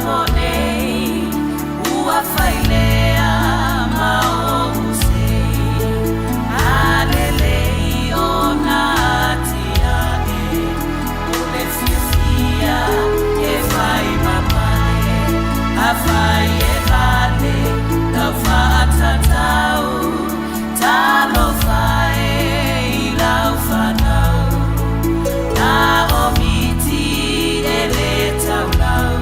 po nei, ua fai lea ma ou sei. A lelei ona atiae, o le fiafia e fai ma pale, afai e vale lau faatatau, talofa e i lau fanau. Na o miti e le taulau.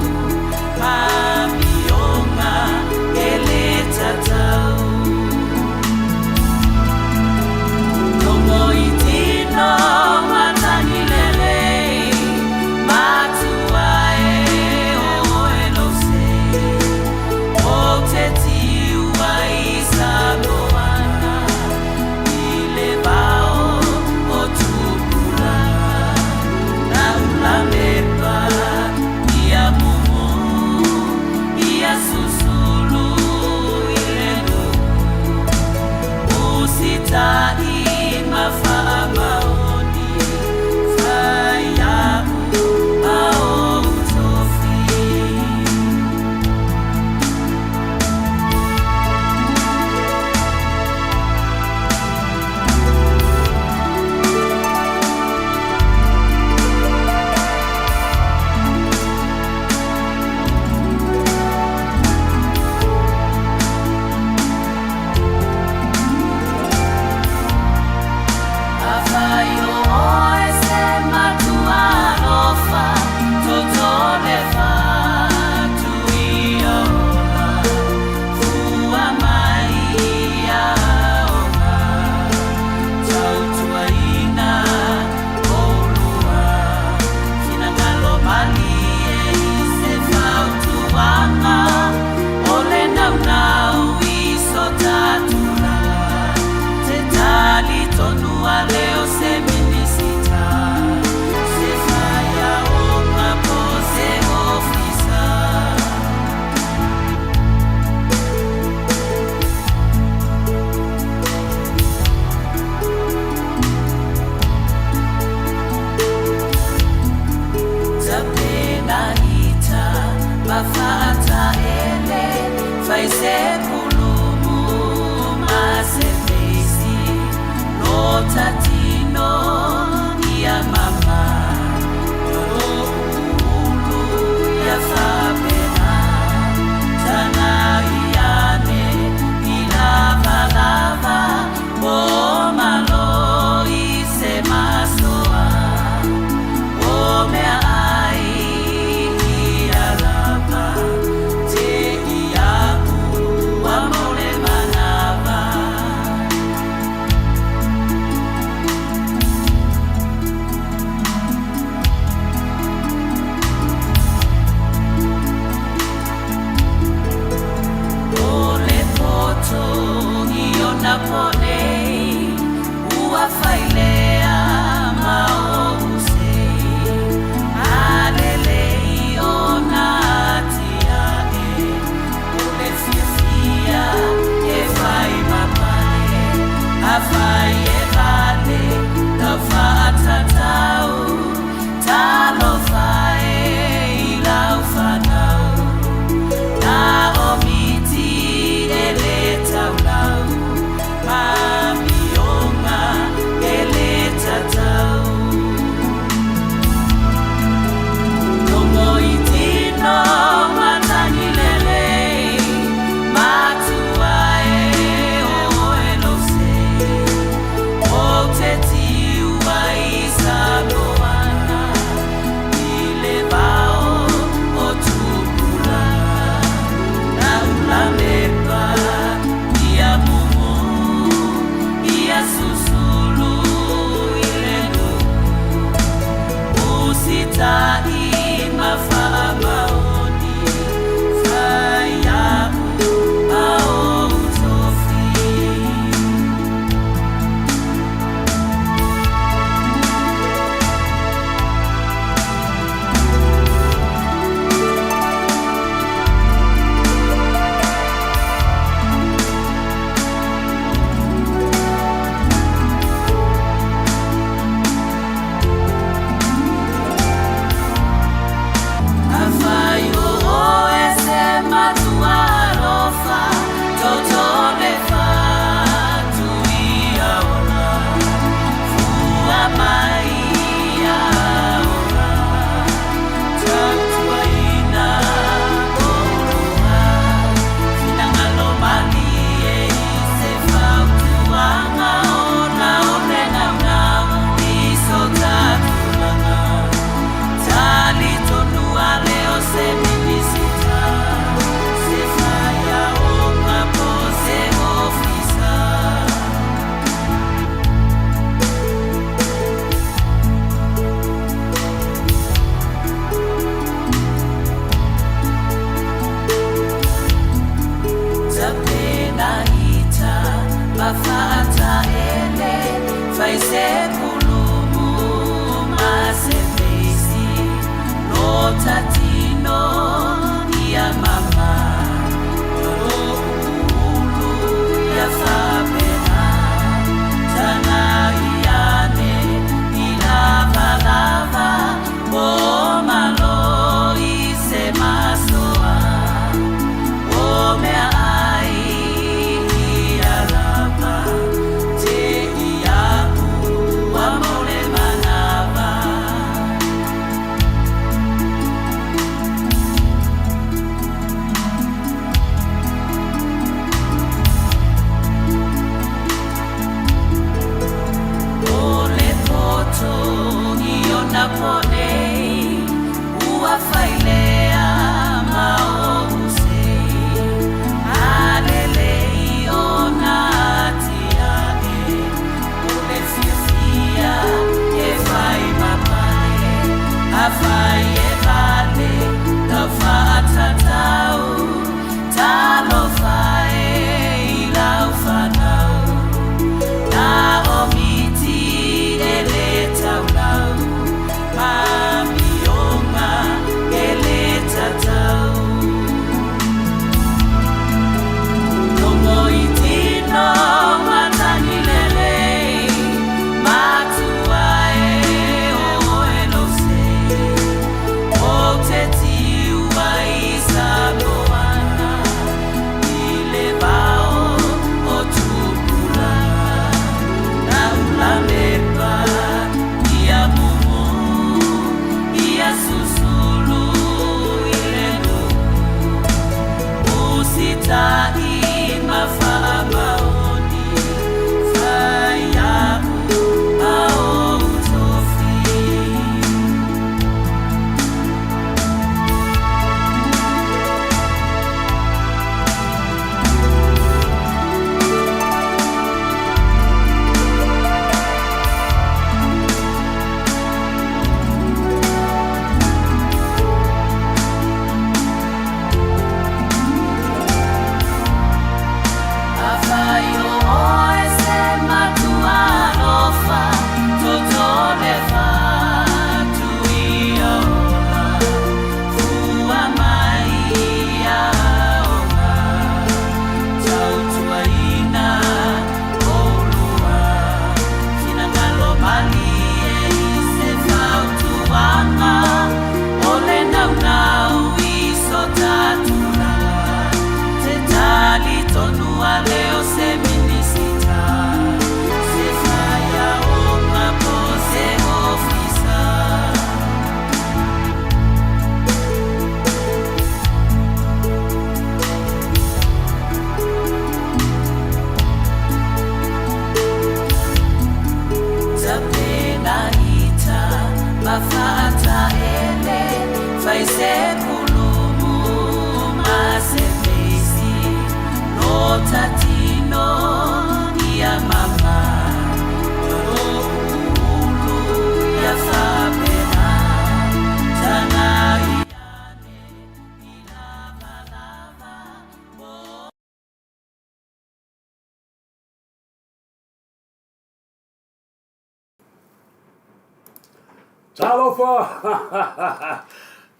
Talofa!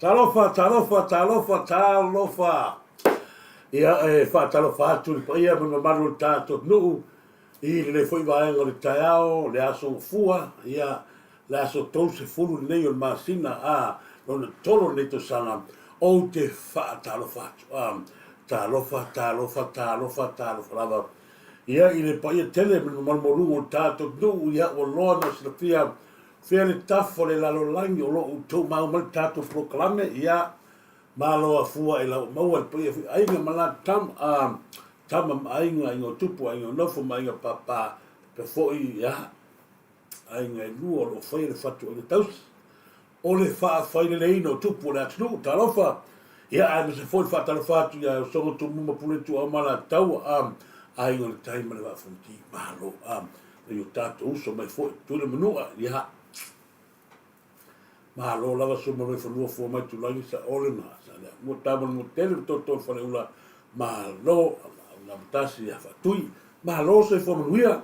Talofa, talofa, talofa, talofa! Ia, e faatalofa atu i le paia ma le mamalu o le tatou atunuu i lenei foi vaega o le taeao, le aso Gafua, ia, le aso 30 lenei o le masina a lona tolu o lenei tausaga, ou te faatalofa atu. A, talofa, talofa, talofa, talofa lava. Ia, i le paia tele ma le mamalu maualuga o le tatou atunuu, ia, ua loa ona silafia fea le tafa o le lalolagi o lo o outou maua mai le tatou polokalame, ia, malo afua e lau maua le paia foi aiga ma la tama, a, tama ma aiga, aiga o tupu, aiga o nofo ma aiga pāpā, faapea foi, ia, aiga e lua o lo o faia le fatuaiga tausi o le faafaileleina o tupu o le atunuu. Talofa! Ia, aemaise foi le faatalofa atu ia Usoga Tumua ma Pule Ituau ma Alataua, a, Aiga o le Tai ma le Vaa Fonoti. Malo! A, nai o tatou uso mai foi, Tutuila Manua, ia, malo lava Sua ma Vaifanua, Fua mai Tulagi, Saole ma Saleaaumua, Tama le Manuatele ma Toto le Faleula, malo! Lautasi ia Faatui, malo soifua manuia!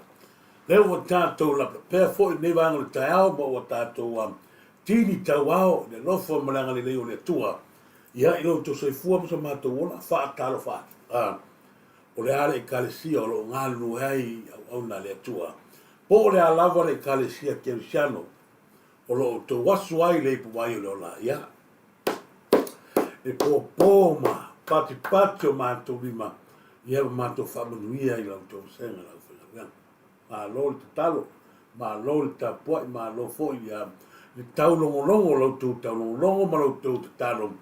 Lea ua tatou lapelapea foi i lenei vaega o le taeao ma ua tatou tini tauao i le alofa ma le agalelei o le Atua ia i lo outou soifua ma so matou ola faatalofa atu. A, o le a le Ekalesia o lo o galulue ai i auauna a le Atua? Po o le a lava le Ekalesia Kerisiano o lo o outou asu ai le ipuvai o le ola? Ia, e pōpō ma patipati o matou lima, ia ma matou faamanuia i la outou vasega le aufaigaluega. Malo le tatalo, malo le tapuai, malo foi ia le taulogologo, la outou taulogologo ma la outou tatalo,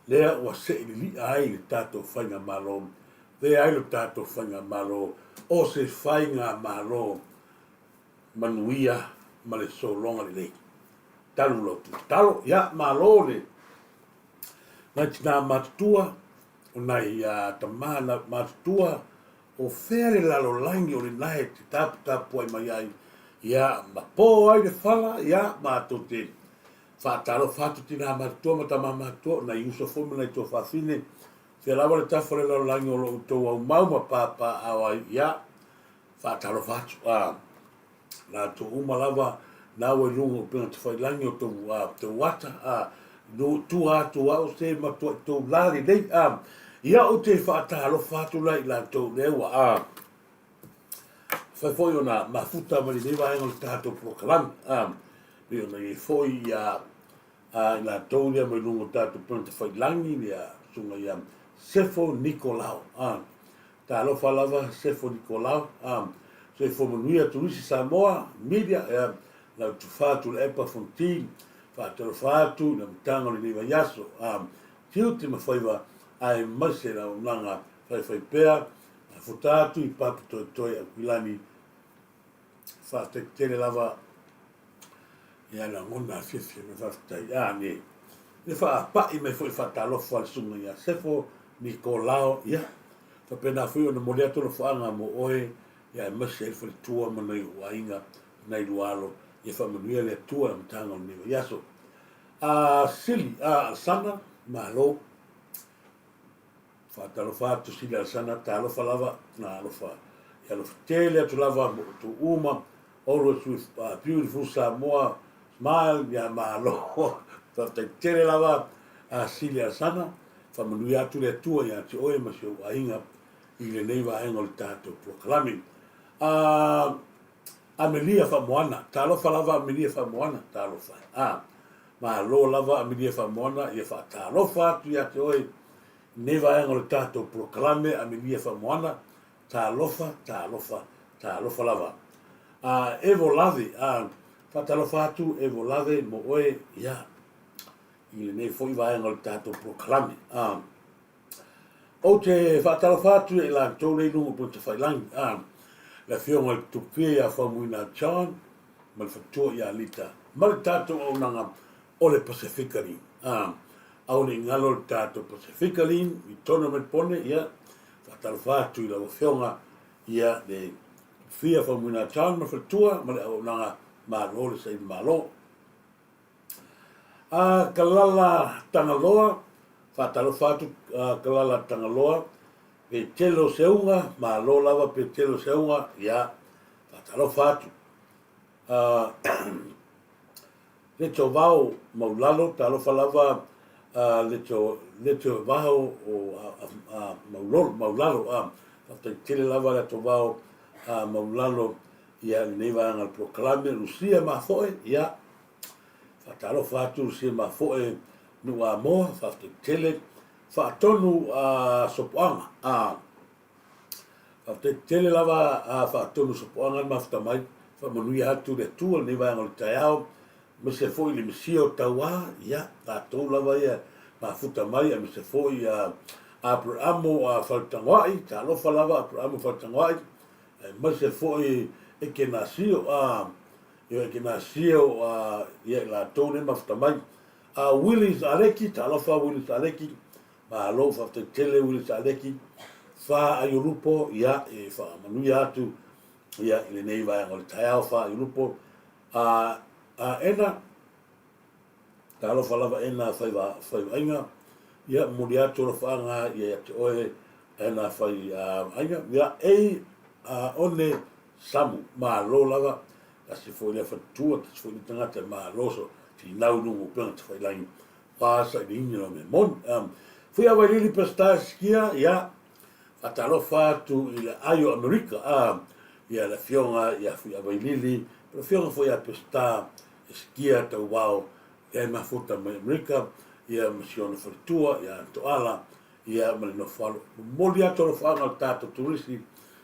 lea ua sei lili'a ai le tatou faigamalo, avea ai lo tatou faigamalo o se faigamalo manuia ma le sologa lelei. Talu lau tatalo, ia malo le nai tinā matutua, o nai tamā matutua, o fea le lalolagi o lena e te taputapuai mai ai, ia ma po ai le fala, ia matou te faatalofa atu tinā matutua ma tamā matutua, o nai uso foi ma nai tuafafine, fea lava le tafa o le lalolagi o lo o outou aumau ma papaaao ai, ia faatalofa atu. A, latou uma lava na ua i luga o upega tafailagi o tou, a, tou ata, a, no tua atu au se matuai tou la lelei, a, ia ou te faatalofa atu la i latou lea ua, a, fai foi ona mafuta mai lenei vaega o le tatou polokalame, a, pei ona i ai foi ia, a, i latou lea mai luga o tatou upega tafailagi, ia, susuga ia Sefo Nikolao, a, Talofa lava Sefo Nikolao, a, Soifua manuia Turisi Samoa, Media, ea, lau tufa Tuilaepa Fonoti, faatalofa atu i le amataga o lenei vaiaso, a, tiute ma faiva aemaise le auaunaga faifaipea, mafuta atu i Papa Toetoe Akuilani, faafetai tele lava ia lagona afiafi me faafetai a ne le faapai mai foi faatalofa le susuga ia Sefo Nikolao ia faapena foi ona momoli atu alofaga mo oe ia aemaise ai le faletua ma nai ou aiga nai lua alo ia faamanuia le Atua i le amataga o lenei vaiaso. A Sili a Alesana malo Faatalofa atu Sili Alesana talofa lava na alofa e alofa tele atu lava mo outou uma always with beautiful Samoa smile ia malo faafetai tele lava a Sili Alesana faamanuia atu le Atua ia te oe ma si ou aiga i lenei vaega o le tatou polokalame a Amelia Faamoana talofa lava Amelia Faamoana talofa a malo lava Amelia Faamoana ia faatalofa atu ia te oe Lenei vaega o le tatou polokalame Amelia Faamoana, talofa, talofa, talofa lava. A, Evo Lave, a, faatalofa atu Evo Lave mo oe, ia, i lenei foi vaega o le tatou polokalame. A, ou te faatalofa atu ia i latou lea i luga o Punatafailangi, a, le afioga i le Tupufia ia Faumuina John, ma le faletua ia Lita, ma le tatou auaunaga o le Pasefika Lin. A, aua ne i galo le tatou Pasefika Lin i totonu o Melipone, ia, faatalofa atu i lau Afioga, ia, le Fia Faumuina John ma le faletua ma le auaunaga Malo le saili Malo. A, Kalala Tagaloa, faatalofa atu a, Kalala Tagaloa, Petelo Seuga, malo lava Petelo Seuga, ia, faatalofa atu. A, Letovao Maulalo, talofa lava a Leto, Letovao o a, a, Maulolo, Maulalo, a, faafetai tele lava Letovao a Maulalo ia lenei vaega o le polokalame, Lucia Mafoe, ia, faatalofa atu Lucia Mafoe, Nuuamoa, faafetai tele, Faatonu a Sopoaga, a, Faafetai tele lava a Faatonu Sopoaga le mafuta mai, faamanuia atu le Atua i lenei vaega o le taeao, aemaise foi le Mesia o Tauā, ia, tatou lava ia mafuta mai, aemaise foi a Aperamo a Faletagoai, talofa lava Aperamo Faletagoai, aemaise foi Ekenasio a, ia Ekenasio a, ia i latou nei mafuta mai. A Willis Aleki, talofa Willis Aleki, Malo faafetai tele Willis Aleki, Fa Aiolupo, ia e faamanuia atu ia i lenei vaega o le taeao Fa Aiolupo. A, a Ena, talofa lava Ena fai va, fai vaaiga, ia momoli atu alofaaga ia ia te oe Ena fai a, aiga, ia ei a, one Samu, malo lava, tasi foi lea faletua, tasi foi lea tagata e malo so tinau i luga o upega tafailangi Fa sailiga o mea moni. Fui a Wailili Peseta e sikia, ia, faatalofa atu i le ai o Amerika, a, ia le afioga ia Fui a Wailili, le afioga foi ia Peseta e sikia tauao, ia e mafuta mai Amerika, ia ma si ona faletua, ia Toala, ia ma le nofoalo. Momoli atu alofaaga o le tatou turisi,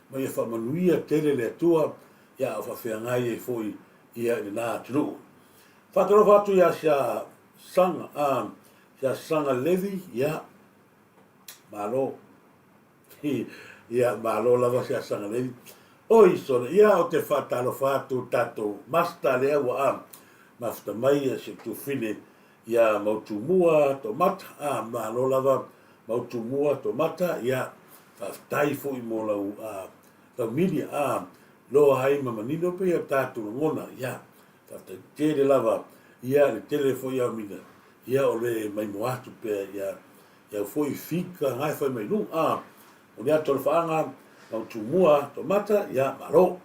ma ia faamanuia tele le Atua, ia a o faafeagai ai foi ia i lena atunuu. Faatalofa atu ia sia Saga, a, sia Saga Levi, ia, malo. Ia, malo lava sia Saga Levi. Oi, sole, ia, o te faatalofa atu tatou master lea ua a, mafuta mai ia si o tufine, ia Mautumua Tomata, a, malo lava Mautumua Tomata, ia, faafetai foi mo lau, a, lau media, a, loa ai ma manino pei o tatou lagona, ia, Faafetai tele lava ia le tele foi au mina ia o le maimoa atu pea ia iau foi fika ngae fai mai luga a o le atu alofaaga mau tumua tomata ia malo.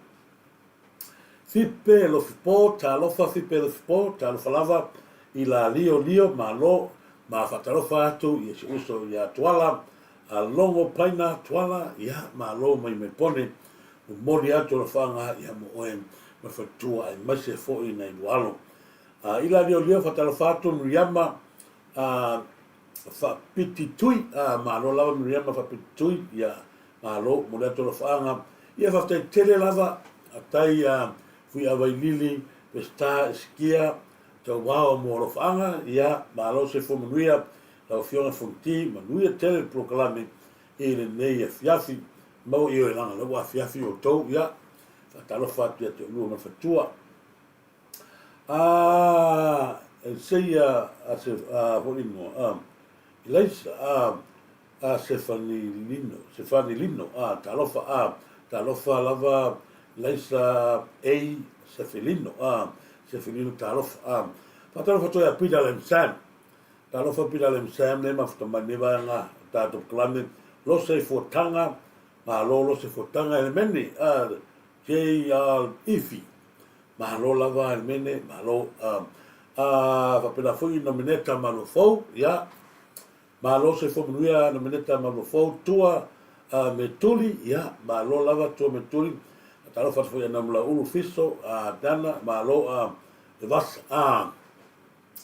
Fipe Lofipo talofa Fipe Lofipo talofa lava i la lio lio malo ma faatalofa atu ia si uso ia Tuala a Logo Paina Tuala ia malo mai mai pone Momoli atu alofaaga ia mo oe ma faletua aemaise foi nai lua alo. A i la liolio faatalofa atu Miriama a Faapititui a malo lava Miriama Faapititui ia malo momoli atu alofaaga ia faafetai tele lava atai a Fuiavailili Peseta Esikia Tauao mo alofaaga ia malo soifua manuia lau afioga Fonoti manuia tele le polokalame i lenei afiafi. Maua i oe langa lau afiafi outou, ia, faatalofa atu ia te olua ma le faletua. A, Eliseia, a se, a, foi lino, a, Elaisa, a, a Sefanilino, Sefanilino, a, talofa, a, talofa lava, Elaisa, ei, Sefelino, a, Sefelino, talofa, a, faatalofa atu ia Peter Lem Sam, Talofa Pila Lem Sam nei mafuta mai nei vaega o tatou polokalame Lose i Fuataga Malo Lose Fuataga Elemene a JR Ifi Malo lava Elemene Malo a a faapena foi Nomeneta Malofou ia Malo soifua manuia Nomeneta Malofou Tua a me Tuli ia Malo lava Tua me Tuli Talofa atu foi ia Namulaulu Fiso a Dana Malo a Levasa a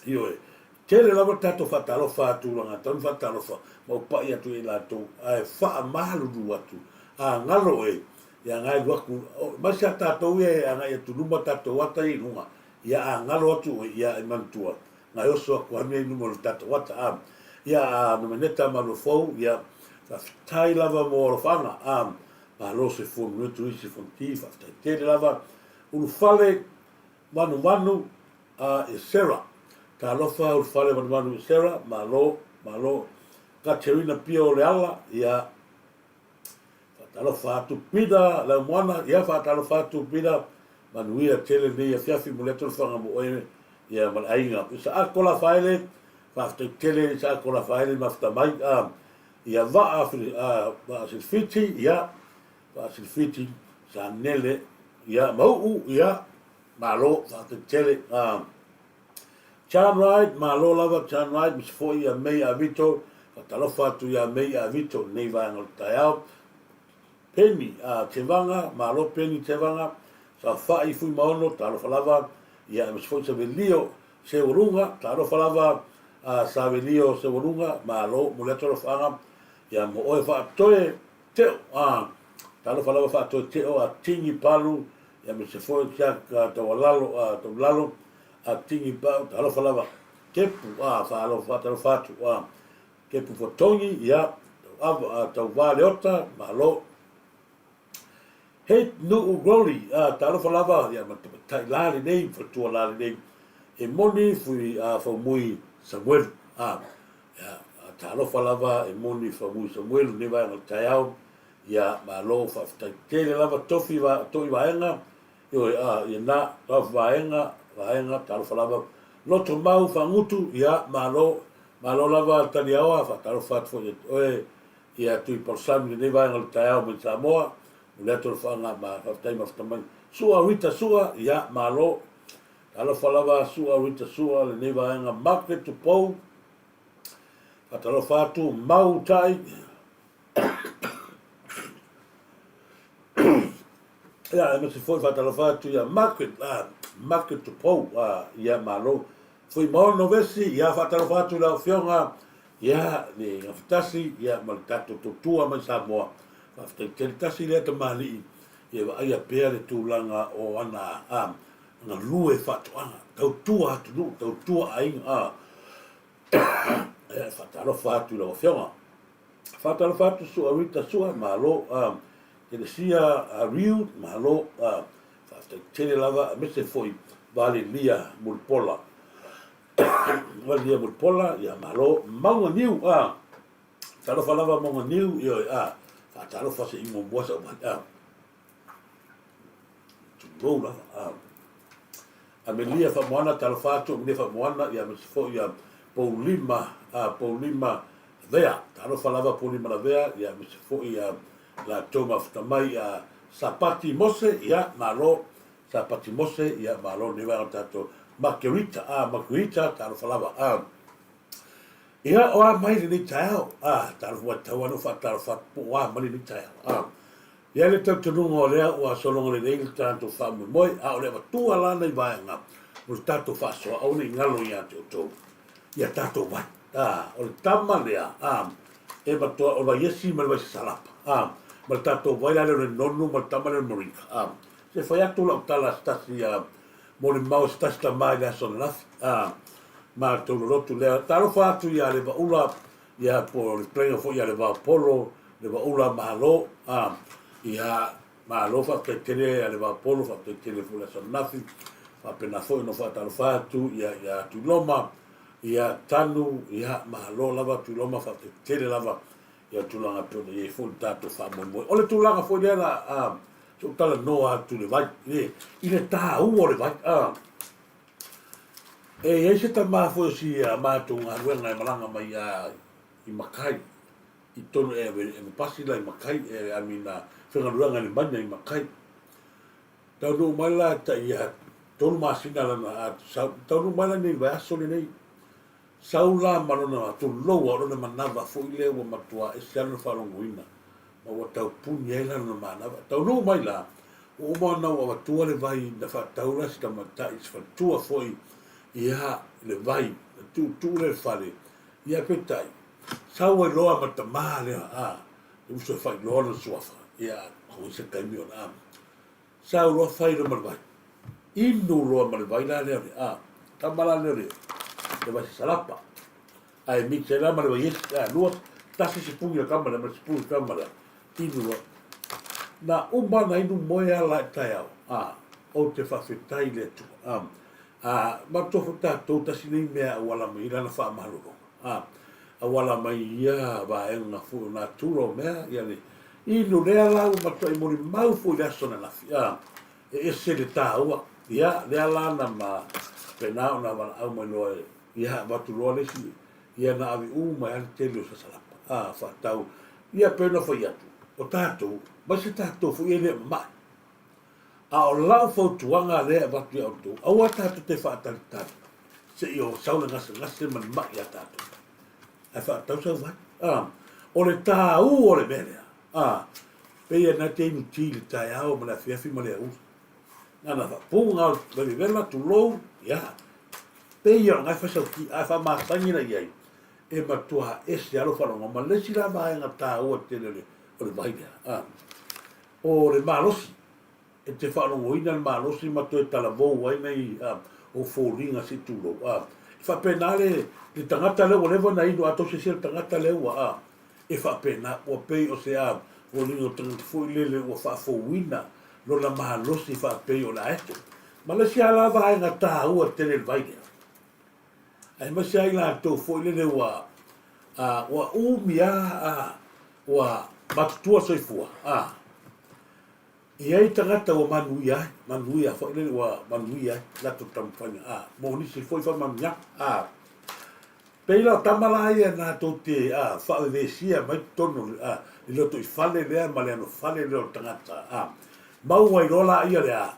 Ioe. Tele lava le tatou faatalofa atu tulaga tau ni faatalofa ma ou pai atu ia i latou ae faamalulu atu a galo e ia agai atu mai sa tatou ia e agai atu luma tatou ata ia i luga ia a galo atu oe ia e manatua ngai oso atu a mea i luma o le tatou ata a ia a nomeneta malofou ia faafetai lava mo alofaaga a malo soifua manuia Turisi Fonoti faafetai tele lava ulufale Manumanu a Esera. Talofa ulufale Manumanu Esera, malo, malo. Katerina Pio Leala, ia. Faatalofa atu Pita Leaumoana, ia faatalofa atu Pita. Manuia tele lenei afiafi, momoli atu le faga mo oe ia ma le aiga. Isaako Lafaele, faafetai tele Isaako Lafaele mafuta mai. A, ia Vaa, a, Vaa Silfiti, ia. Vaa Silfiti, Sanele, ia Mauu, ia. Malo, faafetai tele. Chan Wright, malo lava Chan Wright, misi foi ia May Avito, faatalofa atu ia May Avito i lenei vaega o le taeao. Penny a Tevaga, malo Penny Tevaga, saofai Fuimaono, talofa lava, ia aemaise foi Savelio Seualuga, talofa lava a Savelio Seualuga, malo mo le atu alofaaga, ia mo oe Faatoe Teo, a talofa lava Faatoe Teo a Tini Palu, ia aemaise foi Jack Taualalo, a Taulalo, a Tini Pau, talofa lava Kepu, a faalofa faatalofa atu, a Kepu Fotogi, ia, Tauava, Tauva Leota, malo. Hate Nuu Glory, a, talofa lava, ia, ma tamaitai la lenei, faletua la lenei, e moni fui a Faumui Samuelu, a, ia, talofa lava e moni Faumui Samuelu lenei vaega o le taeao, ia, malo, faafetai tele lava, tofi va, toi vaega, Ioe, a, ia na, talofa vaega, vaega, talofa lava, loto mau faagutu, ia, malo, malo lava Taliaoa, faatalofa atu foi ia te oe, ia Tui Palusami lenei vaega o le taeao mai Samoa, mo le atu alofaaga ma faafetai mafata mai. Sua Rita Sua, ia, malo, talofa lava Sua Rita Sua lenei vaega, Margaret Tupou, faatalofa atu, Mau Tai, Ia, aemaise foi faatalofa atu ia Margaret, ah, Margaret Tupou, ah, ia malo. Fuimaono Vesi, ia faatalofa atu i lau Afioga, ia le Gafatasi, ia ma le tatou tautua mai Samoa. Faafetai tele tasi lea tamalii, ia vaaia pea le tulaga o ana ah, galue faatoaga, tautua atunuu, tautua aiga, ah. Ia, faatalofa atu i lau Afioga. Faatalofa atu Sua Rita Sua, malo. Telesia Riu, malo. Faafetai tele lava, aemaise foi Valelia Mulipola. Valelia Mulipola, ia malo. Mauga Niu, talofa lava Mauga Niu, ioe, faatalofa se i muamua sau vai. Tulou lava. Amelia Faamoana, talofa atu Amelia Faamoana, ia aemaise foi ia Poulima, Poulima Lavea, talofa lava Poulima Lavea, ia aemaise foi ia latou mafuta mai ia Sapati Mose, ia malo Sapati Mose, ia malo lenei vaega o tatou Makerita, Makerita, talofa lava. Ia, o a mai lenei taeao, talofa ua tatau lava ona ou faatalofa atu po o a mai lenei taeao. E i ai le talitonuga o lea ua sologa lelei le tatou faamoemoe, a o le avatua la nai vaega o le tatou faasoa, aua ne i galo ia te outou ia tatou vai. A, o le tama lea, a, e matua, o le vaiesi ma le vaisasalapa, a, ma le tatou vai la lea o le nonu ma le tama lea o le moringa. A, se fai atu lau tala se tasi, a, molimau se tasi tama i le aso ananafi, a, matou lolotu lea. Talofa atu ia Levaula ia po o le fetalaiga foi ia Levaopolo, Levaula malo, a, ia, malo faafetai tele ia Levaopolo, faafetai tele foi i le aso ananafi, faapena foi ona faatalofa atu ia, ia Tuiloma, ia Tanu, ia, malo lava Tuiloma, faafetai tele lava ia tulaga pei ona i ai foi le tatou faamoemoe. O le tulaga foi lea la, a, se ou talanoa atu i le vai, i, i le taua o le vai, a, E i ai se tama foi o si a matou galuega e malaga mai a i Makai, i totonu e ave e pasi la i Makai, e I mean a faigaluega i le maina i Makai. Taunuu mai la tai a tolu masina lana a sau, taunuu mai la nei vaiaso lenei. Sau la ma lona tulou a o lona manava foi lea ua matua ese lava lona faalogoina ma ua tau puni ai la lona manava. Taunuu mai la, ua uma ona ua avatua le vai na faatau la si tamaitai, si faletua foi ia le vai, na tuutuu lea i le fale, ia peitai, sau ai loa ma le tama lea, a, le uso e faailoa lona suafa, ia, aua se taimi ona, a. Sau loa fai loa ma le vai. Inu loa ma le vai la lea o le, a, tama la lea o le, le vai sasalapa. Ae mix ai la ma le vaiesi, a, lua, tasi sipuni le tama lea ma le sipuni le tama lea. Inu loa. Na uma na inu moe a la i taeao, a, ou te faafetai i le Atua. A, a, matou foi tatou tasi nei mea auala mai ai lana faamalologa. A, auala mai ia vaega foi o natura o mea, ia le inu lea la ua matuai molimau foi i le aso ananafi, a, e ese le taua, ia, lea la na ma faapena ona valaau mai loa e, ia, avatu loa le isi, ia na ave uma ai lava le tele o sasalapa, a, faatau, ia pei ona fai atu, o tatou, mai se tatou foi e le mamae. A o lau fautuaga lea e avatu ia outou, aua tatou te faatalitali. Se i o sau le gasegase ma le maʻi iā tatou, ae faatau sau vai. A, o le tāu o le mea lea, a, pei e na te inu ti i le taeao ma le afiafi ma le aoauli. Na na faapuga o le vevela, tulou, ia, pei o lena e fai sau ti, a faamasani la i ai, e matua ese lava lou faalogo. Ma le isi la vaega taua tele o le vai lea, a, o le malosi. E te faalogoina le malosi ma toe talavou ai nai ou foliga se i tulou. A, e faapena le, le tagata lea ua leva ona inu, a tou silasila i le tagata lea ua, a, e faapena, ua pei o se, a, foliga o le tagata foi lele ua faafouina lona malosi faapei o le aeto. Ma le isi lava la vaega taua tele i le vai lea, aemaise lava i latou foi lele ua, a, ua umi lava, a, ua matutua soifua, a, E i ai tagata ua manuia ai, manuia foi lele ua manuia ai latou taumafaiga, a, mo nisi foi faamanuiaga, a. Pei la o tama la ia na tou te, a, faavevesia mai totonu, a, le lotoifale lea ma le anofale lea o le tagata, a. Maua ai loa laia le a,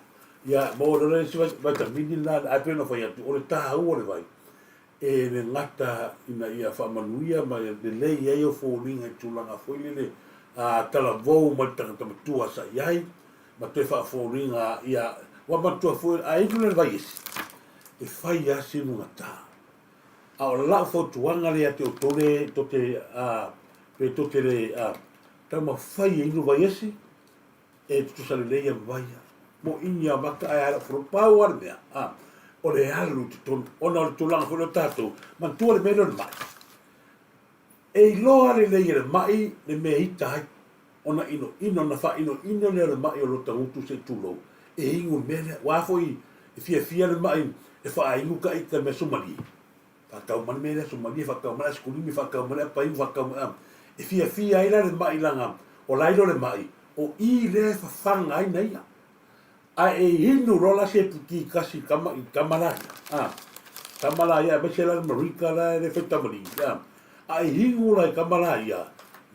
ia, maua loa le isi vaitamini lena, ae pei ona fai atu, o le taua o le vai, e le gata ina ia faamanuia ma lelei ai ou foliga i tulaga foi lele a talavou mai le tagata matua sa i ai ma toe faafoliga ia ua manatua foi a inu le vai esi e fai lava si lugata. A o lau fautuaga lea ia te outou le tou te a pe tou te le a taumafai e inu vai esi E tutusa lelei a vai a mo ini a maka ae ala folo pau a le mea a o le alu i totonu ona o le tulaga foi lea o tatou manatua le mea lea o le maʻi e iloa lelei e le maʻi le mea e ita ai ona inoino ona faainoino lea o le maʻi o lota gutu se i tulou e inu le mea lea aua foi e fiafia le maʻi e faainu ka ita mea sumalie Faatau mai le mea lea sumalie, faatau mai le aisikulimi, faatau mai le apainu, faatau mai, e fiafia ai la le maʻi leaga o la e iloa le maʻi, o i lea e fafaga ai na ia. Ae e inu loa la se puti tasi i tama, i tama la ia, a, tama la ia, aemaise la le Marika la e le fai tamalii, a, a e inu la i tama la ia,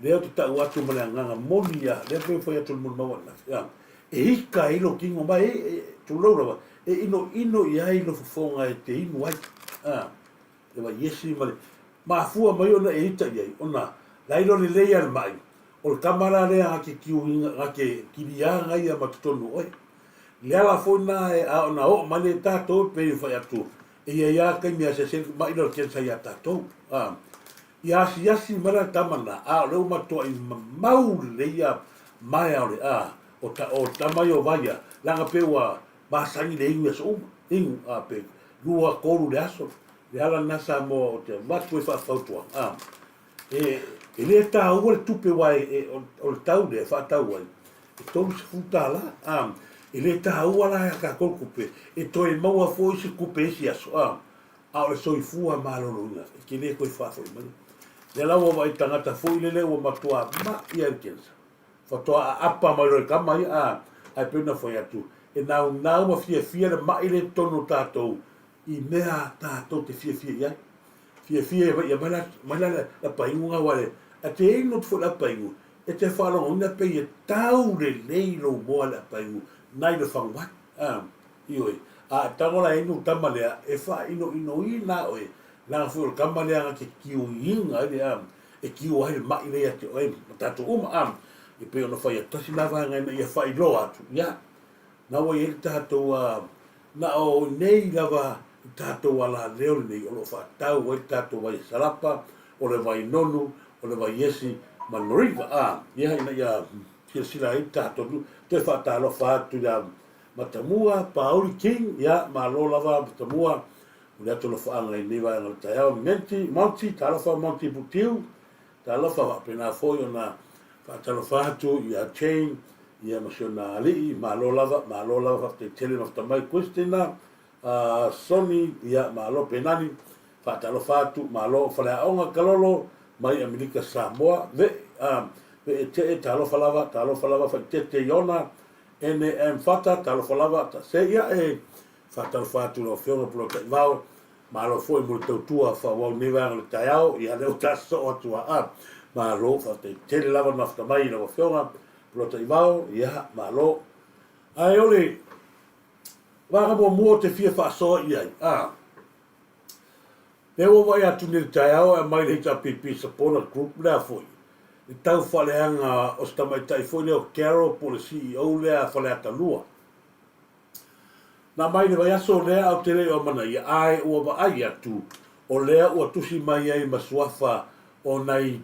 lea ou te tau atu ma le agaga moni ia, lea pei ona fai atu i le molimau ananafi, a, e ika ai lou tino ma e, e, tulou lava, e inoino i ai lou fofoga e te inu ai, a, le vaiesi ma le mafua mai ona e ita i ai, ona la iloa lelei a le maʻi, o le tama la lea na te kiuina, na te kiliaga ia ma totonu o oe. Le ala foi na e, a ona oo mai lea i tatou, e pei ona fai atu, e i ai lava taimi e asiasi ai le maʻi lea o le cancer iā tatou, a. Ia asiasi mai la le tama lena, a o lea ua matuai mamau lelei ia maea o le, a, o ta, o tama ia o Vaia, leaga pei ua masani le inu i aso uma, inu, a, pe lua, tolu i le aso. Le ala lena Samoa ou te avatu ai faafautuaga, a, e, e le taua le tupe aua e, e, o le tau lea e faatau ai, e $30, a, e le taua la ia tatou le tupe, e toe maua foi se tupe i isi aso, a, a o le soifua maloloina e te le toe faafoi maia. Lea la ua vaai tagata foi lele ua matua maʻi lava i le cancer. Faatoa aapa mai loa i tama ia, a, ae pei ona fai atu, e naunau ma fiafia le maʻi lea i totonu o tatou i mea tatou te fiafia i ai. Fiafia e ia mai la, mai la le painu na aua le, a te inu atu foi le apainu, e te faalogoina pei e tau lelei lou moa i le apainu nai le faguai. A. Ioe, a e tago la e inu tama lea, e faainoinoina oe, leaga foi o le tama lea na te kiuiina ai le, a, e kiu ai le maʻi lea ia te oe ma tatou uma, a, e pei ona fai atu, tasi la vaega ina ia faailoa atu, ia, na ua i ai le tatou, a, na o nei lava i tatou alaleo lenei o lo o faatau ai le tatou vai salapa, o le vai nonu, o le vai esi ma le moringa, a, ia, ina ia silasila ai le tatou, toe faatalofa atu ia Matamua, Pauli King, ia, malo lava Matamua, o le atu alofaaga i lenei vaega o le taeao. Menti, Monty, talofa Monty Putiu, talofa faapena foi ona faatalofa atu ia Jane, ia ma si ona alii, malo lava, malo lava, faafetai tele mafuta mai Christina, Sonny, ia, malo Penani, faatalofa atu, malo Faleaoga Kalolo, mai Amerika Samoa, Ve, Veetee, talofa lava, talofa lava Faitete Iona, NAM Fata, talofa lava, ta se ia e faatalofa atu lau Afioga Pulou Taivao, malo foi mo le tautua faaauau nei vaega o le taeao, ia lea ua ta sosoo atu a a, malo, faafetai tele lava le mafuta mai i lau Afioga Pulou Taivao, ia, malo. Ae o le vaega muamua ou te fia faasoa i ai, a. Lea ua vaai atu nei i le taeao e aumai le HRPP Supporter Group lea foi, le taufaaleaga o se tamaitai foi lea o Carol po o le CEO lea a Faleata 2. Na aumai i le vaiaso lea ae ou te le i amanaia ae ua vaai atu o lea ua tusi mai ai ma suafa o nai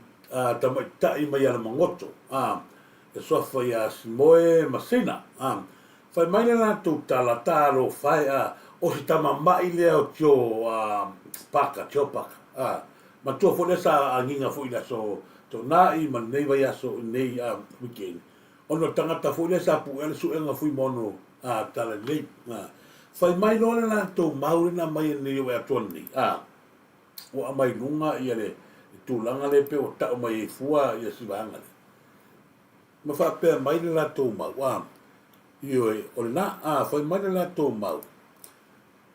tamaitai mai Alamagoto, a, e suafa ia Simoe ma Sina, a. Fai mai le latou tala, Talofa e, a, o si tama ma'i lea o Tio, a, Paka, Tio Paka, a. Matua foi lea sa agiga foi i le aso Toonai ma lenei vaiaso i lenei, a, weekend, ona o le tagata foi lea sa puea le suega Fuimaono, a, Talalelei, a. Fai mai loa le latou mau lea na aumai nei o e atoa nei, a. Ua aumai i luga ia le tulaga lea pei ua tau mai ai fua ia si vaega lea. Ma faapea mai le latou mau, a, ioe, o lena, a, fai mai le latou mau,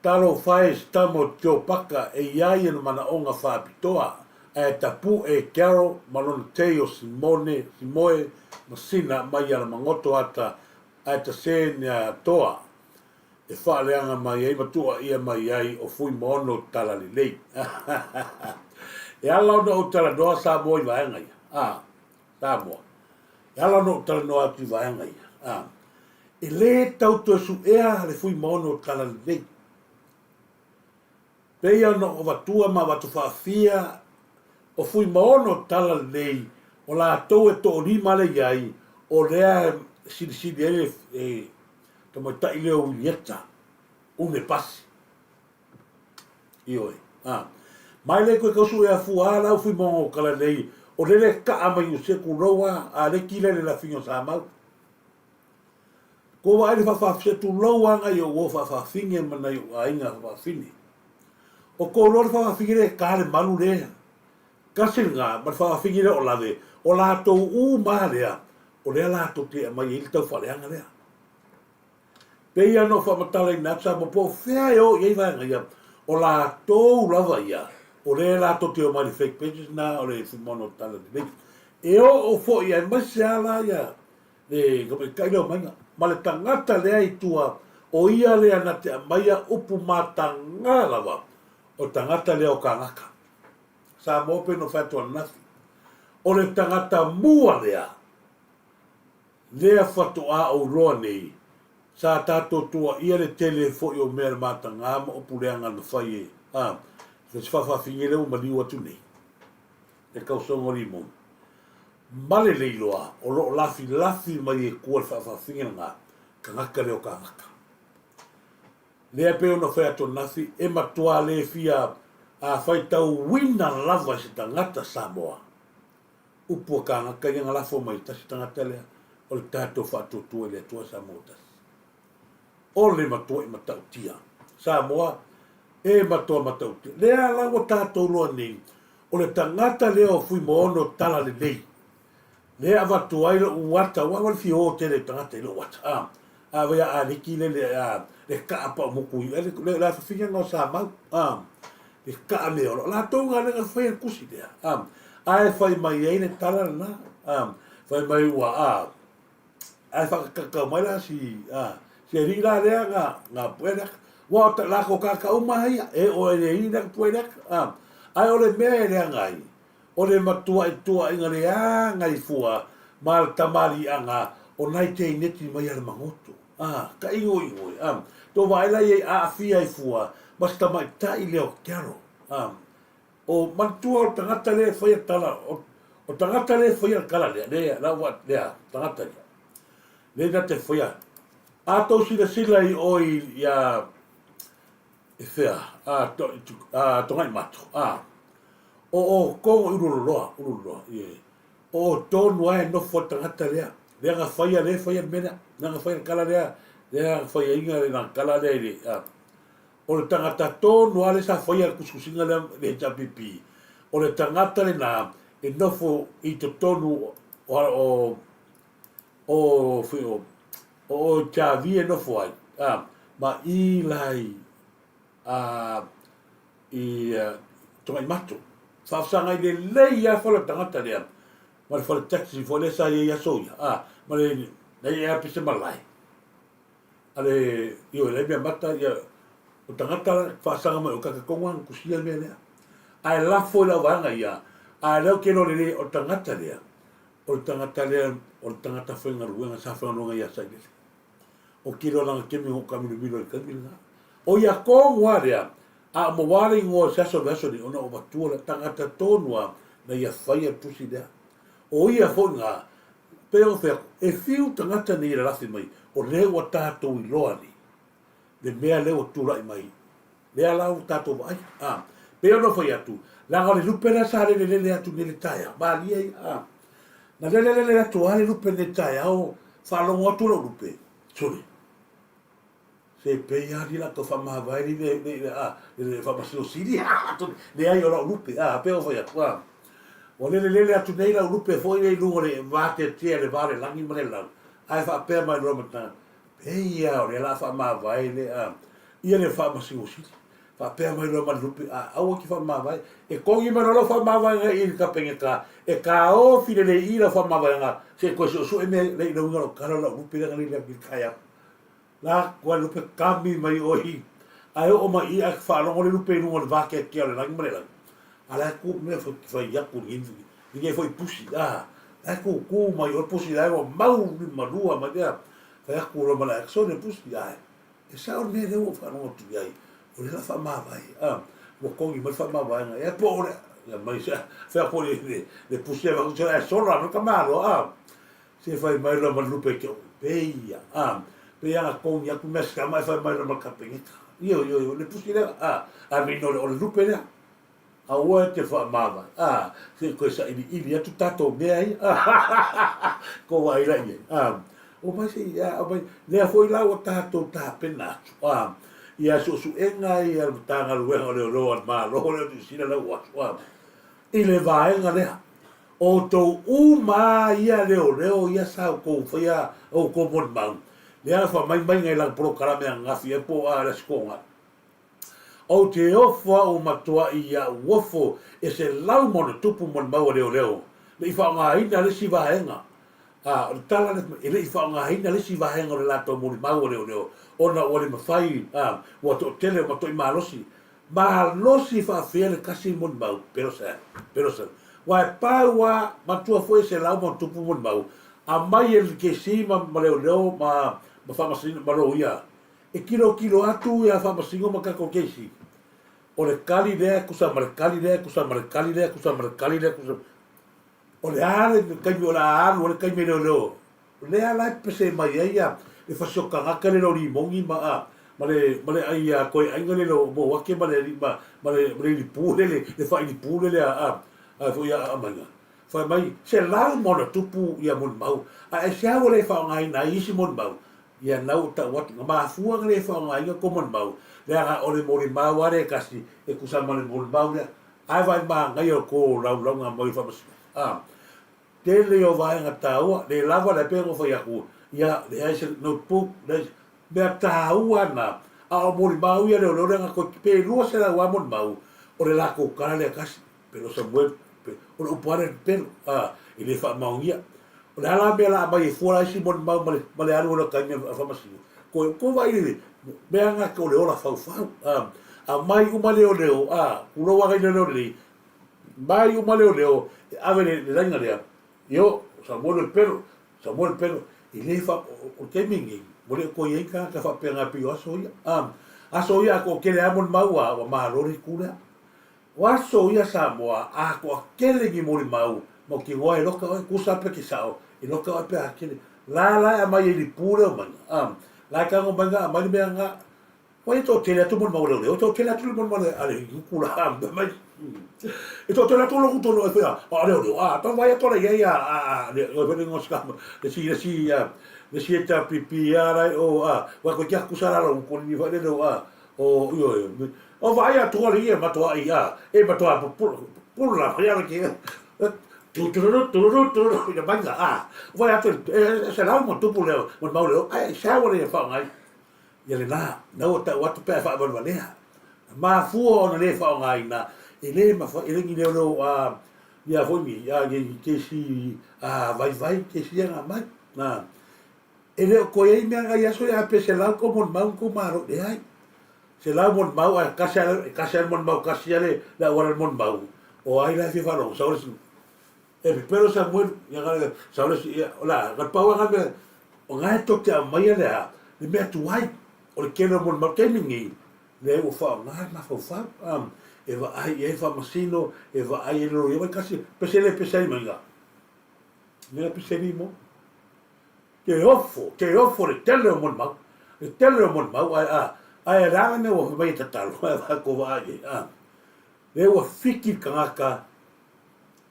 Talofa e se tama o Tiopaka e i ai ona manaoga faapitoa, ae tapuʻe e Carol ma lona tei o Simone, Simoe ma Sina mai Alamagoto ata ae tase nea toa e faaleaga mai ai ma tuuaia mai ai o Fuimaono Talalelei. E ala ona ou talanoa Samoa i vaega ia, a, Samoa. E ala ona ou talanoa atu i vaega ia, a, e lē tau toe suʻea le Fuimaono Talalelei. Pei ona ou avatua ma avatu faafia o Fuimaono Talalelei o latou e toolima lea i ai, o lea e silisili ai le tamaitai lea o Wilieta Une Pasi. Ioe. A. Mai le koe kausu e afua a lau Fuimaono Talalelei o lele kaa mai o se tulou a, a le kila le lafiga o Samau. Ko vaai le faafaafise tulou a nai ou uo faafafine ma nai ou aiga faafafine. O kou loa le faafafine le ka le malu lea. Kasi lena ma le faafafine lea o lave, o latou uma lea, o lea latou te aumai ai le taufaaleaga lea. Pei ona ou faamatalaina atu Samoa po o fea e o i ai vaega ia, o latou lava ia, o lea latou te omai i le fake pages na o le Fuimaono Talalelei. E oo foi aemaise lava la ia le tamaitai lea o Maiga, ma le tagata lea i tua, o ia lea na te aumaia upu mataga lava o le tagata lea o Kagaka. Samoa pei ona fai atu ananafi, o le tagata mua lea, lea faatoa ou iloa nei, sa tatou tuuaia le tele foi o mea mataga ma upu leaga na fai e, a, se faafafine lea ua maliu atu nei, le kausoga o Limoni. Ma le leiloa o lo o lafilafi mai e tua le faafafine lena, tagata lea o Kagaka. Lea pei ona fai atu ananafi, e matua le fia a faitauina lava e se tagata Samoa. Upu a Kagaka ia na lafo mai i tasi tagata lea, o le tatou faatuatua i le Atua Samoa tasi. O le matua'i matautia. Samoa, e matua matautia. Lea la ua tatou loa nei, o le tagata lea o Fuimaono Talalelei, lea e avatu ai lou ata, aua ua le fia o tele tagata i lou ata, a, a vai a aliki le, le, a, le kaa pau moku i, le, le, le afafiga na o Samau, a, le kaa mea ola, o latou nga lea na faia le tusi lea, a, ae fai mai ai le tala lena, a, fai mai ua, a, Ae whakakakau mai la si, a, si alii la lea nga, nga pue lea. Ua o ta lako kaka uma ia, e o e le i lea pue lea. A, ae o le mea e leaga ai, o le matua i tuuaiga leaga i fua ma le tamaliiaga o nai teineti mai a le magoto. A, ka igoigo e, a, to vaai la ia i aafia i fua ma se tamaitai lea o Carol. A, O manatua o le tagata lea e faia tala, o, o tagata lea e faia le tala lea, lea, la ua, lea, tagata lea. Lea na te faia. A tou silasila i oi ia, e fea, a, to, a, tongai mato, a, o o kou i Ululoloa, Ululoloa, ie. O o tonu ae nofo le tagata lea, lea na faia, lea faia le mea lea, lea na faia le tala lea, lea na faia inga le na tala lea i le, a, O le tagata tonu lava lea sa faia le tusitusiga lea i le HRPP, o le tagata lena e nofo i totonu o o o o o Chavi e nofo ai, a, ma i la i a i Togaimato. Faafesagai lelei lava fale o le tagata lea ma le fale taxi foi lea sa i ai i aso ia, a, ma le na i ai pese malae. A le ioe lai mea mata ia o tagata la faasaga mai o kaka konga na kusia mea lea. Ae lafo i lau vaega ia, a lea ou te iloa lelei o le tagata lea, o le tagata lea o le tagata faigaluega sa faigaluega ia Sailele. Ou te iloa lana taimi na ou taamilomilo ai i le taimi lena. O ia tonu lava lea, a o maua le igoa i se aso o le vaiaso nei, ona ou avatua lea, tagata tonu lava na ia faia le tusi lea. O ia foi lena, pei ona fai atu, e fiu tagata nei e lalafi mai, o lea ua tatou iloa nei le mea lea ua tulai mai, lea la ua tatou vaai. A, pei ona fai atu, leaga o le lupe lea sa lelelele atu nei i le taeao, malie ia, a, na lelelele atu lava le lupe nei i le taeao, faalogo atu lou lupe, sole, se pei lava ni latou faamavae le, le, le, a, le Faamasino Sili, leai o lau lupe, a, pei ona fai atu, a, ua lelelele atu nei lau lupe foi lea i luga o le vateatea i le va o le lagi ma le lau, ae faapea mai loa ma le tagata, Pei lava o lea o le a faamavae le, a, ia le Faamasino Sili. Faapea mai loa ma le lupe, a, aua e te faamavae. E togi mai loa lau faamavaega i le Kapeneta, e taofi lelei i i lau faamavaega, se i toe suesue mea ia. Leai, le uiga o lau tala, o lau lupe lea na lele atu i le taeao. La atu lava le lupe, kami mai oe i, ae oo mai i i ae faalogo le lupe i luga o le vateatea o le lagi ma le lagi. A la e tu mea foi fai atu lenei foi pusi, a, la e tutu mai o le pusi la e ua mau limalua mai lea. Fai atu loa ma le ae, sole pusi, ae e sao le mea lea ua ou faalogo atu i ai, o lea o le a faamavae, a, ua togi mai le faamavaega, ia po o le, ia mai se, fai atu le, le pusi e avatu, ae sola mai le tamaloa, a, se fai mai loa ma le lupe te pei ia, a, pei lava na togi atu mea sikama ae fai mai loa ma le Kapeneta, ioe, ioe, o le pusi lea, a, I mean o le lupe lea. Aua e te faamavae, a, se i toe sailiili atu tatou mea ia, a, ko vaai la i ai, a, omai se i, a, omai, lea foi la ua tatou tapena atu, a, ia suesuega ia a le Matagaluega o Leoleo a le Malo lea o Niu Sila la ua atu, a, i le vaega lea, o outou uma lava ia leoleo ia sa outou faia outou molimau, lea na faamaimaiga i lana polokalame ananafi ea po o a le Aso Toonai. Ou te ofo au matuaʻi iaʻu ofo e 100+ molimau a leoleo le i faaaogaina le isi vaega. A, o le tala lea, e le i faaaogaina le isi vaega o le latou molimau a leoleo ona ua le mafai, a, ua toatele ua matuai malosi. Malosi faafefea le tasi molimau, Pelosan, Pelosan. Aua e pau lava, matua foi e 100+ molimau, aumai e le kesi ma, ma leoleo ma, ma faamasino, ma loia, E tilotilo atu ia Faamasino ma tatou kesi, o le kali lea e tusa ma le kali lea e tusa ma le kali lea e tusa ma le kali lea e tusa. O le a le taimi o le a alu ai le taimi e leoleo? O lea la e pese mai ai ia le fasiotagata le loli moni ma a ma le ma le ai a koe aiga le lo mo ake ma le ma ma le ma le ilipu le le le failipu le le a a foi a maiga. Fai mai, 100+ ia molimau, a e se ua le faaaogaina ai isi molimau, Ia nau o tau atu, na mafua na le faaaogaina ko molimau, leaga o le molimau lava lea e tasi e tusa ma le molimau lea. Ae vaai manaia o ko laulauga mai o le faamasinoga. A, tele ia o vaega taua, le lava lea pei ona fai atu, ia leai se notebook, leai se, mea taua na, a o molimau ia leoleo lea na toe, pe 200 lava molimau, o le latou tala lea e tasi. Pelo Samuel, o le upu lava lea pepelo, a, e le faamaonia. O le a la mea la aumai e fua la isi molimau ma le, ma le alu o le taimi a Faamasino? Ko, ko vaai le mea na o le ola faufau, a, aumai uma leoleo, a, tulou lava leoleo lelei, mai uma leoleo e ave le, le laina lea, io, Samuel o le pelo, Samuel le pelo, e le fa, o le taimi lenei, ua le o toe i ai tagata faapena pei o aso ia, a, aso ia a toatele lava molimau a, ua malo le itu lea. O aso ia Samoa a toatele ni molimau mautinoa e loka oe tusa pe te sao e loka oe pe a kele la la e amai ai lipu leo maina a la e tago maina amai le mea nga wa e toatele atu molimau leoleo e toatele atu le molimau le ale yuku la a mai e toatele atu loku tonu e fea a leoleo a tau vai atu la ia a a le le le ngoska le si le si a le si e ta pipi a la o a wa ko kia kusa la lo ko ni fa le a O, ioe, o vaai atu ale ia matoa i a, e matoa pupula mai ala ki tururu tururu tururu ina mainga a, vai atu e se lau ma tupu leo, ma mau leo, ai se awa le whaongai. Ia le nā, nau o tau atu pea whaavalvalea. Mafua ona le whaongai nā, e le mawha, e le ni leo leo a, ia foi ni, a, ni kesi, a, vai vai, kesi ia ngā mai, nā. E le o koe ai mea ngai aso ia pe se lau ko mon mau ko maro, leai. Selau molimau ae kasi a e kasi a le molimau kasi a le le auala le molimau o ai la e fia faalogo sau le isi e pepelo Samuelu ia ka sau le isi ia o le a ka pau a ka mea o na e tou te aumaia le a le mea tuai o le tele o molimau taimi lenei lea ua faaaoga le mafaufau a e vaai i ai faamasino e vaai i ai le loia vai kasi pese le pese ai mai ga mea pese ni mo Te ofo, te ofo le tele o molimau, le tele o molimau, ae a, ae le a le mea ua fai mai e tatalo, ae va ko vaai i ai, a. Lea ua fiki le tagata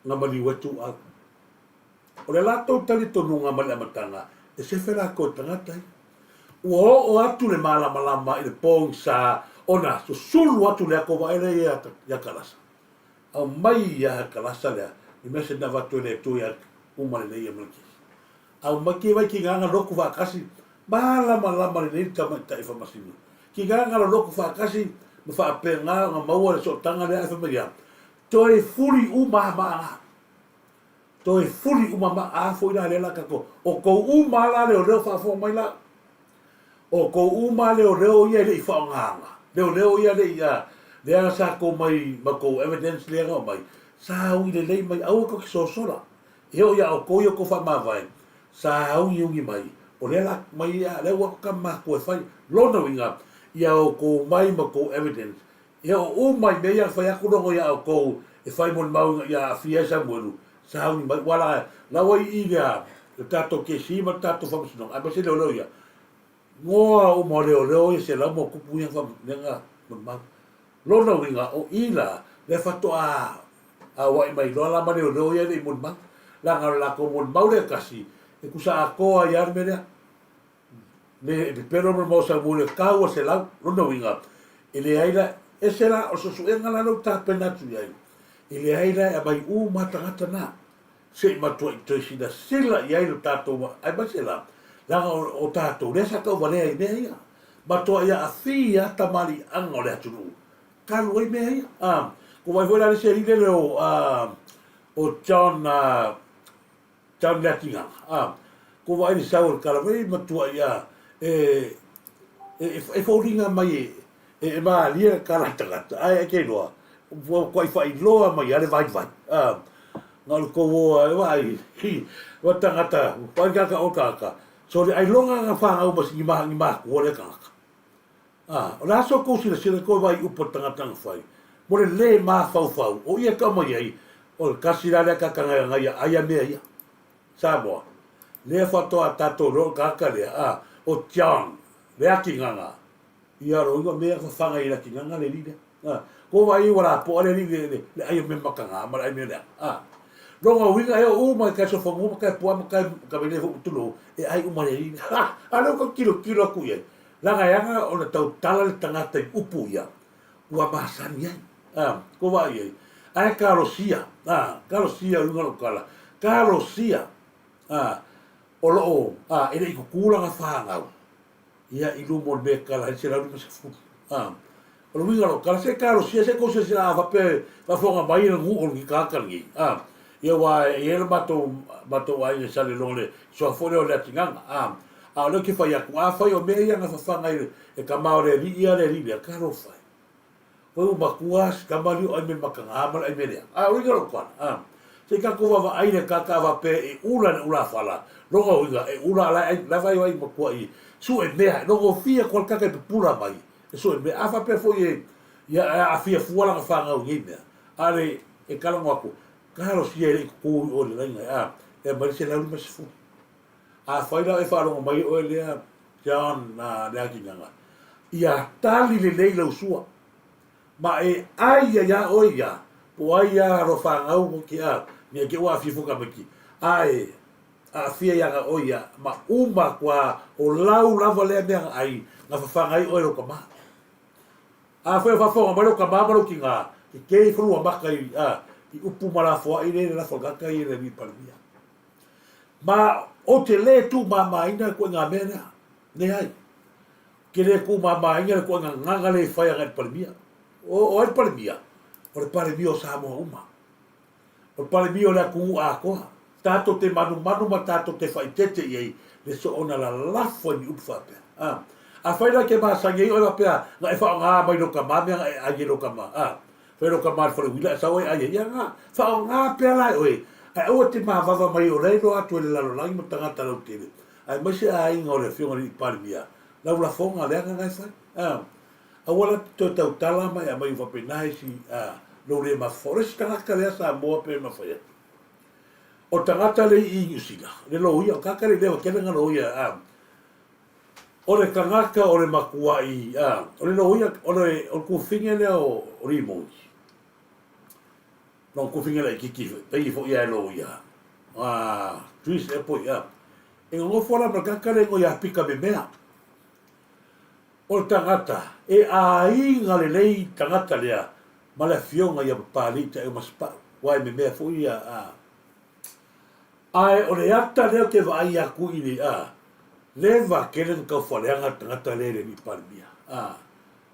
na maliu ai ituau. O le latou talitonuga mai le amataga, e sefe lakou e tagata ia. Ua oo atu le malamalama i le pogisa ona susulu atu le ako vaai lea ia Kalasa. Aumai ia Kalasa lea, le mea se na avatu e le Atua ia uma lelei ia Malekisi. Aumai ki vai ki nganga loku faatasi, malamalama lelei le tamaitai famasino. Ki nganga loloku faatasi ma faapena ona maua le sootaga lea ae fai mai ia, toe fuli uma maa la. Toe fuli uma maa, a foi la lea la tatou, o tou uma la leoleo faafofoga mai la. O tou uma leoleo ia e le i faaaogaina, leoleo ia le i a, lea sa tou mai ma tou evidence lea na aumai, sa ui lelei mai, aua tou te sosola. E oo ia outou ia outou faamavae, sa ugiugi mai, o lea la mai ia, lea ua atu tama matua e fai. Lona uiga, ia outou mai ma outou evidence, e oo uma i mea ia na fai atu logo ia outou e fai molimau ina ia aafia ai Samuelu, sa ugi mai, ua la, la ua i i le, le tatou kesi ma le tatou faamasinoga, aemaise leoleo ia, Ngoa uma o leoleo ia 100+ ia faamatalaga molimau. Lona uiga o i la lea faatoa auai mai loa la ma leoleo ia e le i molimau. Leaga o le latou molimau lea e tasi e tusa atoa ai lava le mea lea. Le e pepelo le molimau a Samuel e tau a 100. Lona uiga e leai la, ese la o le suesuega la lea ua tapena atu i ai, e leai la e aumai uma lava tagata na. Se i matuai toe silasila i ai lo tatou aemaise la, leaga o tatou lea sa tauvalea i mea ia. Matuai aafia lava tamaliiaga o le atunuu talu ai mea ia. A, ko wai foi la le isi alii lele o, a, o John, a, John Leatigaga, a, ko vaai le sau o le kala, wei matuai a, e, e, e foliga mai e, E malie le kala tagata, ae ke iloa, ua matuai faailoa mai lava le vaivai. Na o le tou o lava e vaai, hi, ua tagata, vaai le tagata o le tagata, sole ailoga na fanau ma ni ma, ni makua lea tagata. A, o le a so tou silasila i tou vaai upu a le tagata na fai, mo le lē mafaufau, o ia e tau mai ai, o le tasi la lea tagata na ia ai a mea ia. Samoa, lea faatoa tatou iloa o le tagata lea, a, o John Leakigaga, Ia lo ingoa mea fafaga i laki nganga le lile. A, ko vai ua la po ale lile le le ai o me makanga ma le ai me lea. A, longa uiga e o uma kai sofa mo kai pua ma kai ka vele fu tulo e ai uma le lile. Ha, a lo ko kilo kilo aku ia. Langa yanga o na tau tala le tangata i upu ia. Ua masani ai. A, ko vai ai. Ai kalosia. A, kalosia uiga lo kala. Kalosia. A, o lo o, a, e le i kuku langa whanau. Ia, i luma o le mea e kala ai le 150. A, o le uiga o lau kala, se talosia, se tou silasila a faapea e faafofoga mai le nuu o lenei tagata lenei. A, ia aua e i ai le matou, matou aiga i Saleloga le suafa foi lea o Leatigaga. A, a o lea ou te fai atu, afai o mea ia na fafaga i le tama o le alii ia le alii lea, talofa e. Koe ua matua si tama alii o ai me makaga ma le ai me lea. A uiga lou tala, a. Se i tatou vaavaai le kaka faapea e ula le ulafala, lona uiga e ula a la e ai, la e vaivai matua i sue mea, logofia koa le kaka e pupula mai e sue mea. A faapea foi e, ia e aafia fua lana fanau i nei mea, a le e kalago atu, talosia e le i kuku i o i le laina, a, e aumai le 150. Afai la e faalogo mai oe lea John Leakigaga, ia tali lelei lau sua, ma e ai ia iā oe ia, po o ai ia alo fanau mo ke a, mea ke ua aafia fua tamaiti, a e aafia ia ga oe ia, ma uma atu a, o lau lava lea mea na ai, na fafaga ai oe lou tama. Afai o faafofoga mai lou tama ma lou tina, ke i falua maka i, a, i upu ma lafoai le le lafo gata i le alii Palemia. Ma ou te lē tuumāmāina le koʻiga mea lea. Leai. Ou te lē tuumāmāina le koʻiga gaga lea i fai agai i le Palemia. O, o ai le Palemia? O le Palemia o Samoa uma. O le Palemia o le atunuu atoa. Tatou te manumanu ma tatou te faaeteete i ai le soona lalafo ai ni upu faapea. A. Afai la e te masani ai oe faapea na e faaaoga mai lou tama mea na e ai e lou tama, a. Fai lou tama i le faleuila e sau ai ai ai, ia na, faaaoga pea la e oe, ae aua e te mavava mai o lea e iloa atu e le lalolagi ma tagata lautele, aemaise aiga o le Afioga i le Alii Palemia, lau lafoga leaga na e fai, a. Aua la te toe tautala ma e aumai ua faapena isi, a, lou le mafaufau. O le isi tagata lea Samoa pei ona fai atu, o le tagata lea i Niu Sila, le loia, o le tagata lea i leva tele na loia, a, o le tagata o le matuai, a, o le loia, o le, o le tuafafine lea o, o Limoni, no tuafafine laitiiti foi, pei foi lava e loia, a, Chris ea po o ai, a, e nonofo la ma le tagata lea e igoa ia Pita Memea. O le tagata e aiga lelei tagata lea ma le afioga ia Papalii Taeomasepau, aua e memea foi ia a. Ae o le ata lea ou te vaai atu i le a, leva tele na taufaaleaga le tagata lea i le alii Palemia. A,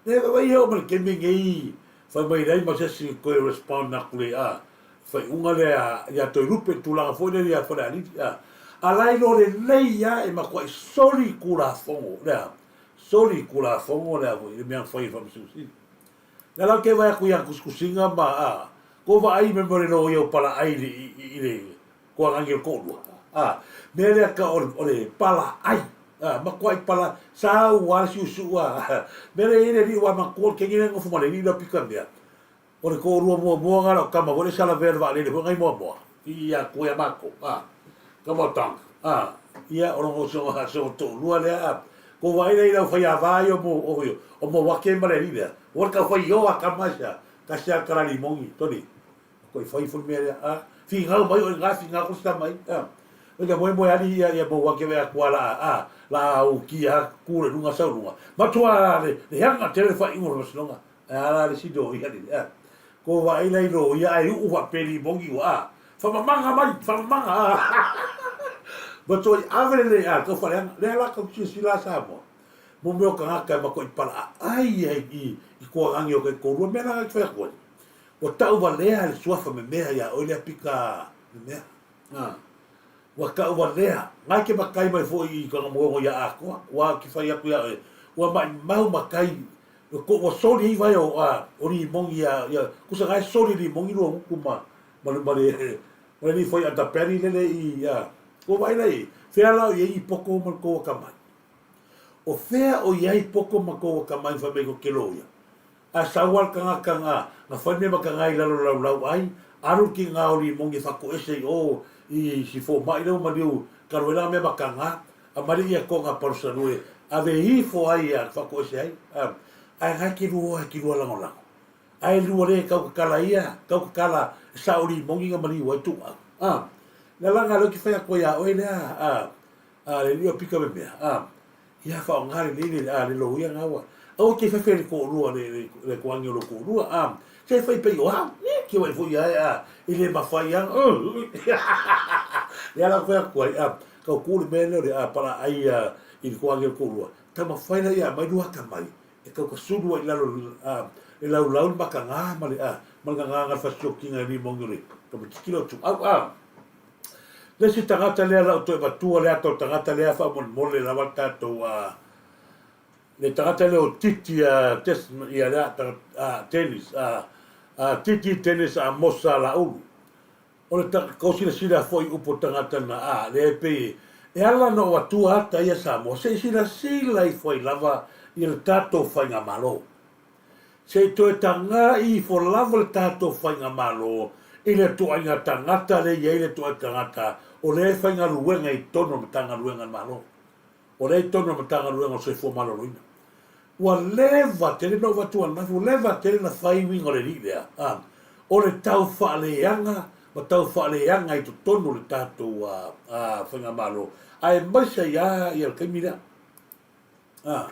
leva, vaai e oo mai le taimi lenei fai mai leai ma se isi toe respond atu le a, faaiuga lea ia Toelupe i le tulaga foi lea ia Falealili a. A la iloa lelei lava e matuai soli Tulafono lea, soli Tulafono lea foi le mea na fai e le Faamasino Sili. Lea la ou te vaai atu i ana tusitusiga ma a, kou vaai i mea o le loia o palaai i le, i le toagagi o le toalua, a, mea lea ka o le, o le palaai, a, matuai pala, sau lava le siusiu a, mea lea e i ai le alii ua matua o le teine lea e nofo ma le alii lea o Pikamea, O le toalua muamua na lau tama foi lea sa lavea i le vaalele foi nai moamoa i ia atu ia matou a tama o Tanga a ia o lona usoga si ona toalua lea a kou vaai lea i le aufaiava ia o mo o o Mauake ma le alii lea ua le tau fai ioa tama aisea tasi a le tala limoni toli toe fai foi le mea lea a finau mai oe na finau ko se tama ai a Oi ka moemoe ali ia ia Mauake wea kua la a la au kia ku le lunga sau lunga matua le le hanga tele whai ingo le masinonga Ae a la le isi loia lele a? Ko vaai la i loia ae uu faapeli mongi ua a? Famamaga mai, famamaga a! Matuai ave lelei a tau faleaga. Lea la kau silasila a Samoa. Mo mea o tagata e matuai palaaai ai i i toagagi o taitoalua mea la na te fai atu ai. Ua tau valea le suafa memea ia oe lea pika memea. A. Ua tauvalea, ngai ke matai mai foi i Tagamoego ia Atoa, ua ki fai atu ia oe, ua maimau matai, ko ua soli ai vai o a o limoni ia ia kusa ngai soli limoni lua gutu ma ma le ma le ma le foi ata peri lele i a ko vai lai fea la o iai i poko ma ko akamai. O fea o iai poko ma ko akamai fai mai ko ke loia. A sau a le tagata na, na fai mea ma ka i lalo laulau ai, alu ki nga o limoni e whakoese i o i si fomai lea ua maliu kalo e la mea ma ka nga, a mali ia ko nga palusa lue, ave ifo ai ia whakoese ai, a, ae ngai ki lua ki lua lagolago. Ae lua le kau kakala ia, kau kakala e sa o limoni nga maliu ai tu au. A, lea la nga leo ki whai ako ia oe lea, a, a le lio pika me mea, a, Ia whaonga le lele le a le loia nga wa. Aua ke whawhe le koʻolua le le le koangi o lo koʻolua a se whai pei o au e ke wai foi ae a e le mawhai a le ala koe aku ai a kau ku le mea leo le a pala ai a i le koangi o le koʻolua ta mawhai la ia mai lua ka mai e kau ka sulu ai lalo a le lau lau le maka ngā ma le a ma le ngā ngā whasiokinga e ni mongi o le ka matikilo tu au a Le isi tagata lea lau toe matua le ata o tagata lea faamolemole lava tatou a le tagata lea o Titi a Des ia lea a Dennis a a Titi Dennis Amosa Laulu o le ta kau silasila foi upu o tagata na a lea e pei e ala na ou atua ata ia Samoa se i silasila ifo ai lava ia le tatou faigamalo. Se i toe tagai ifo lava le tatou faigamalo i le ituaiga tagata lea e i ai le ituaiga tagata o lea e faigaluega i totonu o le Matagaluega a le Malo, o lea e i totonu o le Matagaluega o le Soifua Maloloina. Ua leva tele na ou avatu ananafi, ua leva tele na fai uiga o le alii lea, a, o le tau faaleaga ma tau faaleaga i totonu o le tatou faigamalo, aemaise ai lava le taimi lea. A,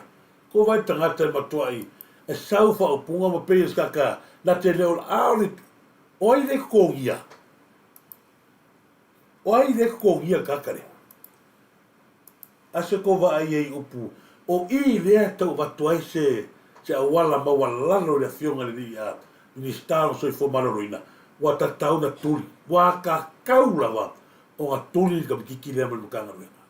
ko wai tagata e matuai e sau whaopunga ma pei e skaka na te leo a o le o ai le kokogia o ai le kokogia kaka lea a se ko vaai ai upu o i lea tau avatu ai se se auala maualalo i le afioga i le alii a Minista o le Soifua Maloloina ua tatau na tuli ua kakau lava ona tuli le tamaititi lea ma le Matagaluega.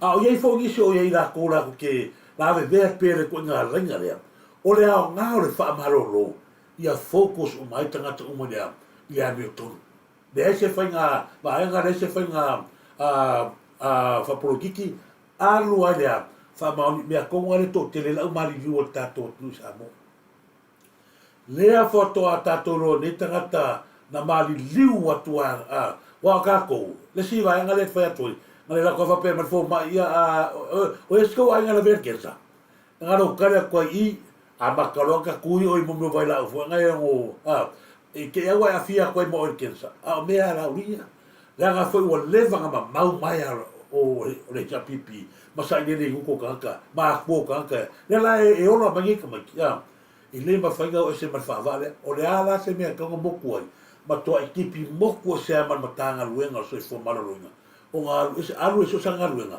A o i ai foi nisi o i ai lakou latou te Lavevea pea le ituaiga laiga lea. O le aoga o le faamalolo, ia focus uma ai tagata uma i le a? I le amiotonu. Leai se faiga vaega, leai se faiga faapolokiki, alu ai le a? Faamaoni mea tonu lava lea e toatele ai le aumaliliu a le tatou atunuu i Samoa. Lea faatoa tatou iloa nei tagata na maliliu atu a, a, aua o tatou, le isi vaega lea e fai atu ai, na le latou faapea mai le fomai, ia, a, o ia si tou aiga lavea i le cancer? Na lou tali atu ai i, amata loa ona tatui oe i mea o vailaau foi na e ono, a, i te i a ua e aafia atu ai ma oe i le cancer. A o mea a Laauli ia, leaga foi ua leva ona mamau mai a o le HRPP ma sailele i gutu o tagata, ma atua o tagata, lea la e ola mai nei tamaiti, a. I le mafai ona o ese ma le faavaa lea. O le a la se mea e tatau ona motu ai? Matuai tipi motu ese lava ma le Matagaluega o le Soifua Maloloina ona alu ese, alu ese o sana galuega,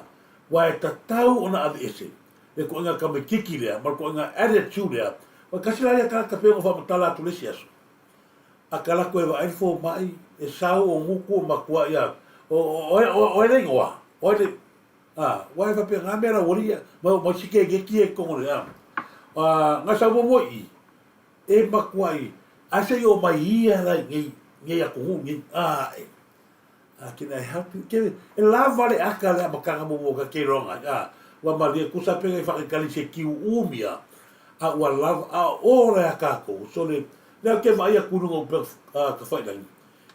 aua e tatau ona ave ese le ituaiga tamaititi lea ma le ituaiga attitude lea. Aua tasi la ia tagata pei ona faamatala atu i le isi aso, a ta alu atu e vaai le fomai, e sau o gutu o matuai a, o, o, o, o ai le igoa? O ai le, A, aua e faapena mea laualii ia, ma oo mai si kekeki ia i totonu o le, a, a, na sau muamua i i, e matuai, ae se i oo mai ia la i nei, nei atunuu nei, a, e, a, can I help you? Ke, e lava le aka le amataga muamua ta te iloa ai, a, ua malie tusa pe nai faatalitali i se kiu umi a, a ua lava, a o la ia tatou, so le, lea ou te vaai atu i luga o upega, a, tafailagi,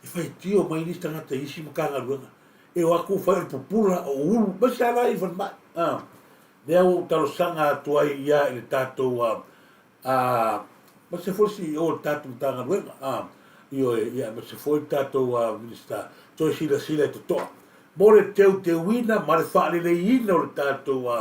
e faitio mai nisi tagata i isi Matagaluega, E o atu fai o le pupula, o ulu, ma se ala i falemai. A, lea ua ou talosaga atu ai ia i le tatou, a, a, ma se foi CEO o le tatou Matagaluega, a, ioe, ia, ma se foi le tatou, a, Minisita, toe silasila i totoa mo le teuteuina ma le faaleleiina o le tatou, a,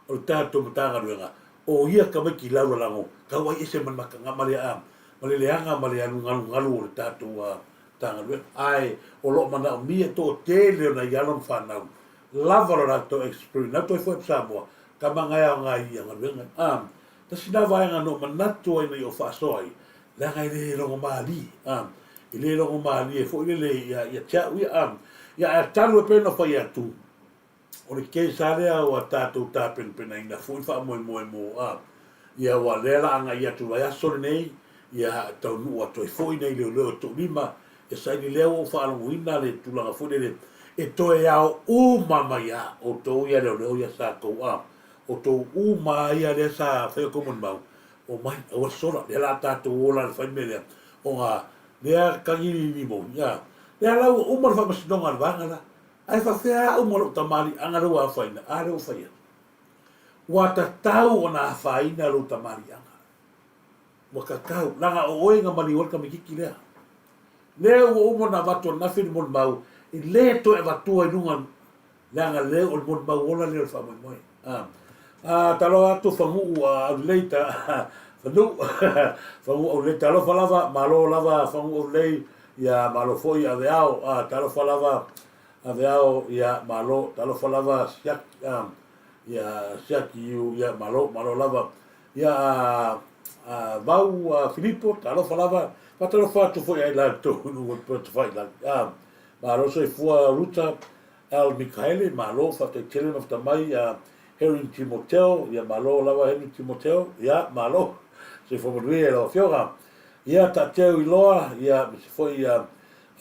o le tatou Matagaluega, o ia tamaiti laulalago, tau ai ese ma le mataga, ma le, a, ma le leaga ma le alugalugalu o le tatou, a, Matagaluega, ae o lo o manaomia toatele o nai alo ma fanau lava lo latou experience lau toe foi atu Samoa tama na e aoga i ia galuega a tasi na vaega na ou manatu ai ina ia ou faasoa ai leaga e le logomalie a e le logomalie foi lele ia ia te au ia a ia ae talu e pei ona fai atu O le case lava lea ua tatou tapenapenaina foi le faamoemoe mo a ia ua lea la agai atu vaiaso lenei ia taunuu atu ai foi nei leoleo e toalima e saili lea ua ou faalogoina le tulaga foi lele e toe ao uma mai a outou ia leoleo ia sa tou a outou uma ia lea sa fai outou molimau omai aua le sola lea la tatou ola le fai mea lea ona lea tagilili moni a lea la ua uma le faamasinoga a le vaega la Ae faafefea au ma lou tamaliiaga lea ua afaina? A lea ua fai atu. Ua tatau ona afaina lou tamaliiaga. Ua tatau, leaga o oe na maliu ai le tamaititi lea. Lea ua uma ona avatu ananafi le molimau, e le toe avatua i luga, leaga lea o le molimau ola lea o le faamoemoe. A, a talofa atu Faguu Aulelei, ta, Fanuu, Faguu Aulelei, talofa lava, malo lava Faguu Aulelei, Ia malo foi Aveao a talofa lava Aveao ia malo talofa lava Siaki a ia Siaki iu ia malo malo lava ia a a Vau a Filipo talofa lava faatalofa atu foi ai latou i luga o le Pota Failagi a malo soifua Ruta Al Mikaele malo faafetai tele mafta mai a Henry Timoteo ia malo lava Henry Timoteo ia malo soifua manuia i lau afioga Ia Taateu Iloa, ia aemaise foi ia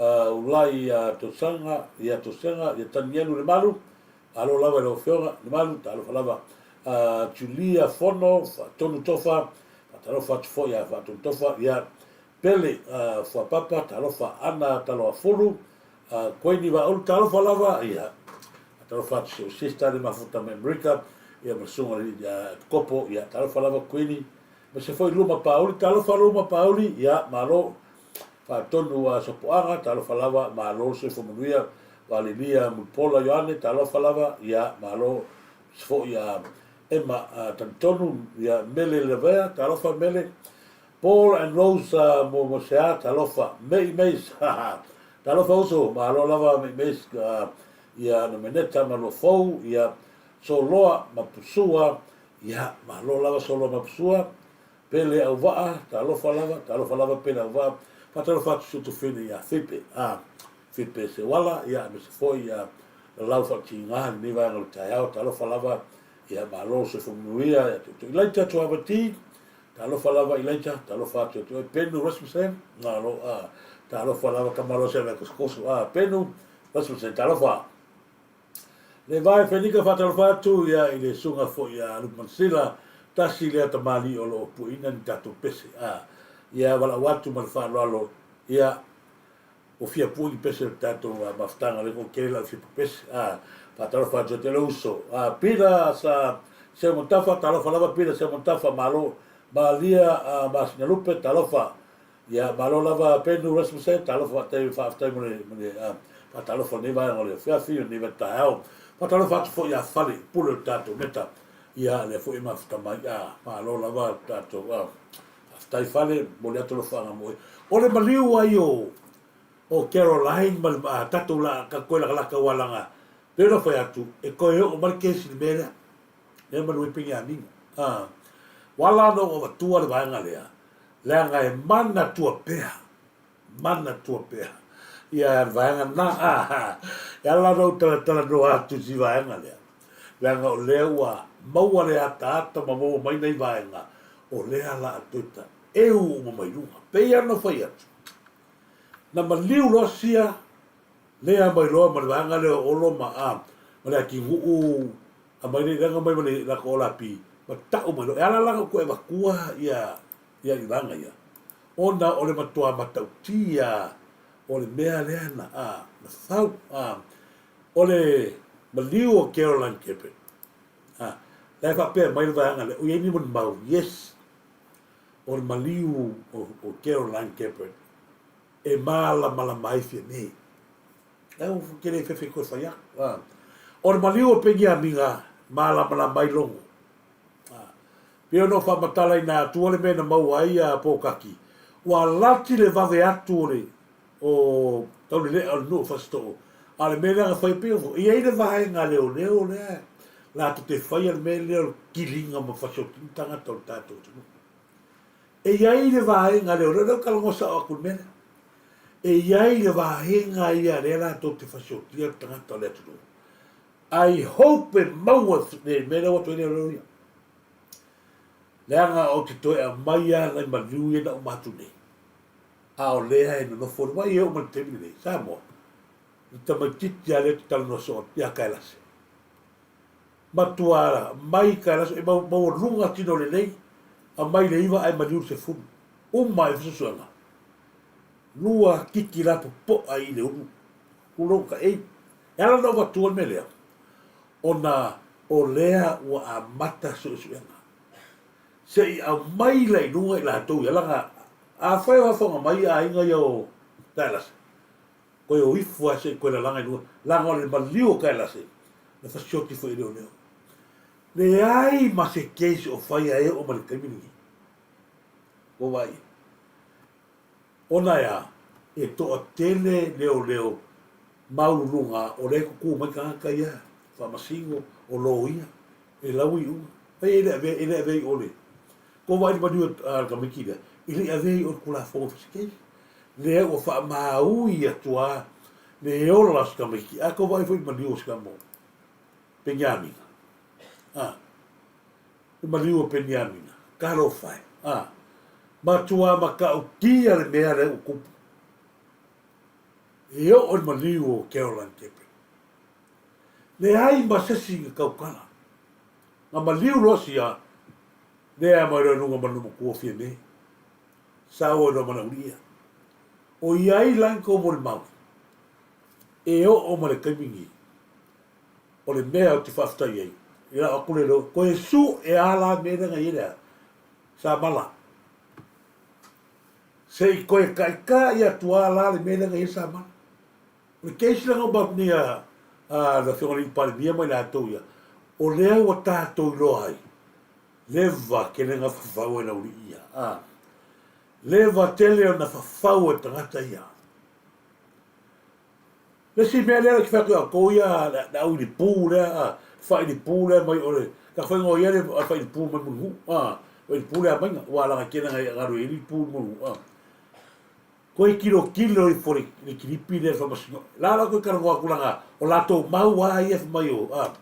Ulai Tosanga, ia Tosega, ia Tanielu Lemalu, malo lava i lau Afioga Lemalu, talofa lava Julia Fono, Faatonu Tofa, faatalofa atu foi ia Faatonu Tofa, ia Pele Fuapapa, talofa Ana Taloafulu, Kuini Vaaulu, talofa lava, ia faatalofa atu si ou sister le mafuta mai Amerika, ia ma le susuga ia Kopo, ia talofa lava Kuini, Aemaise foi Luma Pauli, talofa Luma Pauli, ia malo. Faatonu a Sopoaga, talofa lava, malo le soifua manuia. Valilia Mulipola Ioane, talofa lava, ia malo. Aemaise foi a Emma Talitonu, ia Mele Lavea, talofa Mele. Paul and Rose Momoesea, talofa. Mei Mace, talofa uso, malo lava Mei Mace, ia Nomeneta Maluafou, ia Soloa Mapusua, Ia, malo lava Solo Mapusua, Pele Auvaa, talofa lava, talofa lava Pele Auvaa, faatalofa atu si ou tufine ia Fipe, a, Fipe Seuala, ia, aemaise foi ia Lalau Faatiga i lenei vaega o le taeao, talofa lava. Ia, malo le soifua manuia ia te outou. Ilaita Tuavati, talofa lava Ilaita, talofa atu ia te oe. Penu Rasmussen, malo, a, talofa lava Kamalo Seavea Kosokoso, a, Penu Rasmussen, talofa. Le Vae Fenika faatalofa atu ia i le susuga foi ia Lupe Manasila, tasi lea tamalii o lo o pueina ni tatou pese, a, ia valaau atu ma le faaaloalo, ia, Ua fia pui ni pese o le tatou mafutaga lea ua tele lau fia pepese. A, faatalofa atu ia te lou uso. A, Pila sa Seumanutafa, talofa lava Pila Seumanutafa, malo. Malia a Masinalupe, talofa. Ia, malo lava Penu Rasmussen, talofa faafetai, faafetai mo le, mo le a, faatalofa i lenei vaega o le afiafi, o lenei vaitaeao. Faatalofa atu foi ia Fale, pule o le tatou meta. Ia, lea foi e mafuta mai. A, malo lava le tatou, a, Faafetai Fale, momoli atu alofaaga mo oe. O le maliu ai o o Caroline ma le tatou la ka koe lakalaka aua laga pei ona fai atu e toe oo mai le kesi i le mea lea. Lea malu ai Peniamina. A ua ala ona ou avatua le vaega lea leaga e manatua pea manatua pea ia le vaega lena. E ala ona ou talatalanoa atu i si vaega lea, leaga o lea ua maua le ataata ma maua mai nai vaega, o lea la a toe taeu uma mai luga. Pei lava ona fai atu, na maliu loa sia lea mai loa ma le vaega lea o Olo ma, a, ma le Atinuu, aumai le leaga mai ma le latou olapi, ma tau mai loa. E ala la ona ou toe avatua ia ia i vaega ia, ona o le matua matautia o le mea lea na, a, na fau, a, o le maliu o Caroline Kepert, a, la e faapea mai le vaega lea, o i ai ni molimau, yes, o le maliu o, o Caroline Kepert e malamalama ai Fiame. E ou te le fefe koe fai aku. A. O le maliu o Peniamina, malamalama ai Logo. Pei ona ou faamatalaina atua le mea na maua ai ia Pōkaki, ua lati le vave atu o le o Taulelea o le nuu o Fasitoo, a o le mea lea na fai pei ona i ai le vaega leoleo lea latou te faia le mea lea o le kiliga ma fasiotina tagata o le tatou atunuu. E i ai le vaega leoleo, lea ou te talanoa sao atu i le mea lea. E i ai le vaega ia lea latou te fasiotia le tagata o le atunuu. I hope e maua le mea lea ua toe leoleo ia. Leaga ou te toe aumaia nai maliu ia na uma atu nei. A o lea e nonofo le wai e oo mai le taimi lenei. Samoa, le tamaitiiti lava lea ou te talanoa soo atu ia Kaelase. Matua mai Kaelase, e maualuga tino lelei, aumai le 9 ae maliu le 10. Uma ai fesoasoaga. Lua kiki lapopoa i le ulu. Tulou ka ei. E ala ona ou avatua le mea lea, ona o lea ua amata suesuega. Se i aumai la i luga i latou ia, leaga afai o afoga mai aiga ia o Kaelase, koe o ifo lava se i koe lalaga i luga, leaga o le maliu o Kaelase, na fasioti foi e leoleo. Leai ma se case o faia e oo mai le taimi lenei. Ua vaai i ai. Ona e a? E toatele leoleo maualuluga o lea e tutu mai tagata ia, faamasino, o loia, e lau iuga. Ai e le avea, e le avea i o le, ua vaai i le maliu a le tamaiti lea, e le i avea i o le Tulafono Fasikei. Lea ua faamaui atu lava le ola o si tamaiti. A tou vaai foi i le maliu o si tama o Peniamina, a. Le maliu o Peniamina, talofa e, a, matua matautia le mea lea ua tupu. E oo i le maliu o Caroline Kepe. Leai ma se isi na tautala. Na maliu loa sia, lea mai loa i luga ma le nuu matua o Fiame. Sau ai loa ma le aualii ia. O i ai la ni tou molimau, e oo ma le taimi nei. O le mea ou te faafetai ai, i lau atu le leo, koe su e a la mea lea na i ai lea, sa mala. Se i koe taitai atu a la le mea lea na i ai sa mala. O le case lea na uma atu nei a, a le afioga i le Palemia ma i latou ia, o lea ua tatou iloa ai, leva tele na fafau e Laulii ia. A, leva tele ona fafau e tagata ia. Le isi mea lea ou te fai atu ia outou ia, le au ilipu lea, a, faailipu lea mai o le, ka fai ngoa ia le faailipu mai Mulinuu, a, faailipu lea maiga, ua laga tele na galu ai lipu i Mulinuu, a. Koe tilotilo ifo le, le kilipi lea le faamasino. La la koe talanoa atu laga, o latou mau a ia fai mai o, a.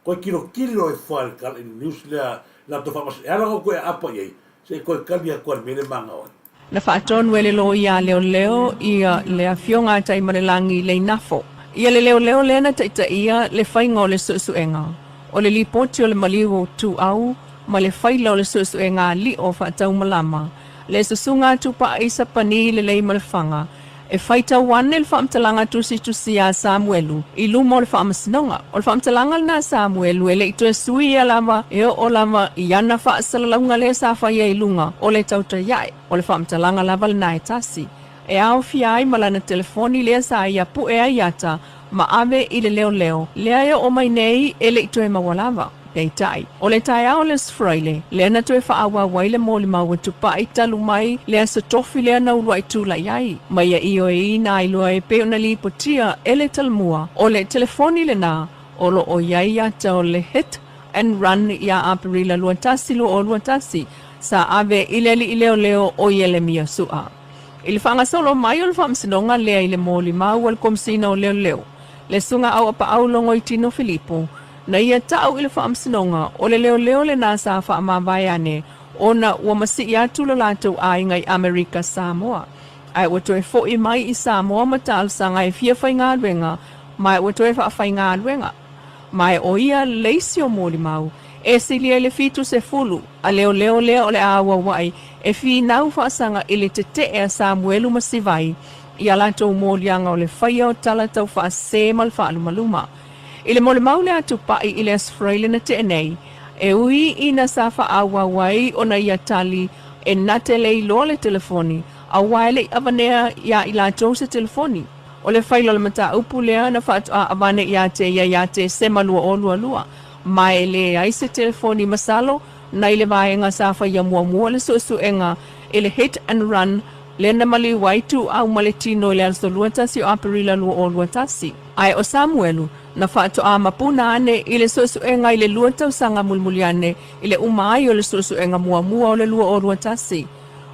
Koe kilokilo e fua i le kala i le news lea latou faamasi e ala ona koe aapa i ai se i koe kali atu ai le mea lea magao ai. Na faatonu e le loia a leoleo ia le Afioga a Taimalelagi Leinafo ia le leoleo lea na taitaia le faiga o le suesuega o le lipoti o le maliu o Tuau ma le faila o le suesuega alio faataumalama le susuga a Tupai Sapani Leleimalefanga E faitau ane le faamatalaga tusitusia a Samuelu i luma o le faamasinoga. O le faamatalaga lena a Samuelu e le i toe suia lava e oo lava i ana faasalalauga lea sa faia i luga o le tautai ae. O le faamatalaga lava lena e tasi e aofia ai ma lana telefoni lea sa ia pue ai ata ma ave i le leoleo lea e oo mai nei e le i toe maua lava. Peitai, o le taeao o le Aso Faraile, lea na toe faaauau ai le molimau a Tupai talu mai le aso tofi lea na uluai tulai ai ma ia ioeina ai loa e pei ona lipotia e le Talomua o le telefoni lena o lo o i ai ata o le hit and run iā Aperila 21 21 sa ave i le alii leoleo o Ielemia Su'a. I le faagasolo mai o le faamasinoga lea i le molimau a le Komesina o Leoleo, le Susuga Auapaau Logoitino Filipo, Na ia ta'u i le faamasinoga, o le leoleo lenā sa faamavae ane ona ua masii atu lo latou aiga i Amerika Samoa. Ae ua toe fo'i mai i Samoa ma talosaga e fia faigaluega, ma ua toe faafaigaluega. Ma e o ia le isi o molimau e silia i le 70 a leoleo lea o le a auaua'i e finau faasaga i le tete'e a Samuelu ma Sivai i a latou moliaga o le faia o tala taufaasese ma le faalumaluma. I le molimau lea a Tupai i le Aso Faraile na tea nei, e ui ina sa faaauau ai ona ia tali e na te le iloa le telefoni, aua e le i avanea iā i latou se telefoni. O le faila o le mataupu lea na faatoa avane iā te ia iā Tesema 2022, ma e leai se telefoni masalo na i le vaega sa faia muamua le suesuega i le hit and run lea na maliu ai Tuuau ma le tino i le aso 21 o Aperila 2021. Ae o Samuelu, na faatoa mapuna ane i le suesuega i le lua tausaga mulimuli ane i le uma ai o le suesuega muamua o le 2021.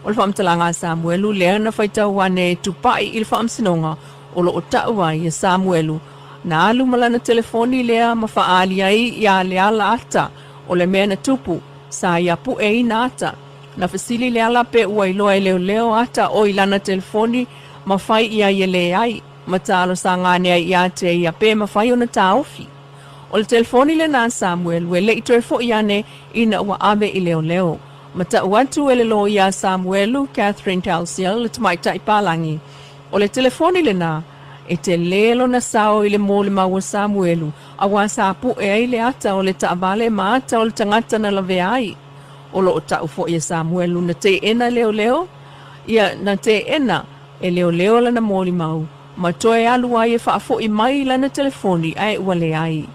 O le faamatalaga a Samuelu lea na faitau ane e Tupai i le faamasinoga o lo o tau ai e Samuelu na alu ma lana telefoni lea ma faaali ai iā Leala ata o le mea na tupu, sa ia pueina ata. Na fesili Leala pe ua iloa e leoleo ata o i lana telefoni ma fai i ai e leai, ma talosaga ane ai iā te ia pe mafai ona taofi. O le telefoni lenā Samuelu e le i toe foʻi ane ina ua ave i leoleo. Ma tau atu e le loia a Samuelu, Catherine Dalziel, le tamaitai palagi, o le telefoni lenā e telē lona sao i le molimau a Samuelu auā sa puʻe ai le ata o le taavale ma ata o le tagata na lavea ai. O lo o tau foʻi e Samuelu na teena leoleo, ia, na teena e leoleo lana molimau ma toe alu ai e faafoʻi mai lana telefoni ae ua leai.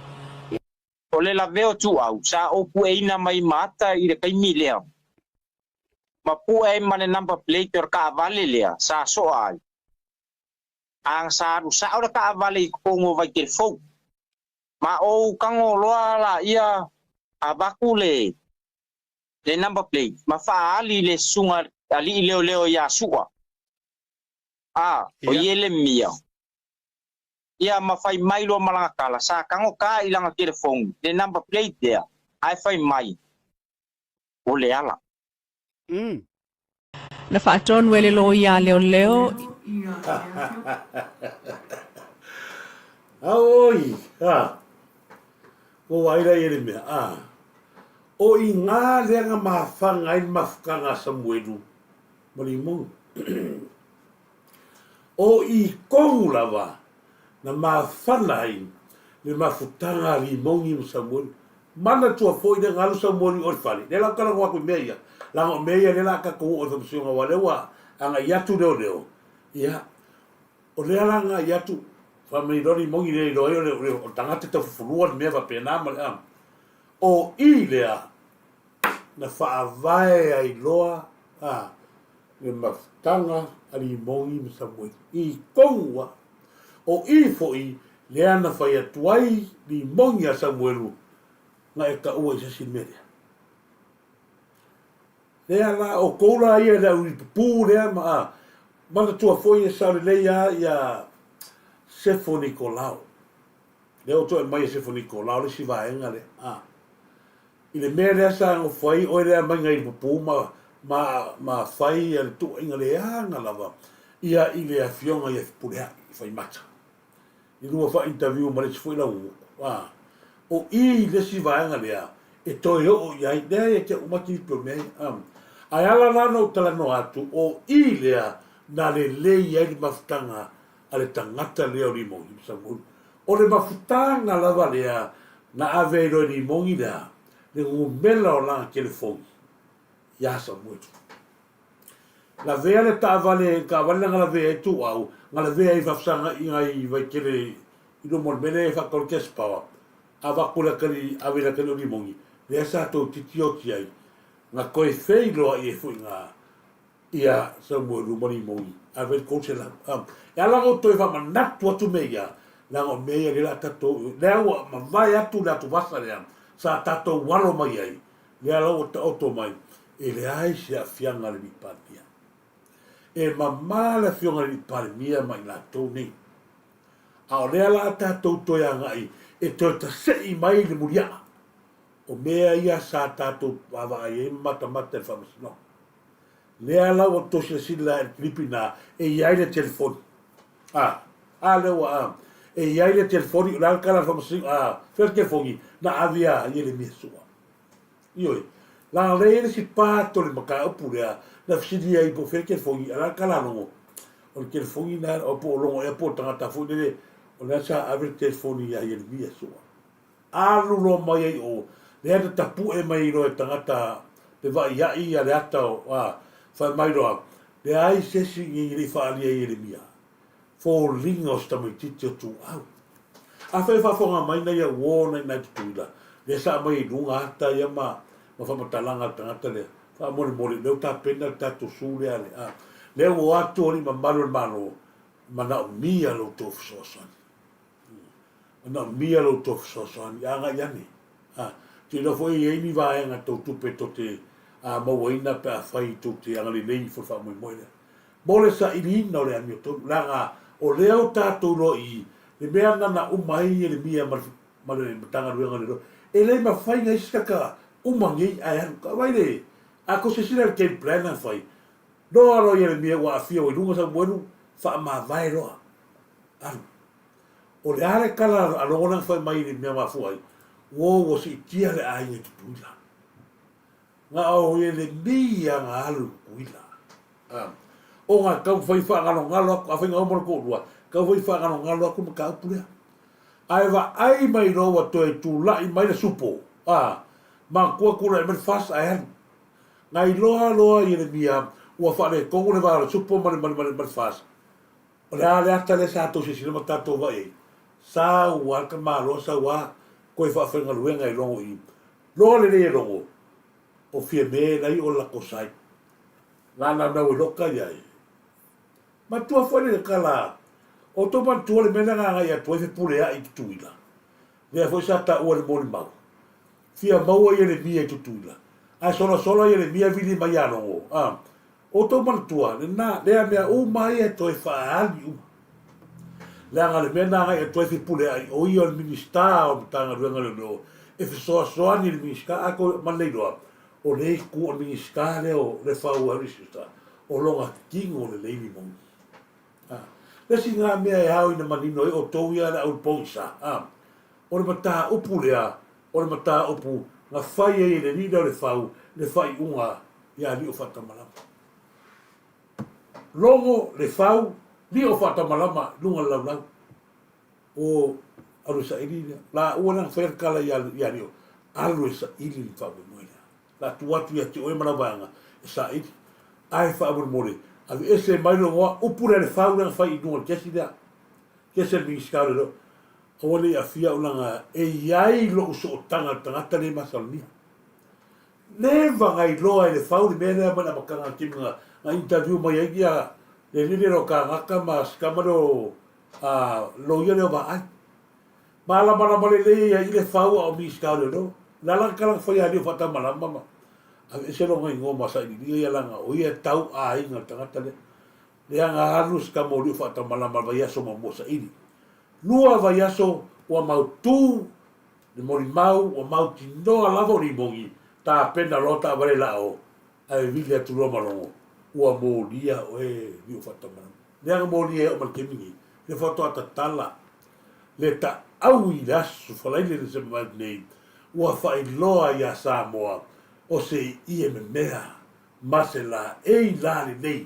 O le lavea o Tuuau, sa ou pueina mai ma ata i le taimi lea, ma pue ai ma le number plate o le taavale lea sa soa ai. A sa alu sa'o le taavale i totonu o Vaitelefou, ma ou tago loa laia avatu le le number plate ma faaali le susuga alii leoleo iā Su'a, a o Ielemia. Ia ma fai mai loa ma lana tala, sa tago tā i lana telefoni le number plate lea, ae fai mai, O Leala. Na faatonu e le loia a leoleo. Aoi, a, ko wai la ia le mea, a, o i ngā lea nga mafanga ai le mafutaga a Samuelu ma Limoni. O i konu lava na mafana ai le mafutaga a Limoni ma Samuelu. Manatua foi lea na alu Samuelu i o i le fale, lea la ou talanoa atu i mea ia, leaga o mea ia lea o le a tatou oo i le faamasinoga aua o lea ua agai atu leoleo, ia, o lea la na agai atu, fai mai loa Limoni le iloa ai o le tagata e taufufulua le mea faapena ma le a. O i lea na faavae ai loa a le mafutaga a Limoni ma Samuelu i tonu lava. O i foi lea na fai atu ai Limoni iā Samuelu, Na e taua i se isi mea lea. Lea la, o tou la ia le au pupū lea ma a, manatua foi e sao lelei lava ia Sefo Nikolao. Lea ua toe aumai e Sefo Nikolao le isi vaega lea. A. I le mea lea sa nofo ai oe lea aumaiga i le pupū ma, ma, ma fai ia le tuuaiga leaga lava ia i le afioga ia Fepuleai Faimata. I lua faa-interview ma le isi foi lauuku. A. O i le isi vaega lea e toe oo i ai, lea ia te uma kilipi o mea ia. A. Ae ala la ona ou talanoa atu, o i lea na lelei ai le mafutaga a le tagata lea o Limogi ma Samuelu. O le mafutaga lava lea na ave ai loa e Limogi lea le gumela o lana telefoni iā Samuelu. Lavea le taavale, taavale na lavea ai Tuuau, na lavea ai faafesagaiga i Vaitele i luma o le mea lea e faatau le cash power, avatu i le atalii, ave i le atalii o Limogi, lea sa toeitiiti oti ai, na toe feiloai ai foi na ia Samuelu ma Limogi, ave ai le 300. E ala ona ou toe faamanatu atu mea ia, leaga o mea ia lea o le a tatou, lea ua mavae atu le atuvasa lea sa tatou alo mai ai, lea la ua taoto mai, e leai se aafiaga a le Alii Palemia. E mama le Afioga i le Alii Palemia ma i latou nei. A o lea la a tatou toe agai e toe tasei mai le muliaa o mea ia sa tatou vaavaai ai ma matamata i le Faamasinoga. Lea la ua tou silasila i le kilipi na e i ai le telefoni. A, a lea ua, a, e i ai le telefoni, o le a le tala a le Faamasinoga, a, fea le telefoni na ave ia Ieremia Su'a. Ioe. Leaga o lea e i ai le isi part o le mataupu lea na fesili ai po o fea le telefoni, a o le a le tala a Logo? O le telefoni lena, po o Logo ea po o le tagata foi lele, o lea sa ave le telefoni ia Ieremia Su'a. Alu loa mai ai o, lea na tapue mai ai loa e tagata pe vaaiaʻi ia le ata o, a, fai mai loa, Leai se isi i le i faaalia i Ieremia, foliga o se tamaitiiti o Tuuau. Afai e faafofoga mai nai au uo nai nai Tutuila, lea sa aumai ai i luga ata ia ma, ma faamatalaga a le tagata lea, faamolemole, lea ua tapena le tatou su lea a le, a, lea ua o atu alii mamalu o le Malo, manaomia lo outou fesoasoani. Manaomia lo outou fesoasoani, agai ane. A, te iloa foi e i ai ni vaega tou tupe tou te a, mauaina pe afai tou te agalelei ifo i le faamoemoe lea. Mo le sailiina o le amiotonu, leaga o lea ua tatou iloa i le mea na na uma ai Ieremia ma le, ma le Matagaluega o Leoleo, e le mafai na isi tagata uma nei ae alu. Ka vaai le, a tou silasila i le game plan na fai, noa loa Ieremia ua aafia ua i luga Samuelu, faamavae loa. Alu. O le a le tala a Logo lea na fai mai i le mea mafua ai? Uo ua siitia le aiga i Tutuila. Na o Ieremia na alu i Tutuila. A. Ona taumafai faagalogalo atu, afai na uma le toalua, taumafai faagalogalo atu le mataupu lea. Ae vaai mai loa ua toe tulai mai le supo, a, manatua tulai mai le FAST ae alu. Na iloa loa Ieremia ua faaletonu le va o le supo ma le, ma le, ma le, ma le FAST. O le a le ata lea sa tou silasila ma tatou vaai ai? Sau a le tamaloa sau a koe faafaigaluega e logo i loa lelei e logo o Fiame lai o lako sai la naunau e loka ia e matua foi le tala o tou manatua le mea lea na agai atu ai Fepuleai i Tutuila lea foi sa taua i le molimau fia maua Ieremia i Tutuila ae solasola Ieremia vili mai ia Logo a Outou manatua, lena, lea mea uma ia e toe faaali uma. Leaga le mea na agai atu ai Fepuleai, o ia o le Minisita o Matagaluega o Leoleo, e fesoasoani i le Minisita, a tou ma le iloa, o le itu o le Minisita lea o Lefau Harris Minisita, o lona tino lelei limoni. A, le isi na mea e ao ina manino ai outou ia le au pogisa, a, o le mataupu lea, o le mataupu na fai ai e le alii lea o Lefau le faaiuga ia Lio Faatamalama. Logo, Lefau, Lio Faatamalama i luga o le laulau o alu e saili lea. Laua lea na faia le tala ia, ia Lio, alu e saili le faamoemoe lea. La tuu atu ia te oe ma lau vaega e saili. Ae faamolemole, aveese mai lou igoa, upu lea Lefau lea na fai i luga o le kesi lea. Kesi a le Minisita o Leoleo. Aua ne i aafia au leaga e i ai lou sootaga i le tagata lea e masalomia. Never na iloa e Lefau le mea lea mai le amataga o le taimi na na interview mai ai ia le alii lea o Kagaka ma si tama lea o a loia lea o Vaai. Malamalama lelei ia i Lefau a o Minista o Leoleo. Le a la le tala na fai ia alii o Faatamalama ma aveese lona igoa ma sailiiliga ia leaga o ia e tau aiga le tagata lea. Lea na alu si tama o alii o Faatamalama i le vaiaso muamua saili. Lua vaiaso. Ua mautū le molimau, ua mautinoa lava o limogi, tapena loa taavale la o, ae vili atu loa ma logo, ua molia oe liu faatamalama. Leaga molia e oo ma le taimi nei, le faatoa tatala le taau i le aso Faraile le se mavae nei, ua faailoa iā Samoa o se ie memea ma se laei la lelei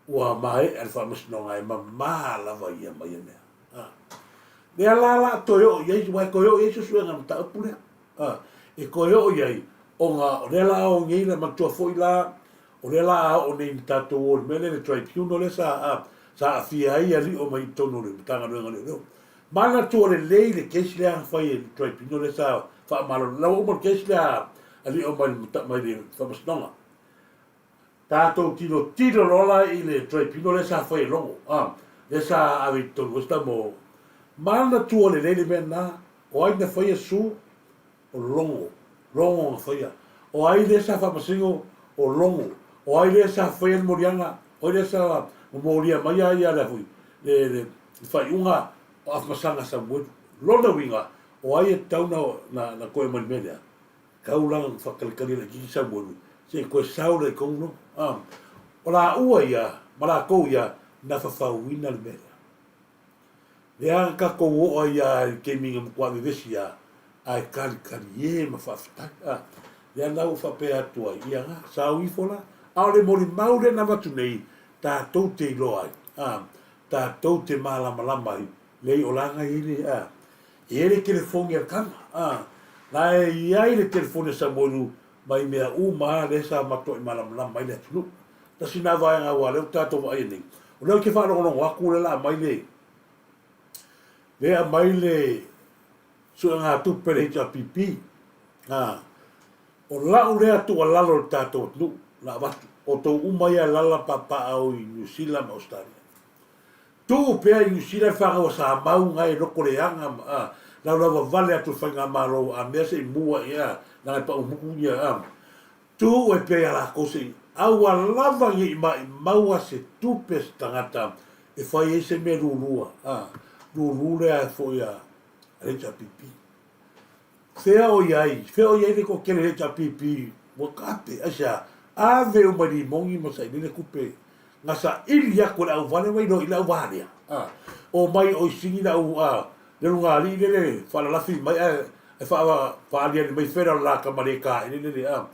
ua maea le faamasinoga e mamā lava ia ma ia mea. A. Lea la la toe oo i ai, aua e toe oo i ai suesuega o le mataupu lea. A. E toe oo i ai, ona o lea la a oo nei, manatua foi la, o lea la a oo nei i le tatou o i le mea lea le tribunal lea sa, a, sa aafia ai alii o mai i totonu o le Matagaluega o Leoleo. Manatua lelei le case lea na fai e le tribunal lea sa faamalolo. La ua uma le case lea a alii o mai le, mai le Faamasinoga. Tatou tilotilo loa la i le tribunal lea sa fai e Logo, a, lea sa ave i totonu ai mo manatua lelei le mea lena, o ai na faia sue? O Logo, Logo na faia. O ai lea sa faamasino? O Logo. O ai lea sa faia le moliaga? O ai lea sa momolia mai a ia le foi le le faaiuga o Afamasaga Samuelu. Lona uiga, o ai e tatau na na na toe mai le mea lea? Tau la na faakalikali e laitiiti Samuelu, se i toe sao lea i tonu loa. A, o laua ia ma latou ia na fafauina le mea lea. Lea na tatou oo ai lava i le taimi na matua vevesi lava, ae kalikali e ma faafetai. A, lea la ua faapea atu ai, ia na, sao ifo la. A o le molimau lea na avatu nei, tatou te iloa ai, a, tatou te malamalama ai, leai o la na i ai le, a, E i ai le telefoni a le tama, a, la e i ai le telefoni a Samuelu ma i mea uma a lea sa matuai malamalama ai le atunuu. Tasi na vaega aua lea ua tatou vaaia nei, o lea ou te faalogologo atu lea la aumai le, lea aumai le suegatupe a le HRPP, a, o lau lea tuualalo i le tatou atunuu, la avatu, outou uma ia e alaala papaaao i Niu Sila ma Ausetalia. Tuu pea i Niu Sila le fanau a Samau nga e loko leaga ma a laulauva vale atu le faigamalo a mea se i mua i a leaga e pau muku ia a tuu ai pea ia lakou se i aua lava ne i maimau a se tupe a se tagata e fai ai se mea lulua a lulu lea foi a HRPP. Fea o i ai, fea o i ai le toatele o le HRPP ua kape, aisea? Ave uma i limogi ma saili le tupe na saili atu e le auvale ma iloa i le auvalea. A, omai o isini le au, a, le lugalii lele faalalafi mai ae, ae faa, faaliali mai fela o le la tama le taele lele, a.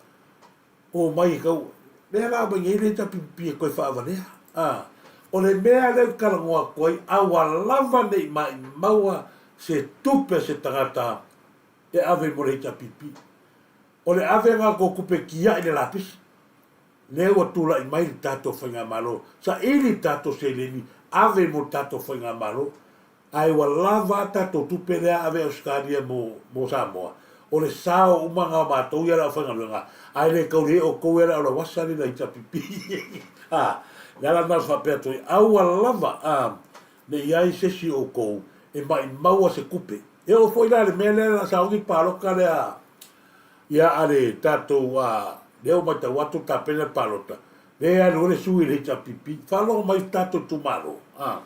Omai e tau, lea la omai nei le HRPP e toe faavalea. A, o le mea lea ou te talanoa atu ai, aua lava ne i maimau se tupe a se tagata e ave mo le HRPP. O le avega atu o tupe tiai le lapisi, lea ua tulai mai le tatou faigamalo, saili le tatou seleni ave mo le tatou faigamalo, Ae ua lava a tatou tupe lea ave Ausetalia mo mo Samoa. O le sao uma na o matou ia le aufaigaluega, ae le tau lelei outou ia le aulauasa le laita pipi. A, le ala lena ou te faapea atu ai, aua lava a ne i ai se isi o outou e maimaua se tupe. E oo foi la i le mea lea na sauni le palota lea ia a le tatou a lea ua matau atu tapena le palota, lea e alu ai le sui i le HRPP. Faalogo mai le tatou itumalo, a.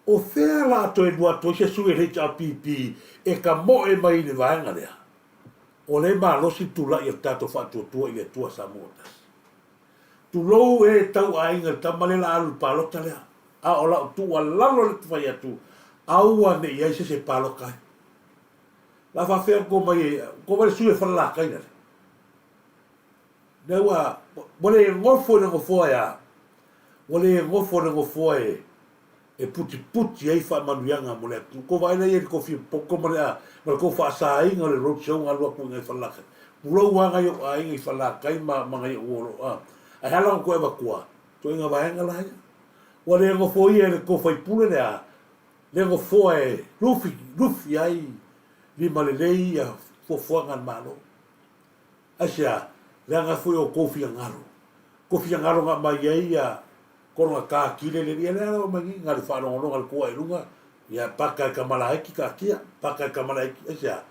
O fea la toe alu atu ai se sui o le HRPP e tamoe mai i le vaega lea? O lea e malosi le tulai o le tatou faatuatua i le Atua Samoa Tasi. Tulou e tau aiga le tama lea la alu i le palota lea. A o lau tuualalo lea ou te fai atu, aua ne i i ai se isi e palota ai. La faafefea ona tou mai e, tou vaai i le sui o Falelatai lale. Lea ua, ua le nofo i le nofoa e a? Ua le nofo i le nofoa e, e putiputi ai faamanuiaga mo le atunuu. Tou vaai la i ai i le tou fia poto ma le, ma le tou faasaina o le road show na alu atu i ina i Falelatai. Pulou lava nai ou aiga i Falelatai ma, ma nai ou uo, a. Ae a la ona toe avatua? Ituaiga vaega la ia. Ua le nofoia e le tou faipule le a? Le nofoa e lufi, lufi ai lima lelei ia fuafuaga a le Malo. Aisea? Leaga foi o kou finagalo. Kou finagalo na aumai ai ia kona ka kile le ia lea lava mai nei, na le faalogologo le tua i luga, ia paka e kamalaeki taatia, paka e kamalaeki. Aisea?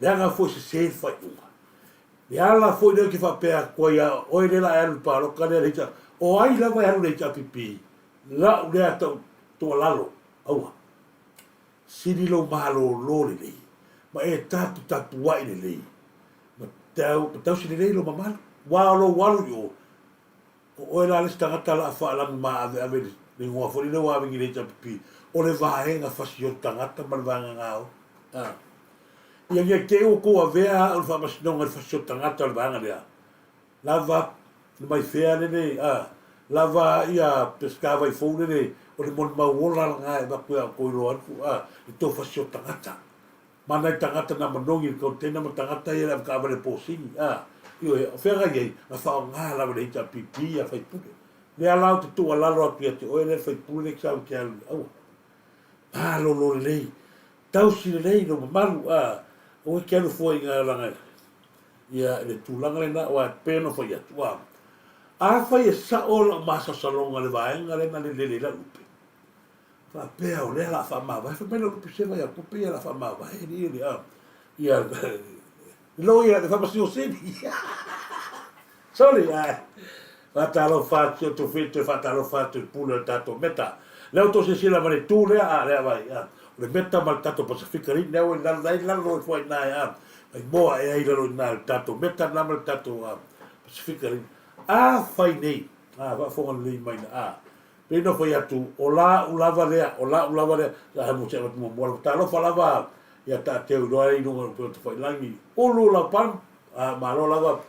Leaga foi sese le faaiuga. Le ala foi lea ou te faapea atu ai ia oe lea la e alu i le palota lea le HRPP, o ai lava e alu i le HRPP, lau lea tau tuualalo, aua. Sili lou malōlō lelei, ma e taputapuaʻi lelei, ma tau, ma tausi lelei lou mamalu. Ua o lou alu i o, o ʻoe la le isi tagata la a faalanu maaveave i le igoa foi lele ua avegi i le HRPP, o le vaega fasioti tagata ma le vaega gaoi. A. Ia ina te i ua tou avea a'u i le faamasinoga i le fasioti tagata o le vaega lea, Lava le mai fea lele a lava ia Peseta vai fou lele o le molimau ola lena e avatu ia outou iloa atu a le tou fasi o tagata. Ma nai tagata na manogi i le container ma tagata ia le avetaavale posini a ioe o fea na iai na faaaoga lava le HRPP ia faipule. Lea la ou te tuualalo atu ia te oe lea le faipule lea e te sau e te alu i aua. Malolo lelei tausi lelei lou mamalu a aua e te alu fua i ga laga ia i le tulaga lena aua e pei ona fai atu a afai e sa'o la'u masalosaloga i le vaega lea na lelele ai la'u lupe faapea o lea la a faamavae fai mai la'u lupe se vaai atu pei o le a faamavae alii le a ia le loia le faamasino sili sorry ae faatalofa atu si o outou toe faatalofa atu i pule o le tatou meta lea ua outou silasila ma le itu lea a lea vai a o le meta ma le tatou Pasefika lea ua i lalo i lalo ifo ai i ina a Ai moa e ai lalo ina le tatou meta na ma le tatou a Pasefika lea a fai nei a faafofoga lelei mai na a pei ona fai atu o la'u lava lea o la'u lava lea sa mo se avatu muamua lava talofa lava ia taateu iloa ai luga o le tafailagi ulu laupan a malo lava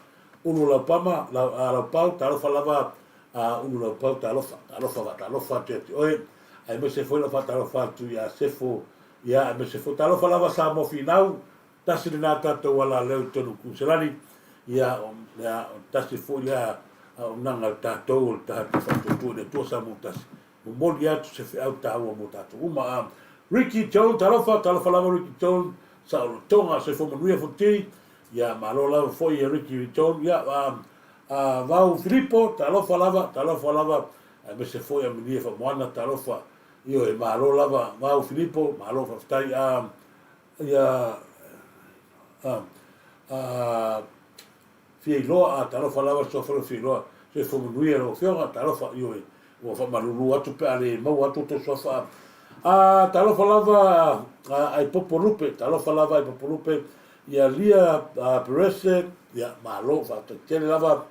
ulu laupama lau, a, laupau talofa lava a ulu laupau talofa talofa faatalofa atu ia te oe aemaise foi lau faatalofa atu ia Sefo ia aemaise foi talofa lava Samoa finau Tasi lena tatou alaleo i totonu o Kuselani, ia, o, lea, o tasi foi lea auaunaga a le tatou o le tatou faatuatua i le Atua Samoa tasi. Momoli atu se feau taua mo tatou uma. A Ricky Jones, talofa, talofa lava Ricky Jones, saolotoga, soifua manuia Fonoti, ia, malo lava foi ia Ricky Jones, ia, a, a Vau Filipo, talofa lava, talofa lava, aemaise foi a Milie Famoana, talofa, ioe, malo lava Vau Filipo, malo faafetai, a, Ia a a Fiailoa a talofa lava le suafa lea o Fiailoa soifua manuia lau afioga talofa ioe ua faamalulu atu pe a le maua atu outou suafa a talofa lava a Aipopo Lupe talofa lava Aipopo Lupe ia Lia a Perese ia malo faafetai tele lava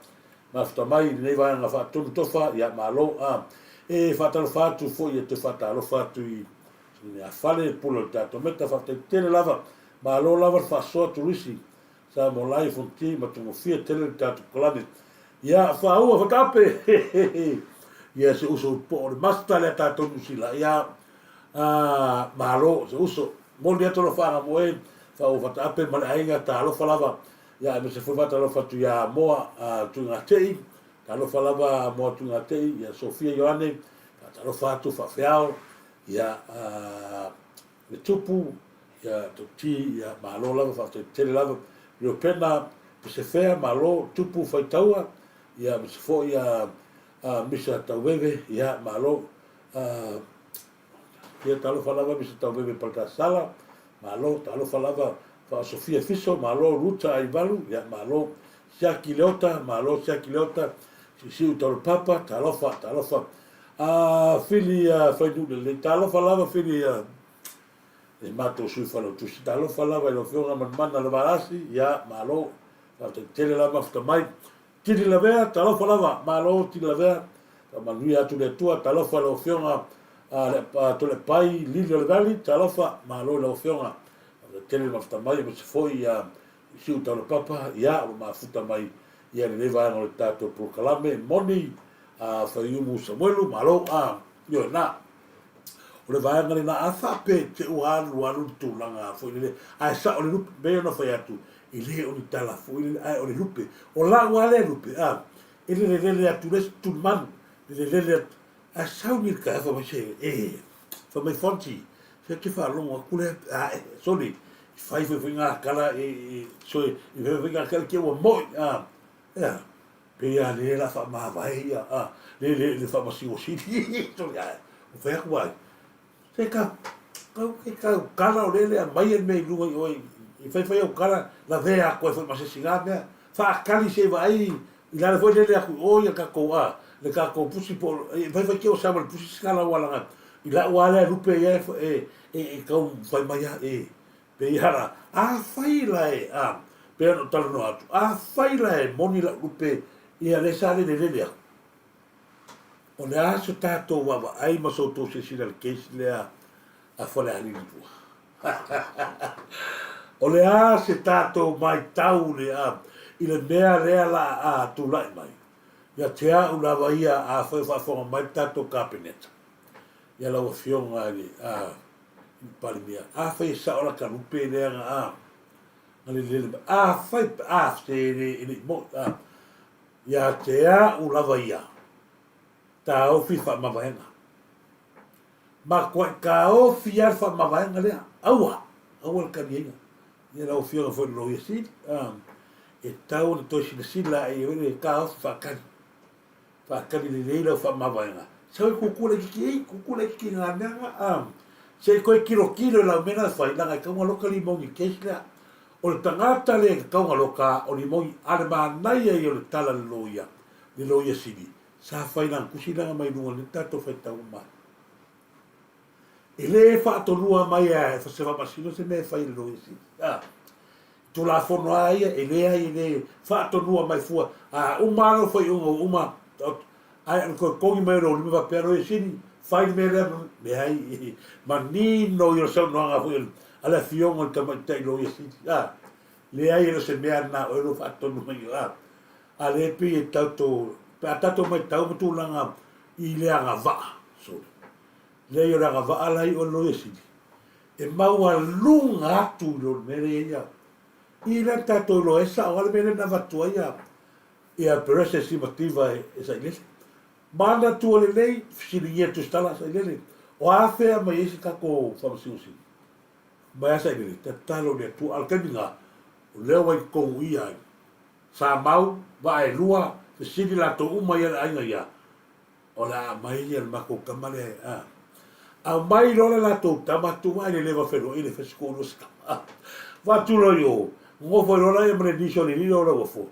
mafuta mai i lenei vaega faatonu tofa ia malo a e faatalofa atu foi e toe faatalofa atu i Ia fale pule o le tatou meta faafetai tele lava malo lava le faasoa turisi Samoa Life on ti matagofie tele le tatou kalame ia faaua fataape ia se uso po o le master lea tatou Niu Sila ia a malo se uso moli atu alofaaga mo e faaua fataape ma le aiga talofa lava ia aemaise foi faatalofa atu ia Moa Tuigatei talofa lava Moa Tuigatei ia Sofia Ioane faatalofa atu faafeao Ia, a, le tupu, ia, Toti, ia, malo lava, faafetai tele lava. Reupena, Pesefea, malo, tupu, faitaua, ia, aemaise foi a, a Misa Taueve, ia, malo, a, ia, talofa lava Misa Taueve Paletasala, malo, talofa lava Faasofia Fiso, malo, Ruta Aivalu, ia, malo, Siaki Leota, malo, Siaki Leota, Siusiu Taulapapa, talofa, talofa. A Fili a Fainuu lelei. Talofa lava Fili a e matou sui Failautusi. Talofa lava i lau Afioga Manumana Levalasi, ia malo. Faafetai tele lava mafuta mai. Tili Lavea, talofa lava, malo Tili Lavea. Faamanuia atu le Atua, talofa i lau Afioga a le Tolepai Lili o le Valley, talofa, malo i lau Afioga. Faafetai tele le mafuta mai, aemaise foi ia Siu Taulapapa, ia ua mafuta mai ia lenei vaega o le tatou polokalame. Moni a Faiumu Samuelu, malo, a, ioe, na, o le vaega lena, a faapea te ua alu alu le tulaga foi lele, ae sao le lupe, pei ona fai atu, e le o ni tala foi lele, ae o le lupe, o lau lava lea lupe, a, e lelelele atu le isi tulimanu, lelelele atu, ae sau ni le taeao fai mai se, e, fai mai Fonti, se ou te faalogo atu lea, a, e, sole, i fai foi foi ngā kala, e, e, soe, i fai foi ngā kala, ke ua moi, a, ea, Pei a le la faamavae ia a le le le faamasingosili sole ae o fai atu ai se ka kau ke kau kala o le le aumai le mea i luga i oe i fai fai au kala lavea atu ai foi ma se isi na mea faakali se i vaai i lale foi lele atu i o ia tatou a le tatou pusi po o fai fai ke o sama le pusi se kala ua laga. I la'u a lea lupe ia e e e tau fai mai a e pei a la afai la e a pei ona ou talanoa atu afai la e moni la'u lupe ia lea sa lele lele aku o le a so tatou vaavaai ma so outou silasila i le case lea a Falealili 2. O le a se tatou maitau le a i le mea lea la a tulai mai? Ia te a'u lava ia afai o faafofoga mai le tatou Kapeneta, ia lau Afioga i le a i le Palemia, afai e sa'o la ta lupe lea na a na lelele mai, afai pe a se e le e le i mo'i a, ia te a'u lava ia taofi faamavaega. Matuai taofi lava le faamavaega lea, aua, aua le taliaina. Ia lau Afioga foi i le Loia Sili, e tatau ona toe silasila ae i le taofi faatali. Faatali lelei lau faamavaega. Sau e kuku laitiiti ei, kuku laitiiti i ngā mea ngā. Se i toe tilotilo i lau mea na fai, leaga e tatau ona loka limoni i le case lea. O le tagata lea e tatau ona loka, o limoni, a le manaia ia o le tala a le loia, le Loia Sili, Sa fai lana tusi lana mai luga nei tatou faitau uma ai. E le faatonua mai e se faamasino se mea e fai e le Loia Sili. A. Tulafono a ia, e leai e le faatonua mai fua. A uma lava lau faaiuga ua uma, ae o le toe togi mai o lou lima faapea, Loia Sili, fai le mea lea, leai, manino ia o le saunoaga foi a le Afioga i le Tamaitai Loia Sili. A. Leai e le o se mea na oe lou faatonu mai. A. A lea e pei e tatou, pe a tatou maitau ma tulaga i le agavaa, sorry, leai o le agavaa la i o le Loia Sili, e maualuga atu i lo le mea lea ia, i lea tatou iloa ai sao lava le mea lea na avatu ai ia, ia Perese Simativa e, e Sailele. Manatua lelei, fesiligia e Tusitala Sailele, o a fea mai ai se tatou Faamasino Sili? Mai a Sailele, tatalo i le Atua, a o le taimi lena, o lea ua i totonu ia ai. Sa mau, vaa e lua, fesili latou uma ia le aiga ia, o le a aumai ia le matou tama lea e, a. Aumai loa le latou tama, tuu ae le leva feloai le fasi toalua se tama, a. Avatu loa i o, nofo ai loa laia ma le nisi o le lilo o le uafo,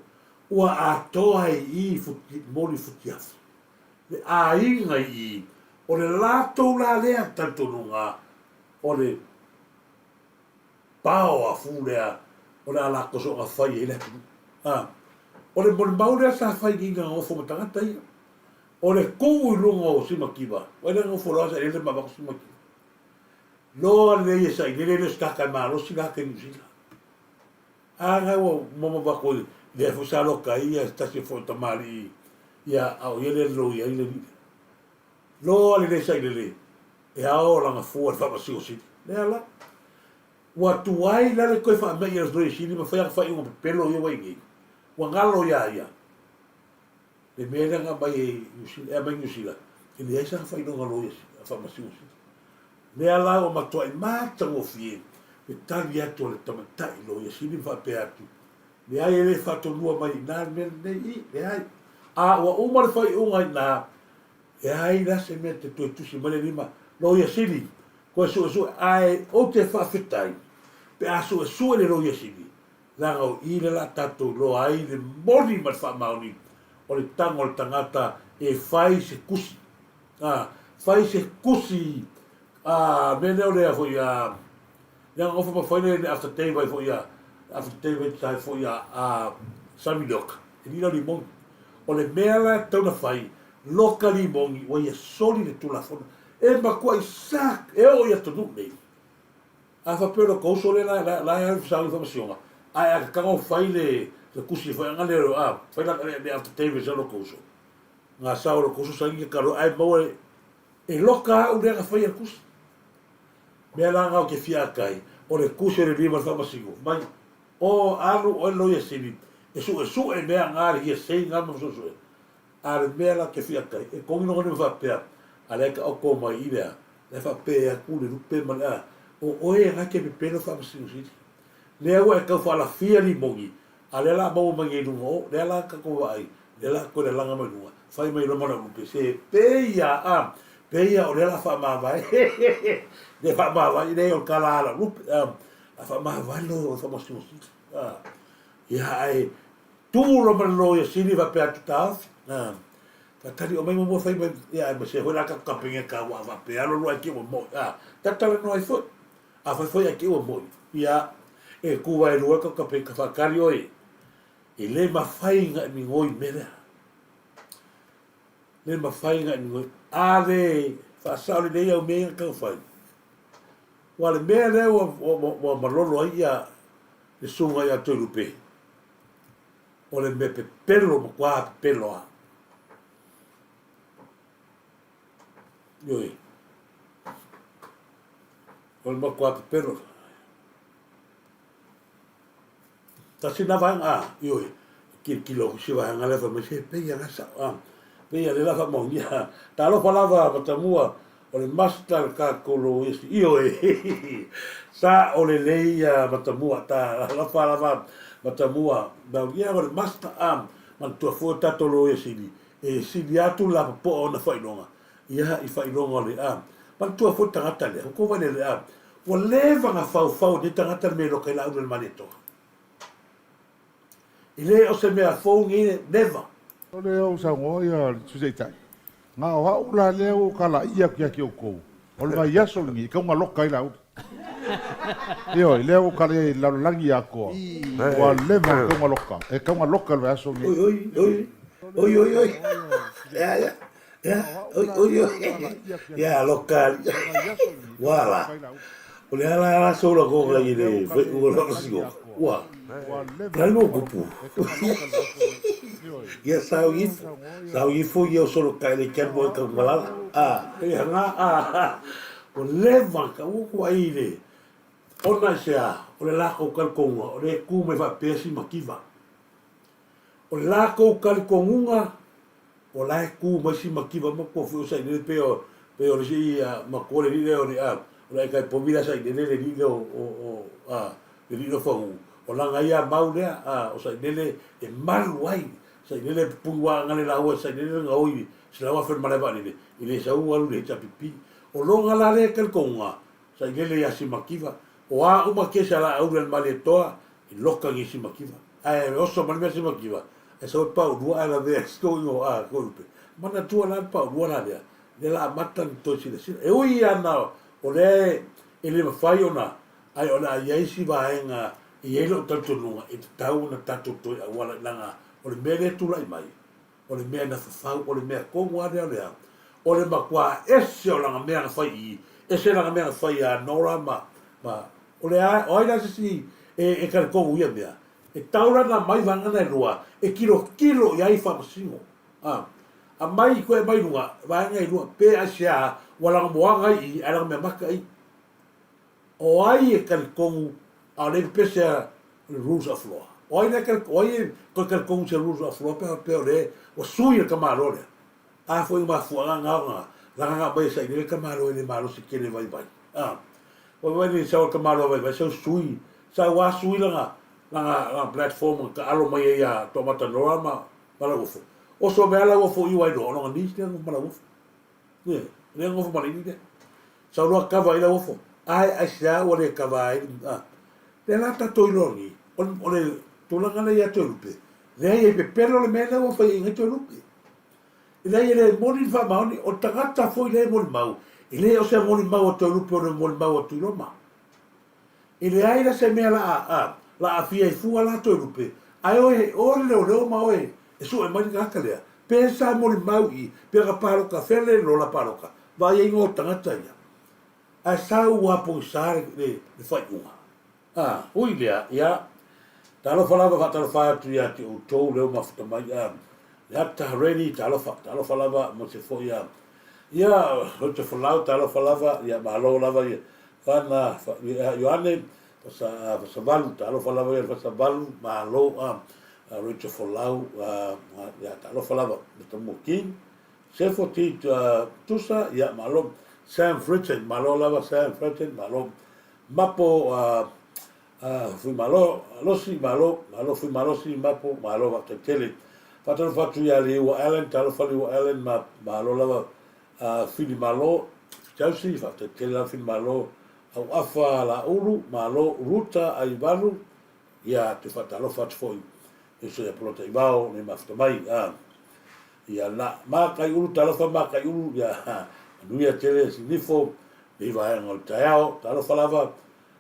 ua atoa ai i i futi, moli futiafu. Le aiga i i, o le latou la lea talitonuga o le pao afu lea o le a latou soona fai ai le atunuu. A, o le molimau lea sa fai i gagofo ma tagata ia. O le tuu i luga o Simakiva, wai le gagofo loa sailele ma avatu Simakiva. Loa lelei e sailele le o se tagata e malosi la ke Niu Sila. A nga ua mama vako i lea foi sa loka ai ia se tasi foi o tamalii ia a o ia lea loia ai le alii lea. Loa lelei sailele e ao lana fua i le faamasino sili. Lea la. Ua tuai la le toe faamai e le sili ma fai ana faaiuga pepelo ia ua i nei. Ua galo ia ia le mea lea na aumai e Niu Sila, e aumai Niu Sila, e leai sana faailoga loia faamasino sili. Lea la ua matuai matagofie le tali atu a le tamaitai loia sili ma faapea atu, leai e le faatonua mai i ina le mea lenei, i, leai. A ua uma le faaiuga i ina, Leai la se mea te toe tusi mai le lima, Loia Sili, koe suesue, ae ou te faafetai pe a suesue le Loia Sili, leaga o i lea la tatou iloa ai le moni ma le faamaoni o le tago a le tagata e fai se tusi, a, fai se tusi, a, mea lea o le foi a, leaga ofa ma fai le affidavit ai foi a, affidavit ai foi a, a Sammy Leoka, e lila limoni. O le mea la e tatau ona fai, loka limoni ua ia soli le Tulafono. E matuai sa, e oo i atunuu nei. A faapea o lota uso lea la, la, la e alu i faamasinoga, ae a tatago fai le, le tusi foi anga lea, a, fai la, le, le affidavit sa lota uso. Nga sao lota uso saini ke kalo, ae maua e, e loka au lea na faia le tusi. Mea la nga o te fia akai, o le tusi o le lima le faamasino, mai, o alu oe loia sili, e suesue mea nga le hearsay nga ma suesue. A le mea la te fia kai, e kongi noho ni faapea, a lea ka oko mai i lea, le faapea atu le lupe ma le a, o oe nga te pepelo faamasino sili. Lea ua e tau faalafia limoni, a lea la maua mai nei luga o, lea la tatou vaai, lea la toe lalaga mai luga, fai mai loa ma lau lupe, se peia a, peia o lea la faamavae, le faamavae, leai o le tala a lau lupe, a, a faamavae lo faamasino sili, a, ia ae, tu loa ma le loia sili faapea atu taofi, a. Faatali omai muamua fai mai ia ae ma se foi la ka kapenge ka ua faapea alo lua ke ua moi. A tatalanoa ai foi. A fai foi ae ke ua moi. Ia e ku vai lua ka kape ka faakali oe. E le mafai na e migoi mea lea. Le mafai na e migoi. A le faasao lelei au mea ia na tau fai. Ua le mea lea ua, ua, ua, ua malolo ai ia le susuga ia Toelupe. O le mea pepelo, matua pepelo lava. Ioe. O le matua pepelo. Tasi na vaega, a, ioe, kilokilo aku si vaega lea fai mai se pei a gasa, a, pei a le la faamaonia. Talofa lava Matamua, o le master le tatou loia si, ioe, sa o lelei ia Matamua, talofa lava Matamua, ia o le master, a, manatua foi o tatou loia sili, e sili atu le lapopoa o ona faailoga, ia i faailoga o le, a, manatua foi le tagata lea, ua tou vaai lelei, a, Ua leva na faufau e nei tagata le mea e loka ai Laauli o le Malietoa. E le o se mea fou nei, never. O lea ua saunoa ia le Sui Taitai, na o au la lea ua ou talaia atu ia te outou, o le vaiaso lenei e tatau ona loka ai Laauli. Ioe, lea ua ou talaia i le lalolagi atoa, ua leva ona tatau ona loka, e tatau ona loka i le vaiaso lenei. Oi, oi, oi, oi, oi, oi, ea, ea. Ia, oi, oi, oi, ia, loka, ua la. O le ala la sola ko ka i le fai ua la sio. Ua. La no kupu. Ia sao ifo. Sao ifo ia o solo ka le ken mo ka malala. A, e hanga a. O leva ka u ku ai le. Ona se a, o le la ko kal konga, o le ku me fa pesi makiva. O le lakou talitonuga, o la e tu mai si mativa ma kua foi o Sailele pei o pei o le isi matua le alii lea o le o le aikae povi lea a Sailele le alii lea o o o le alii lea o Fagu o lana ia mau lea o Sailele e malu ai Sailele e pupuni ua aga le laua e Sailele le gaoi i 100,000 le malae vaalele e le sau alu i le HRPP. O lona la lea talitonuga Sailele ia Simakiva o a uma kesi a Laauli a le Malietoa i loka i Simakiva. Ae oso mai le mea Simakiva, e sau e paulua ae lavea ai si toeaina a Toelupe. Manatua la le paulua la lea, lea la amata ona toe silasila. E ui ana o lea e le mafai ona, ae o le a i ai si vaega e i ai lou talitonuga e tatau ona tatou toe auala i laga o le mea lea e tulai mai, O le mea na fafau, o le mea tonu lava lea o le a? O le matua ese o lana mea na fai i i, ese lana mea na fai ia Nora ma, ma, o le a, o ai la se isi e, e talitonu i ia mea? E tau la ona aumai vaega na e lua e tilotilo i ai Faamasino. A, aumai, toe aumai i luga, vaega e lua, pe aisea ua lana moaga ai i i, ae lana mea mata i. O ai e talitonu a o lea e pepese a le rules of law? O ai lea e o ai e toe talitonu i se rules of law pe a faapea o lea ua sui e le tamaloa lea? A foi na mafuaaga na ona laga na aumai e saili ai le tamaloa e le malosi tele vaivai. A vaivai le sau a le tamaloa vaivai sau sui sau a sui lana lana lana platform na taalo mai ai ia Toamata Nora ma ma Lauofo. Oso mai a Lauofo i Wairoa o lona niece lea ma Lauofo. Ioe, lea nofo ma le ili lea. Sau loa kava ai Lauofo. Ae aisea ua le kava ai, a. Lea la tatou iloa nei, o, o le tulaga lea ia Toelupe, leai e pepelo le mea lea ua fai ai Toelupe. E leai e le moni le faamaoni, o le tagata foi lea e molimau, e le o se molimau a Toelupe o le molimau a Tuiloma. E leai la se mea la a, la aafia ai fua la Toelupe, ae oe, oe le leoleo ma oe e sue mai le tagata lea, pe sa molimau i, pe na paloka fea le lola paloka, vaai ai o tagata ia. Ae sa ua pogisa le, le, le faaiuga. A, ui lea, ia, talofa lava faatalofa atu ia te outou lea ua mafuta mai, a, le ata ready, talofa, talofa lava mo se foi a, ia, o te folau, talofa lava, ia, malo lava, ia, Fana, Ioane, Fasavalu, talofa lava ia Fasavalu, malo, a, Rachel Folau, ia, talofa lava, Matamua King, Sefo T. Tusa, ia, malo, Sam Fritton, malo lava Sam Fritton, malo, Mapo, Fuimalo, Losi, malo, malo Fuimalosi, Mapo, malo faafetai tele. Faatalofa atu ia Liua Allen, talofa Liua Allen, ma, malo lava Fili malo, Chelsea, faafetai tele lava Fili malo, Auafa Laulu, malo Ruta Aivalu, ia te faatalofa atu foi i uso ia Polota Ivao nei mafuta mai. Ia na Makaiulu, talofa Makaiulu, ia manuia tele Sinifo, nei vaega o le taeao, talofa lava,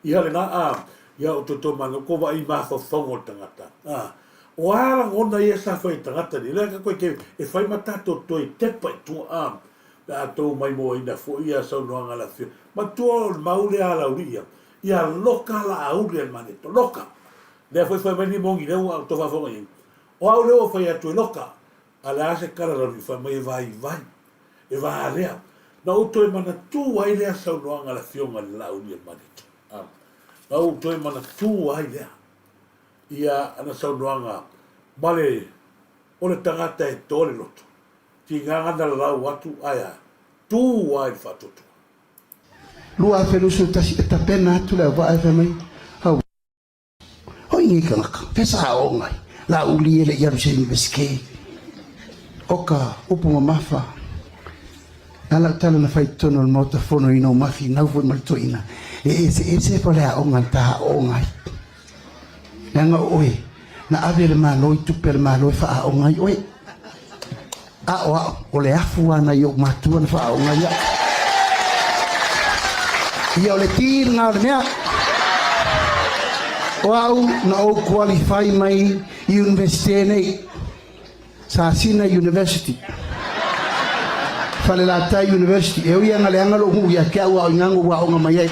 ia lena, a, ia o toto mana, ko vaai mafaufauga o le tagata, a, o a lagona ia sa fai e tagata nei, lea ka koe ke, e fai ma tatou toe tepa i tua, a, pe a tou maimoaina foi ia saunoaga a le afio, matua o le mau lea a Laulii ia, ia loka la auli a le Maneto, loka, lea foi fai mai ni moni lea ua tou faafofoga i ai, O au lea ua fai atu e loka, a le a se kala lalu fai mai e vaivai, e valea. Na ou toe manatu ai lea saunoaga a le Afioga i le Laauli a Malietoa. Na ou toe manatu ai lea ia ana saunoaga ma le o le tagata e to le loto, tigaga na lalau atu ae a, tu ai le faatuatua. 2021 e tapena atu le auvaa e fai mai, Hau. Hoi nei kanaka, fea sa aoga ai, Laauli e le i alu i se Iunivesite. O ka upu mamafa, na lau tala na fai i totonu o le Maota Fono i nou mafinau foi ma le toeaina, e eseese faleaoga na ta aooga ai. Leaga o oe, na ave e le Malo i tupe a le Malo e faaaoga ai oe. A o a'u, o le afu a nai ou matua na faaoga ai a'u. Ia o le ti lena o le mea. O a'u na ou qualify mai i Universite nei, Sasina University, Falelatai University, e ui a na leaga lo'u nuu ia te a'u a o i ina na ou aoga mai ai.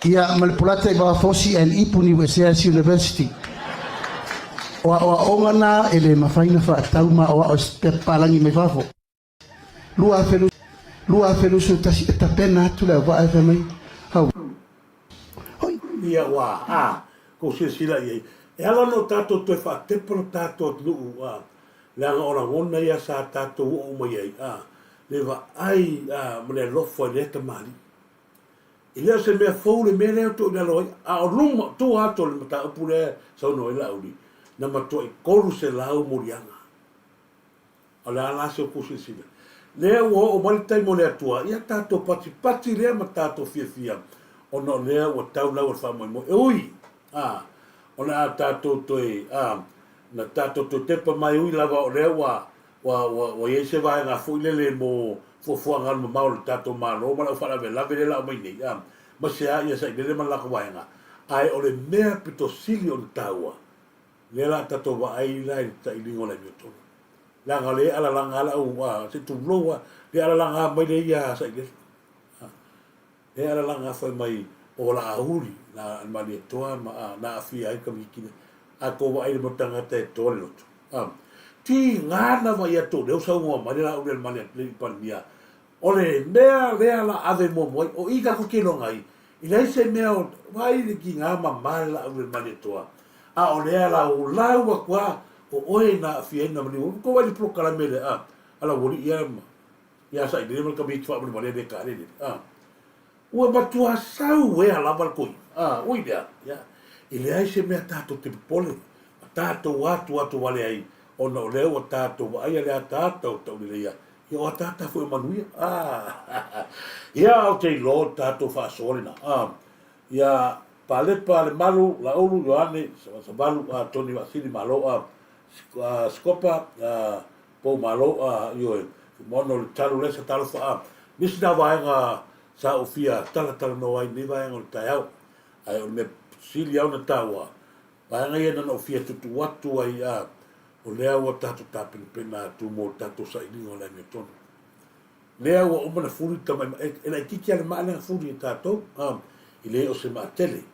Ia ma le Polata i Vaofosi and Ipu Niu Eseas University. O aoaoga na e le mafai na faatau ma aoao e se papalagi mai fafo. 2021 e tapena atu le auvaa e fai mai, Hau. Hoi. Ia ua a kou silasila i ai, e ala ona o tatou toe faatepa lo tatou atunuu a, leaga o lagona ia sa tatou oo mai ai a, le vaai a ma le alofa i lea tamalii. E le o se mea fou le mea lea ua tuu i lalo ai, a o luma, o tua atu o le mataupu lea e saunoa ai Laauli, na matuai 300 moliaga. O le a la se outou silasila? Lea ua oo mai le taimi o le Atua, ia tatou patipati lea ma tatou fiafia, ona o lea ua tau lau o le faamoemoe. E ui, a, o le a tatou toe, a, na tatou toe tepa mai, e ui lava o lea ua Ua, ua, ua i ai se vaega foi lele mo fuafuaga alumamao a le tatou Malo ma le aufaalavelave lea la aumai nei, a, ma se a ia sailele ma le latou vaega. Ae o le mea pito sili ona taua, lea la a tatou vaai la i le tailiga o le amiotonu. Leaga o lea e alalaga lava le au, a, se i tulou lava, lea e alalaga mai lea ia sailele. A. Lea alalaga fai mai o Laauli, na Malietoa ma a, na aafia ai Kamiki lea. A kou vaai le mau tagata e toa le loto. A, tiga na vaai atu o lea ua saunoa mai le Laauli a le Mali le Palemia, o le mea lea la ave muamua ai, o i tatou te iloga ai, e leai se mea o, vaai le tiga mama le Laauli a le Malietoa, a o lea la lau atu a, o oe na aafia ai na maliu. Ua tou vaai i le polokalame lea a, a Laualii ia ma, Ia sailele ma le Kamiti faamolemole le kalele. A. Ua matua sau ea lava le koi. A, ui lea, ia, e leai se mea tatou te popole ma tatou atu atu wale ai, ona o lea ua tatou vaaia le ataata o Tauleleia, ia o ataata foi o manuia. A, ia, ou te iloa o le tatou faasoa lena. A, ia, Palepa Lemalu, Laulu, Ioane, Savalu, a, Tony Vaasili Malo, a, Sikopa, a, Pou Malo, a, ioe, Fuimaono o le talo lea sa talofa, a, nisi na vaega sa ou fia talatalanoa ai i lenei vaega o le taeao, ae o le mea sili lava ona taua, vaega ia na ona ou fia tuutuu atu ai, a, o lea ua tatou tapenapena atu mo le tatou sailiga o le amiotonu. Lea ua uma ona fuli le tamaimai, e, e laitiiti lava le maa lea na fuli e tatou, a, e le o se maa tele.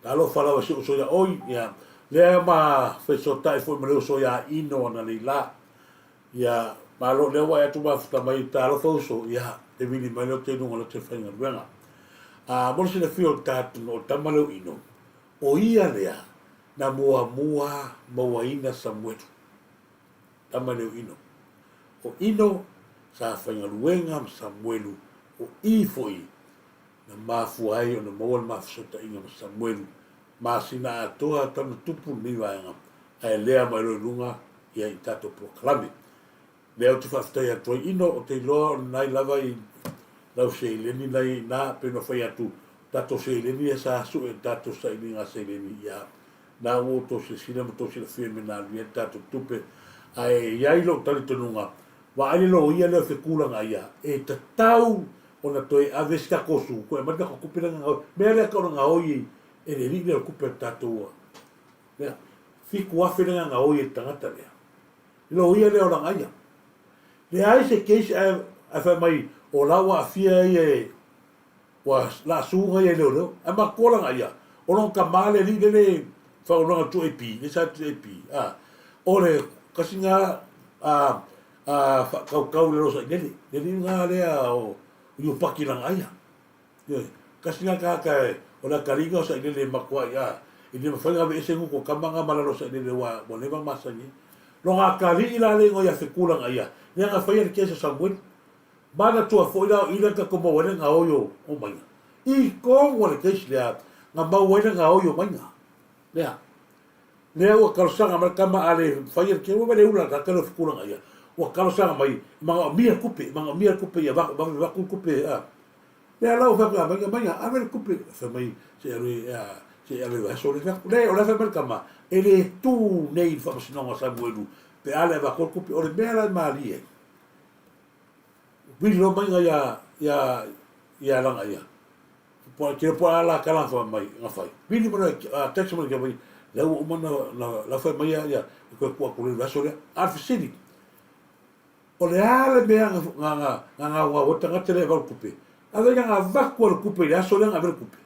Talofa lava si ou uso ia oi, ia, lea ma fesootai foi ma le uso ia Ino analeila. Ia, malo lea ua e atu mafuta mai, talofa uso, ia, te vili mai lea te luga o le faigaluega. A, mo le silafia o le tatou, o le tama lea o Ino, o ia lea na muamua mauaina Samuelu, tama lea o Ino. O Ino sa faigaluega ma Samuelu, o i foi na mafua ai ona maua le mafesootaiga ma Samuelu, masina atoa talu na tupu lenei vaega, ae lea mai loa i luga ia i tatou polokalame. Lea ou te faafetai atu ai Ino, ou te iloa o lenai lava i lau seileni na i ina, pei ona fai atu, tatou seileni ia sa sue i tatou sailiga seileni ia na ua outou silasila ma outou silafia i mea na alu i ai le tatou tupe. Ae i ai lou talitonuga, vaai le loia lea o Fekula ia, e tatau ona toe ave se tatou su, toe aumai le tatou tupe lea na gaoi. Mea lea tau na gaoi e le alii lea o le tupe a le tatou lea. 7,000 lea na gaoi e le tagata lea. Le loia lea o Lagaia. Leai se case ae ae fai mai o la ua aafia ia e Ua laasu ia i leoleo. Ae matua lana ia, o lona tama le alii lele faauloga tu AP, le sa tu AP, a, o le kasi na a, a faatautau le losa i lele, le alii na lea o Iupaki lana aia. Ioe, kasi na tagata o le atalii na o Sailele e matua i a, i le mafai ona aveese nuku o tama na ma lalo o Sailele ua, ua leva ona masani ai. Lona atalii la le igoa ia Feku lana ia, lea na faia le kesi a Samueli. Manatua foi la o i lea tatou maua ai le gaoi o maiga. I tonu a le case lea na maua ai le gaoi o maiga. Lea. Lea ua talosaga mai le tama a le faia le case, ua le ula le tele o fetulaga ia. Ua talosaga mai, e manaomia le tupe, e manaomia le tupe ia vave avatu le tupe a. Lea la ua fai atu ia maiga, maiga ave le tupe. Fai mai se i alu se i alu i le vaiaso lea. Fai atu, le o la e fai mai le tama, e le tu nei i le faamasinoga a Samuelu pe a le avatu le tupe. O le mea la e malie ai, Vili loa mai ia ia ia langa ia. Po ke po ala kala fa mai nga fai. Vili mo a text mo ke mai la ua uma na na la fai mai ia ko ku aku le aso le. A fesili. O le a le mea nga nga nga nga nga nga wa tangata le va kupe. Ave nga vaku le kupe le aso le nga le kupe.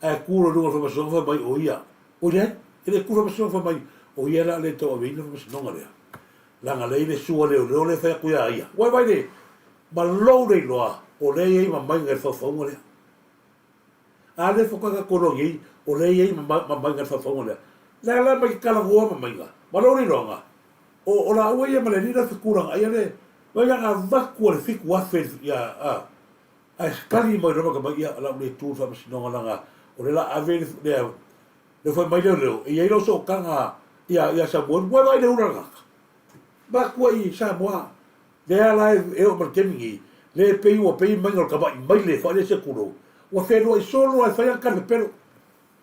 Ae ku loa i luga o le faamasinoga fai mai, O ia. Ua leai, e le ku le faamasinoga fai mai, O ia la le tauaveina le faamasinoga lea. Leaga lea i le sua leoleo lea e fai atu ia ia. Ua vaai le ma lou le iloa, o lea e i ai mamaiga i le faufauga lea. A lea faatoa tatou iloa nei, o lea e i ai mamaiga i le faufauga lea. Le a la mai ke talanoa mamaiga, ma lou le iloaga, o, o laua ia ma le alii la fetulaga ia le, vai la avatu a le 7,000 ia, a, Ae tali mai loa ma mai, ia, o le a ou le tu i le faamasinoga leaga o lea o le a ave le, le, le fai mai leoleo, e i ai lau sootaga ia, ia Samoa, ua vaai le ula tagata. Matua i Samoa, lea la e oo mai le taimi nei, lea e pei ua pei maiga o le tamai maile foi lea se tulou, ua feluai solo lava e fai ana tali pepelo.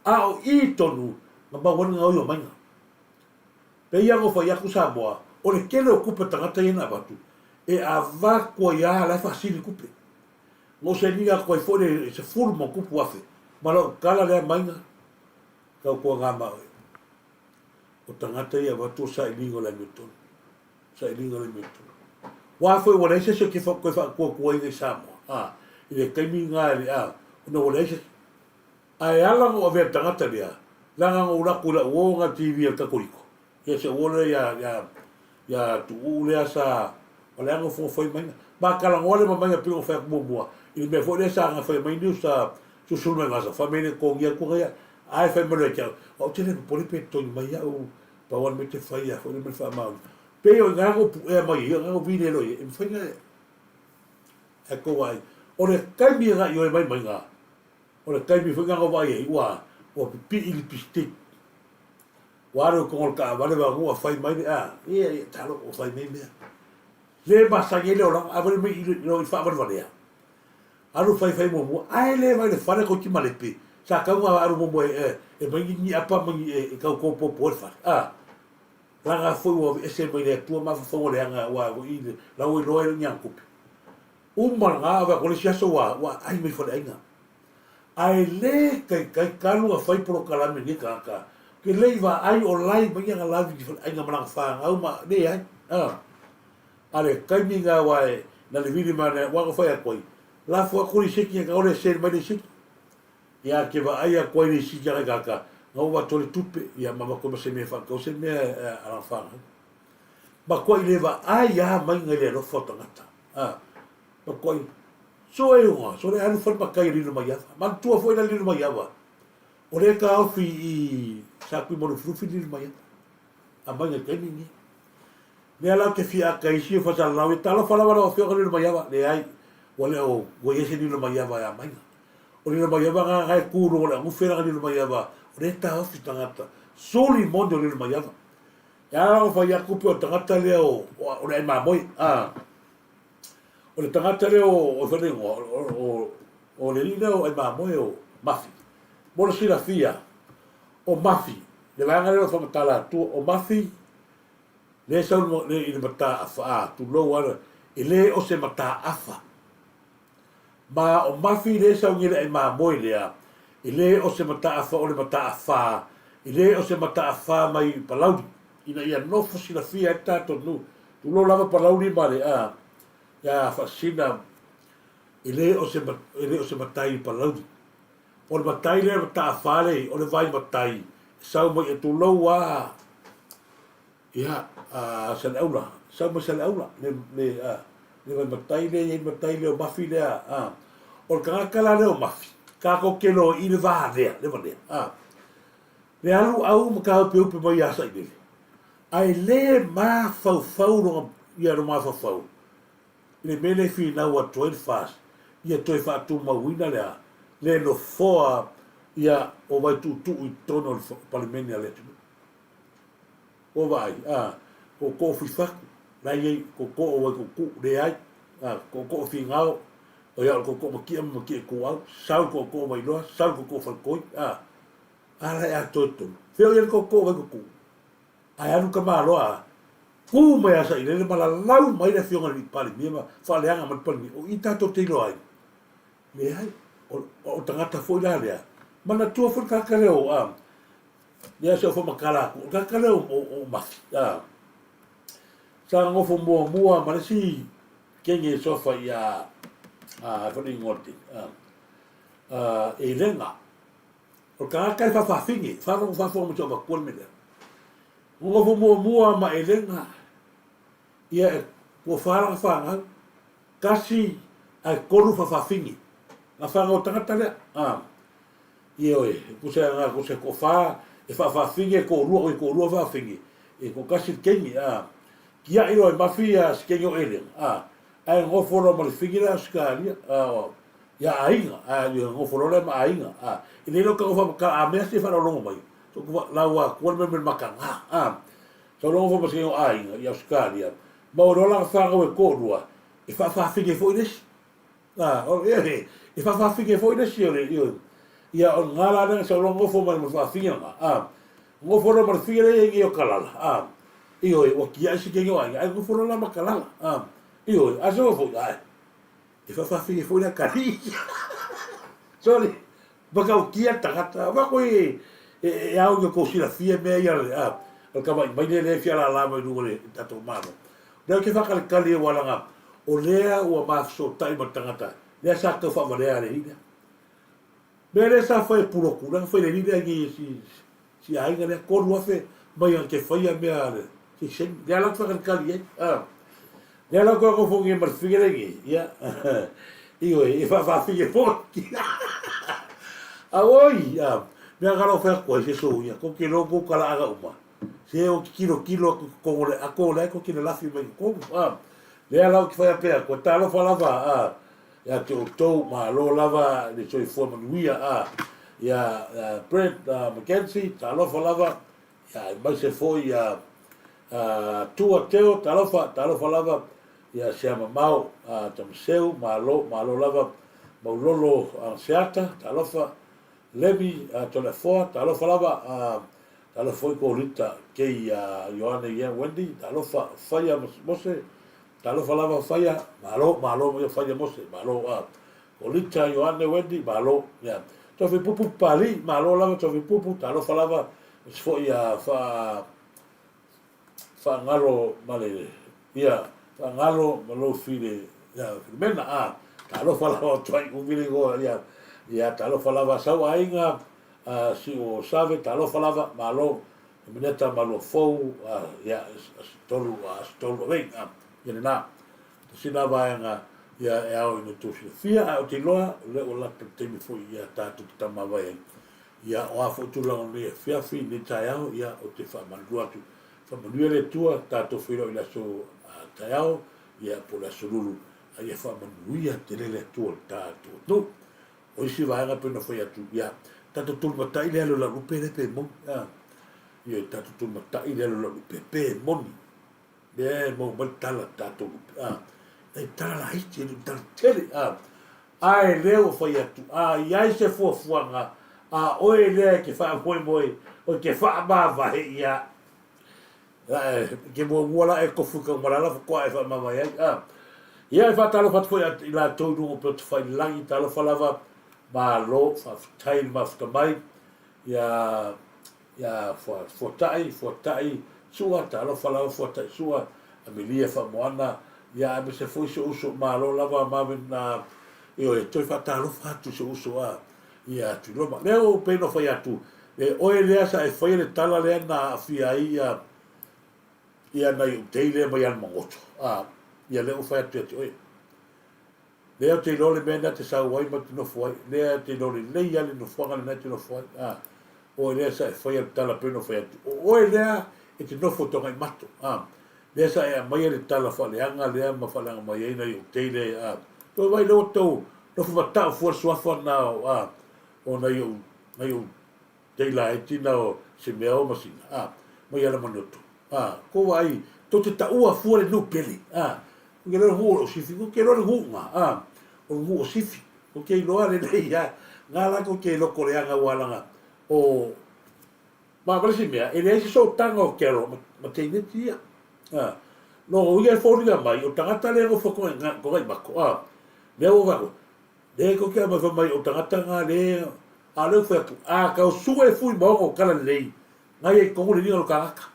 A o i tonu na maua ai le gaoi o maiga. Pei lava ona fai atu Samoa, o le tele o tupe a tagata ia na avatu, e avatu ai lava la e faasili tupe. Na ou sainiga atu ai foi le 10+ ma lau tala lea maiga, tautuana ma oe. O tagata ia avatu o sailiga o le amiotonu. Sailiga o le amiotonu. Ua foi ua leai se isi e toe faatuatuaina i Samoa, a, i le taimi lena e le, a, ona ua leai se isi. Ae ala ona ou avea i le tagata lea, leaga na ou lako i lau uo na TV a le Katoliko, ia se uo lea ia, ia, ia Tuuu lea sa, o le aga fai mai na. Ma talanoa le mamai na pei ona fai atu muamua, i le mea foi lea sa na fai mai news sa susulu mai Gaza, fai mai le totogi atu na ia, ae fai mai loa ia te au, au te le popole pe totogi mai au, pau lava le mea e te fai a foi le mea faamaoni. Pei o i ina na ou puea mai ai, o i ina na ou vili ai loa i ai, e mafai na e tou vaai. O le taimi na ioe mai mai na, O le taimi foi lena na ou vaai ai, ua, ua pipii lipistik. Ua alu i totonu o le taavale vaeatu ua fai mai le, a, ia, ia, talo, ua fai mai mea. Le masani ai le olaga, a vale mai i le faavalevalea. Alu fai fai muamua, ae le vaai i le fale toeitiiti malepe, sa tatau ona alu muamua e, e, e mai ni, ni apa ma ni, e, e tau topopo ai le fale. A, leaga foi ua aveese mai le Atua mafaufauga leaga, aua foi la ua iloa ai ni ana tupe. Uma lena ave atu le isi aso ua ua ai mai faleaiga. Ae le taitai talu na fai polokalame nei tagata ke le i vaai o lai mai ana lavi i faleaiga ma lana fanau ma leai a. A le taimi na aua e na le vili mai ua na fai atu ai lafo atu lisiti e tau le send mai lisiti. Ia ke vaai atu ai lisiti a tagata na ua avatu le tupe ia ma avatu ma se mea e faatau se mea a lana fanau. Matuai le vaai a maiga i le alofa o tagata. A, matuai sue iuga, sole alu fai matai e lilo mai ava. Manatua foi la lilo mai ava. O le taofi i sa kui malufilufi lilo mai ava. A maiga i taimi ni. Lea la ou te fia ata isi o fasalalau e talofa lava lau afioga lilo mai ava. Leai, ua le o, ua i ai se lilo mai ava e a maiga. O lilo mai ava nga nga e kū luga o le agufe langa lilo mai ava. O le taofi tagata. Suli moni o lilo mai ava. E ala ona fai atu pei o le tagata lea o, o le ai mamoe, a. O le tagata lea o, o fai le igoa, o, o, o le alii lea o ai mamoe o Mafi. Mo le silafia, o Mafi, le vaega lea o le faamatala atua, o Mafi, Lea e sau i le mataafa, a, tulou lava, e le o se mataafa. Ma o Mafi lea e sau nei le ai mamoe lea, e le o se mataafa o le mataafa, e le o se mataafa mai Palauli, ina ia nofo silafia ai le tatou nuu, tulou lava Palauli ma le, a, ia Faasisina, e le o se, e le o se matai i Palauli. O le matai lea, le mataafa lea, o le vai matai, e sau mai, tulou lava, Ia, a Saleaula, sau mai Saleaula, le, le, a, le vaimatai lea i ai matai lea o Mafi lea, a. O le tagata la lea o Mafi, tatou te iloa i le va lea, le va lea, a. Le alu au ma taopeope mai ia Sailele, ae le mafaufau lona, ia lo mafaufau, i le mea lea e finau atu ai le FAST, ia toe faatumauina le a, le nofoa, ia, o Vaituutuu i totonu o le Palemene a le atunuu. Ua vaai, a, tootoo fuifatu, la e i ai tootoo o Waikuku, leai, a, tootoo Finao, o ia o le tootoo Matia ma Matia Ituau, sau le tootoo Vailoa, sau le tootoo Faletoi, a, a la e atoa i totonu. Fea o i ai le tootoo o Waikuku? Ae alu tamaloa a, tu mai a Sailele ma lalau mai le afioga i le Palemia ma faaleaga mai le Palemia, o i tatou te iloa ai. Leai, o, o tagata foi la lea, manatua foi le tagata lea o, a, Ia se o whamakala aku. O ka kale o Mafi. A. Sa ngofo muamua ma le si kenge sofa i a a whare ingoa te. A. A, e lenga. O ka kai whawhawhinge. Wharongo whawhongo mo te o makua le mea. Ngofo muamua ma e lenga. Ia e kua whāranga whāngau. Kasi ai kolu whawhawhinge. Nga whāngau tangata lea. A. Ioe, e pusa e ngā ko se ko whā, e whawhawhinge ko rua, oi ko rua whawhinge, e ko kasi le kengi, a, ki a iro e mawhi a se kengi o Erenga, a, ae ngofo roa ma le whingi la o Sikaria, a, o, ia aiga, a, ia ngofo roa lea ma aiga, a, i le iro ka ngofa ka a mea se wharolongo mai, so ku lau a kua le me maka ngā, a, so longo fo ma se kengi o aiga, i Australia, ma o roa la ka whangau e ko rua, e whawhawhinge fo i lesi. Ā, o, ia, he, e whawhawhinge foi le isi o le, ioe. Ia, o ngā rā lenga sa uro ngofo mai mo whawhinge nga, ā, ngofo ro ma le whinge le ingi o kalala, ā, ioe, ua kia isi ke ingo ainga, ai ngofo ro la ma kalala, ā, ioe, a se foi, ai, e whawhawhinge foi la kari. Sorry, baka o kia tangata, wa koe e, e, e au i o kou silafia mea ia, ā, o ka mai mai le le fia la la mai lunga le tatou malo. Lea ou te whakalikali e walanga, o lea ua mafesootai ma le tangata, lea sa tau faavalea le alii lea. Mea lea sa fai e Puloku, lea na fai le alii lea i si, si aiga lea, 3000 mai ana te faia mea a le seiseni. Lea la ou te whakalikali ai. Ah. Lea la ou te whakafongi ma le whingere nei, ia. Ioe, e whawhawhinge fōki. Auoi, ah, mea ka rau whai koe se sou ia, ko ke rōpū kala aga uma. Se o kilo kilo aku ko le ako le ko kile lafi mai ko a lea lau ki whai apea ko talofa lava a ia te outou malo lava le soifua manuia a ia Brent McKenzie talofa lava ia mai se foi ia a Tua Teo talofa talofa lava ia Sea Mamao a Tamaseu malo malo lava Maulolo Seata talofa Levi Toleafoa talofa lava a Talofa foi ko Rita, Kei a Ioane ia Wendy, talofa Whaia Mose, talofa lava Whaia, malo, malo ia Whaia Mose, malo a ko Rita, Ioane, Wendy, malo, ia. Tofi pupu Pali, malo lava Tofi pupu, talofa lava, isi foi a wha, whaangalo ma le, ia, whaangalo ma lou file, ia, Filomena, a, talofa lava o tuai umi le igoa, ia, ia, talofa lava sau aiga, a Siu o Save, talofa lava, malo, e mineta ma lua fou, a, ia, aso tolu, a, aso tolu avei, a, ia lena. Tasi na vaega, ia, e ao i no tou silafia, ae o te iloa, o lea ua lata le taimi foi ia tatou te tamāwai ai. Ia, o a foi tulaga o lenei afiafi, lenei taeao, ia, ou te faamalulu atu. Faamanuia le Atua, tatou feiloai i le aso a taeao, ia, po o le aso lulu, a ia faamanuia tele le Atua i le tatou atunuu. O isi vaega pei ona fai atu, ia, tatou tulimatai le alu o Laulupe lea pe moni, a. Ia, tatou tulimatai le alu o Laulupe pe moni. Lea e maua mai le tala tatou lupe, a. E tala laiti, e le o tala tele, a. Ae lea ua fai atu, a i ai se fuafuaga a oe lea e te faamoemoe, o te faamavae ia. La e, ke muamua la e kofu i Kaumalala faatoa e faamamae ai, a. Ia e faatalofa atu foi i latou i luga o Peotafailangi, talofa lava, malo, faafetai le mafuta mai, ia, ia Fuatai, Fuatai Sua, talofa lava Fuatai Sua, Amelia Faamoana, ia aemaise foi si ou uso, malo lava Marvin, a, ioe, toe faatalofa atu i si ou uso, a, ia Tuiloma. Lea ua pei ona fai atu, e oe lea sa e faia le tala lea na aafia ai ia, ia nai ou tei lea mai Alamagoto, a, ia lea ua fai atu ia te oe. Lea ou te iloa le mea lena e te sau ai ma te nofo ai, lea e te iloa lelei lava le nofoaga lena e te nofo ai, a, oe lea sa e faia le tala pei ona fai atu, o oe lea e te nofo i Togaimato, a, lea sa e aumaia le tala faaleaga lea ma faaleaga mai ai nai ou tei lea, a, toe vaai lea ua tou nofo matau fua le suafa lena o, a, o nai ou, nai ou tei laiti na o Simeo ma Sina, a, mai Alamanuto, a, kou vaai, tou te taua fua le nuu pele, a, ko ke iloa le nuu o lou sifi, ko ke iloa le nuu nga, a, o le nuu o sifi, ko ke iloa lelei a, nga la ko ke loko leaga ua laga, o, ma ma le isi mea, e leai se sootaga o Carol ma, ma teineti ia, a, no o ia e foliga mai, o tagata lea e nofo Togaimako, a, lea ua vaai atu, Lea kou te aumai fai mai o tagata nga le a lea ua fai atu a kau sue fui maoga o kala lelei nga ia i tonu le liga lo tagata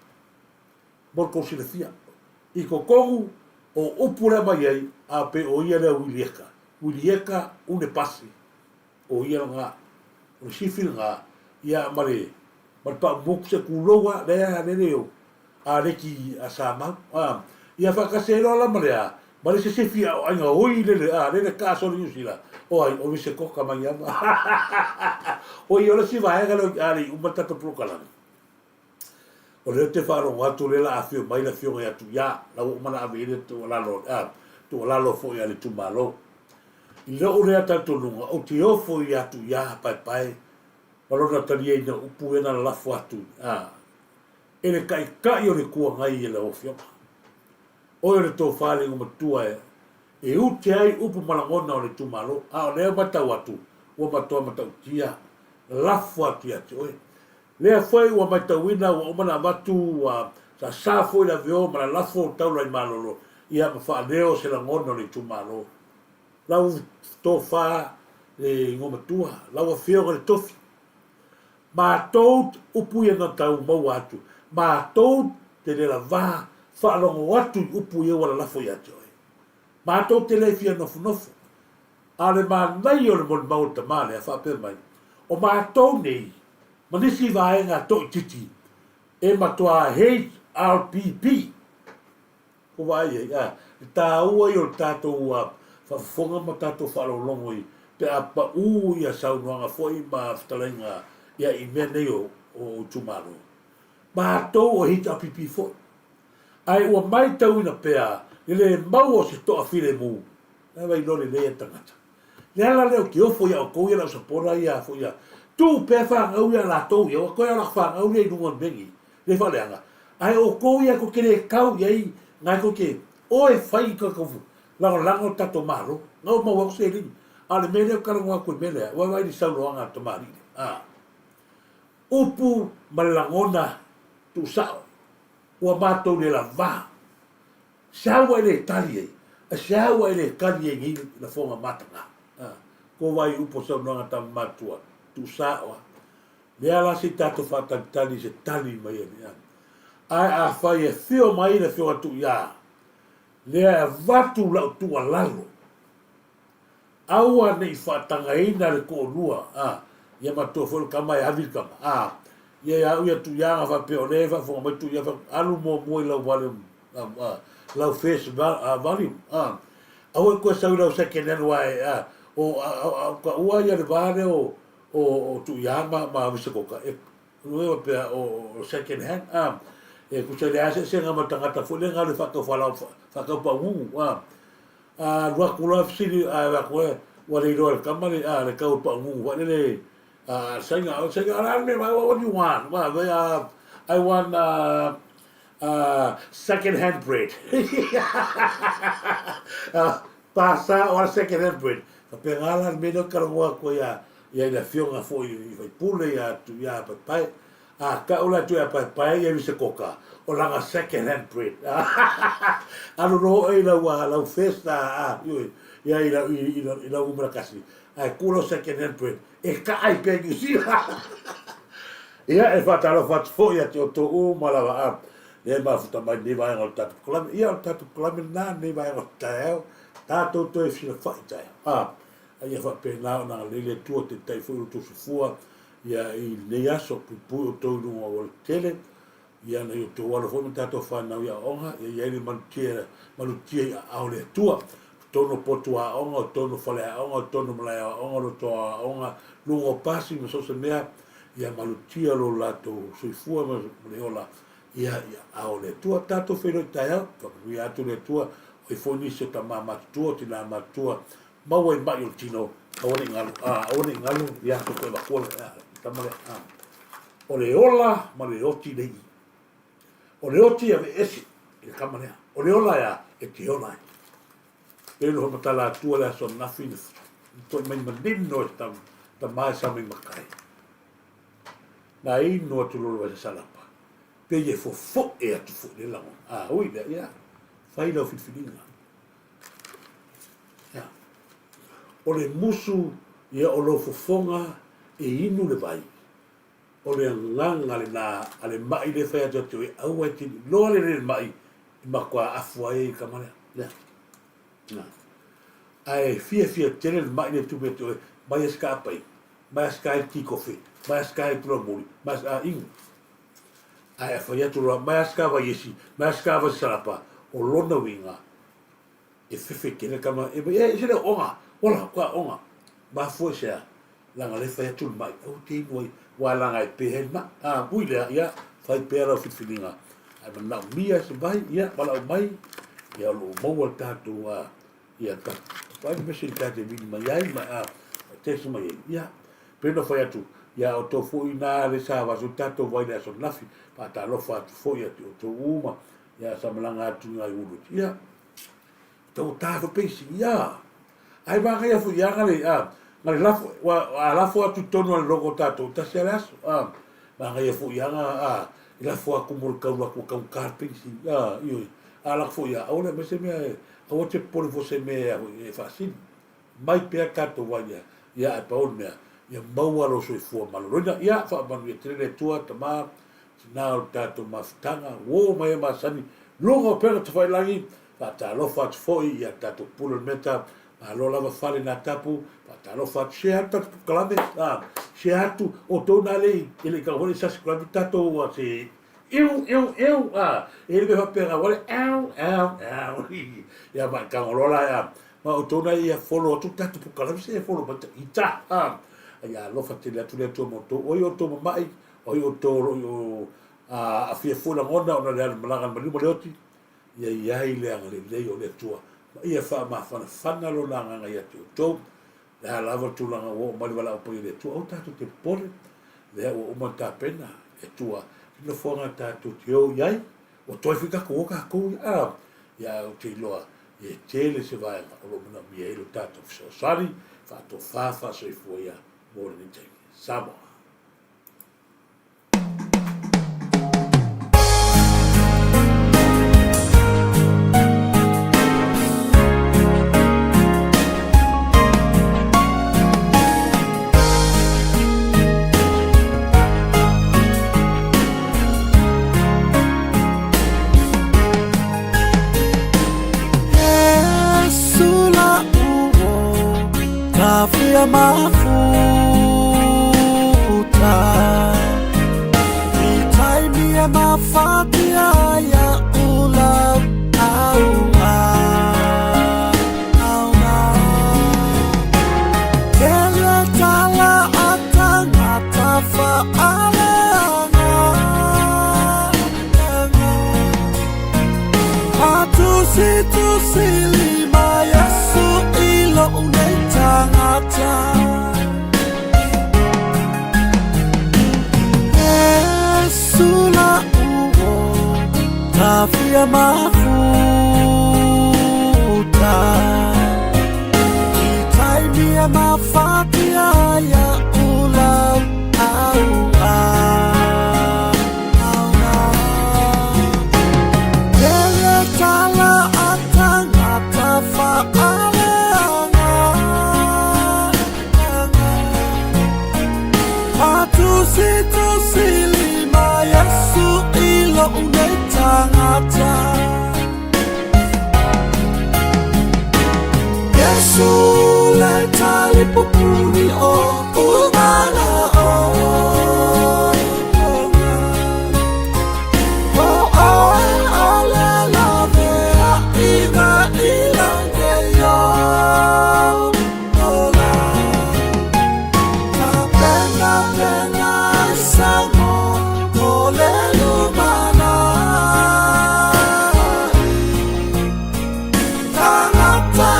mo le tou silafia i totonu o upu lea aumai ai a pe o ia lea Wilieka Wilieka une pasi o ia lena o le sifi lena ia ma le ma le pau motu se tulou a lea lele o a leki a Samau a ia faatasi ai loa la ma le a ma le isi sifi a o aiga oi lele a lele ka soli Niu Sila o ai o Mise Koka mai ama o ia o le isi vaega lea a le i uma le tatou polokalame o lea ou te faalogo atu lea la afio mai le afioga ia Tuia la ua uma ona ave i ai le tuualalo a tuualalo foi a le itumalo i lou lea talitonuga ou te ofo ia Tuia Paepae ma lona taliaina o upu ia na lalafo atu a E le Taitai o le Itu Agai e lau Afioga. Oe o le tofa le igomatua e e ute ai upu ma lagona o le itumalo, a o lea matau atu ua matoa matautia lafo atu ia te oe. Lea foi ua matauina ua uma ona avatu ua sasa foi le aveo ma lalafo o taula i malolo ia ma faaleo se lagona o le itumalo. Lau tofa le igomatua, lau Afioga i le Tofi, Matou upu ia na tau maua atu, matou te le lavā faalogo atu i upu ia ua lalafo ia te oe. Matou te le fia nofonofo. A o le manaia o le molimau o le tama lea, faapea mai, o matou nei, ma nisi vaega toaitiiti, e matuā HRPP. Ko vaai ai, a, le tāua ia o le tatou faafofoga ma tatou faalogologo i, pe a paū ia saunoaga foi ma fetalaiga ia i mea nei o, o itumalo. Matou o HRPP foi. Ae ua maitauina pea le le maua o se toa filemu, la e iloa lelei e le tagata. Le ala lea ou te ofo ia outou ia le au sapona ia foi ia tuu pea fanau ia latou ia ua toe o lak fanau lea i luga o le mea nei le faaleaga ae outou ia tou te le tau iai na tou te o e fai i tatou lagolago le tatou malo na ua maua atu seleni a o le mea lea ou te talanoa atu i le mea lea ua vaai i le saunoaga a le tamalii lea a upu ma le lagona tuusao ua matou le lava Sea ua e le tali ai, a sea ua e le kali ai nei lafoga mataga. A, ko vai upu o saunoaga tama matua, tuusaoa. Lea la se i tatou faatalitali i se tali mai e le Ae afai e afio mai le Afioga Tuiā, lea e avatu lau tuualalo, Aua ne i faatagaina le toalua, a, ia matua foi le tama e avi le tama, a, ia ia au ia Tuiaga faapea o lea e faafofoga mai Tuiaga faapea, alu muamua i lau volume, a, lau first volume, a, aua e toe sau i lau second hand aua e, a, o, a, a, a, taua ia le va lea o, o, o Tuiaga ma, ma Wisakota, e, e faapea o, o second hand, a, e tusa i le eseesega ma le tagata foi lea na alu e faatau falaoa, faatau paugugu, a, A alu atu loa fesili ae avatu e ua le iloa e le tama le a le tau o le paugugu foi lele a le Saina o le Saina o le a le mea mai what do you want wa they are I want uh, uh, second hand bread pasa o a second hand bread faapena la le mea lea ou te talanoa atu ai ia i le afioga foi i faipule ia Tuiapaepae. A kau la tu e paepae ia se koka, o langa second hand bread. Alu no e lau a lau festa a ioe ia i lau i i i lau umera kasi. Ae ku lau second hand bread e ka ai pea New Zealand. Ia e whātalofa atu foi ia te o tō uma lava a le mafuta mai nei vaenga o le tātou kalame. Ia o le tātou kalame nā nei vaenga o te taeao, tātou toe whirawhai taeao. A, a ia whapēnā o nanga leile tua te tai foi o tō sufua ia i lenei aso, puipui outou i luga o le tele, ia na i outou alo foi ma tatou whanau i aoga, ia iai le malutia, malutia i aao le Atua. Totonu o potu aoga, o totonu o fale aoga, o totonu o malae aoga, loto aoga, luga o pasi ma so o se mea, ia malutia lo latou soifua ma le ola, ia i aao le Atua. Tatou feiloai taeao, faamanuia atu le Atua, o ai foi nisi o tama matutua, o tina matutua, Maua i mai o le tino, aua ne i galu, a, aua ne i galu, ia, toe toe avatu le, a, tama lea, a. O le ola ma le oti le i. O le oti e aveese i le tama lea. O le ola ea, e te ola ai. Pei ona whamatala atua le aso anafi, le toi mai manino e tam, tama e sa mai makai. Na inu atu lolo vai salapa. Pei e fofoe atu foi le lagona. A, ui lea, ia, fai lau filifiliga. O le musu ia o lou fofoga e inu le vai, o le agaga lena a le maʻi lea e fai atu ia te oe, aua e te iloa lelei le maʻi e matua afu ai ai le tama lea. Lea. Na. Ae fiafia tele le maʻi lea e tupu ia te oe, mai a se kaapai, mai a se ka e tikofe, mai a se ka e tulamuli, mai a se a inu. Ae a fai atu loa, mai a se ka vaiesi, mai a se ka vaisalapa, o lona uiga, e fefe tele tama, e mai, e, se le oga, ola, kua oga. Mafua i se a? Leaga le fai atu le mai, aua te inu ai, ua laga e pē ai le mai. A, ui lea, ia, fai pea lau filifiliga. Ae manaomia se vai, ia, valaau mai, ia o lo o maua le tatou, a, ia, ta, fai le message ta te vili mai ai, ma, a, text mai ai, ia, pei ona fai atu, ia outou foi inā le sa vasu tatou vai le aso nafi, faatalofa atu foi ia te outou uma, ia sa malaga atu i ngai ulu, ia, tau tā foi peisi, ia, ai manaia foi ia ngale, a, ngale lafo, ua, a lafo atu i tonu a le loko o tātou, tasi a le aso, a, manaia foi ia nga, a, i lafo atu mo le kau atu kau kā peisi, a, ioi, a lako foi ia, aua le aumai se mea e, aua te popole fo se mea e, e faasili, mai pea tatou vai ia, ia ae pau le mea, ia maua lou soifua maloloina, ia faamanuia tele le Atua, Tama, Tina o le tatou mafutaga, uo mai e masani, luga o pega tafailagi, faatalofa atu foi ia tatou pule o le meta, malo lava fale na tapu, faatalofa atu, share atu tatou polokalame, a, share atu, outou na le i le i kau foi le subscribe tatou a se iu iu iu, a, e le mea faapea na wale, au au au, ia ma i kangoloa la, a, ma outou na ia follow atu tatou polokalame, se follow mai ta ita, a, ia alofa tele atu le Atua ma outou, oi outou mama'i, O ai outou o lo o aafia foi lagona ona le alu malaga i le maliu ma le oti, ia i ai le agalelei o le Atua, ma ia faamafanafana Lona agaga ia te outou. Le a lava le tulaga ua oo mai le valaau paia i le Atua, aua tatou te popole, lea ua uma ona tapena le Atua i nofoaga tatou te o i ai, ua toe foi tatou o tatou ia, a, ia ae ou te iloa e tele se vaega o lo o manaomia ai lo tatou fesoasoani, faatofa faasoifua ia mo lenei taimi. Samoa. pupuni o umana o. O oe o le lavea i na ilange yo ola. Ka pena pena sa mo o le lumana. Tangata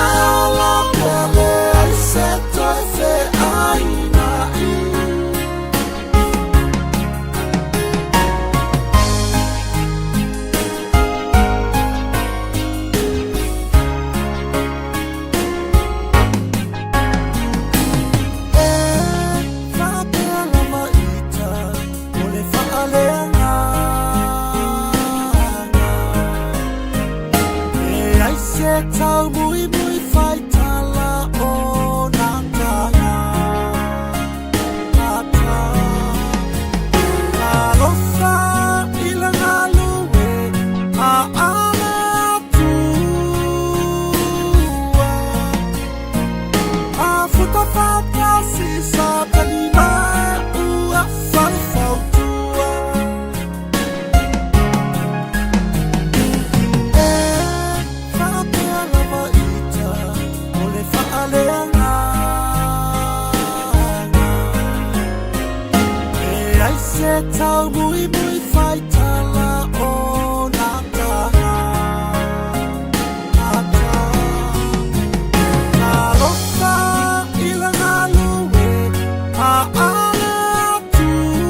la pele ai se toe fe aina i. E faapea lava ita o le faaleagaga. E ai se taumuimui faitala o nā taga. Ata. Alofa i le galue a ale atua. A futa whakasi sa tani mai ua wharefautua. E faapea lava ita o le faaleagaga. E ai se taumuimui faitala o nā taga. Ata. Alofa i le galue a ale atua.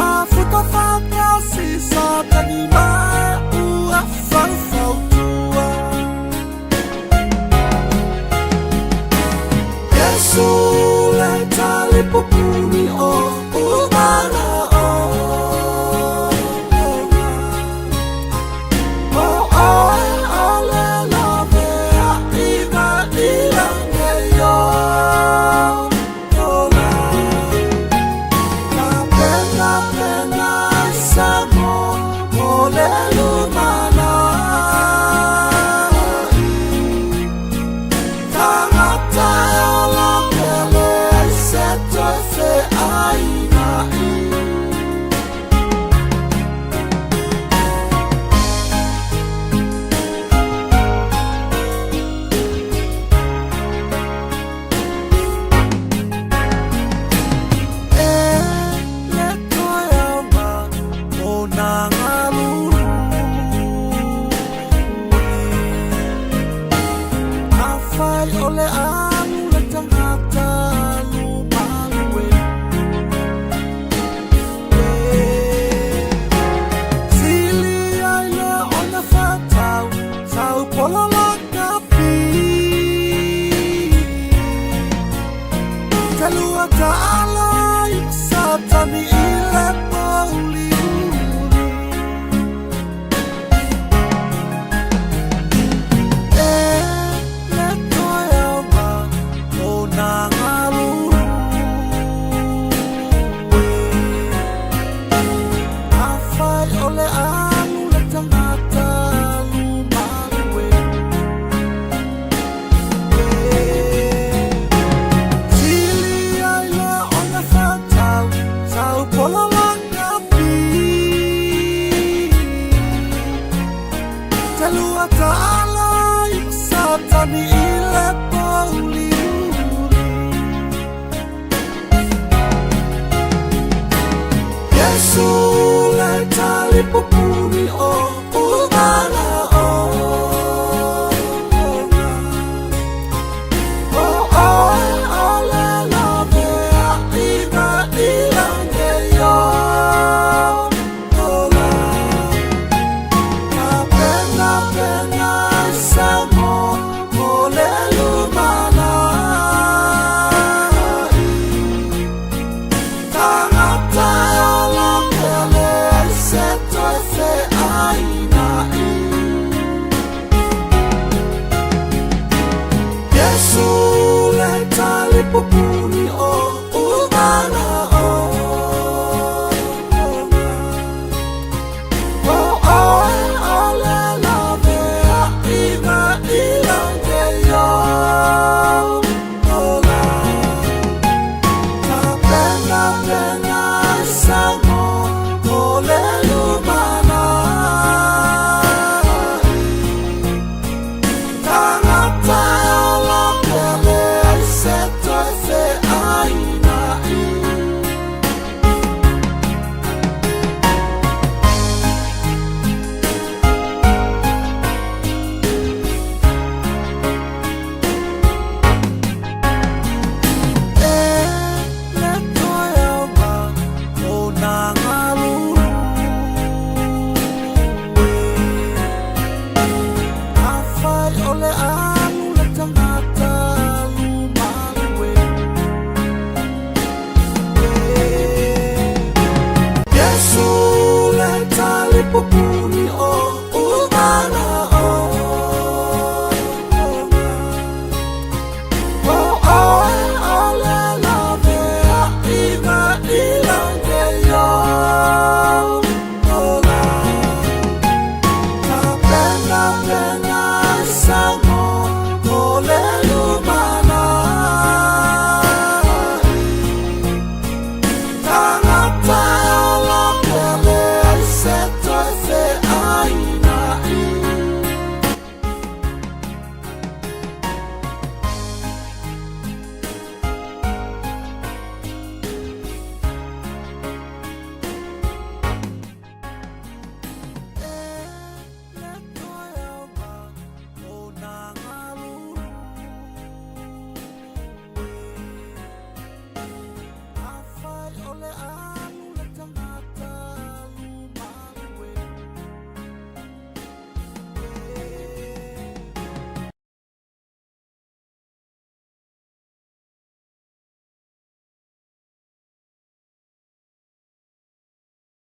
A futa whakasi sa tani mai ua wharefautua. Yesu le tali pupuni o umana o. O oe o le lavea i na ilange yo ola. Ka pena pena sa mo o le lumana. Tangata ola pele ai se toe fe aina i. E le toe auga o nā galulu. Afai o le alu le tagata alu malue. E sili ai le ona whatau, tau pola la kapi. Te lua ta'ala i satani i le pauli uri. E le toe auga o nā galulu. Afai o le alu le tagata alu malue. E sili ai le ona whatau, tau pola la kapi. Te lua ta'ala i satani i le pauli uri. Yesu le tali pupuni o umana o. O oe o le lavea i na ilange yo ola. Ka pena pena sa mo o le lumana. Tangata ola pele ai se toe fe aina i. Yesu le tali pupuni o umana o. O oe o le lavea i na ilange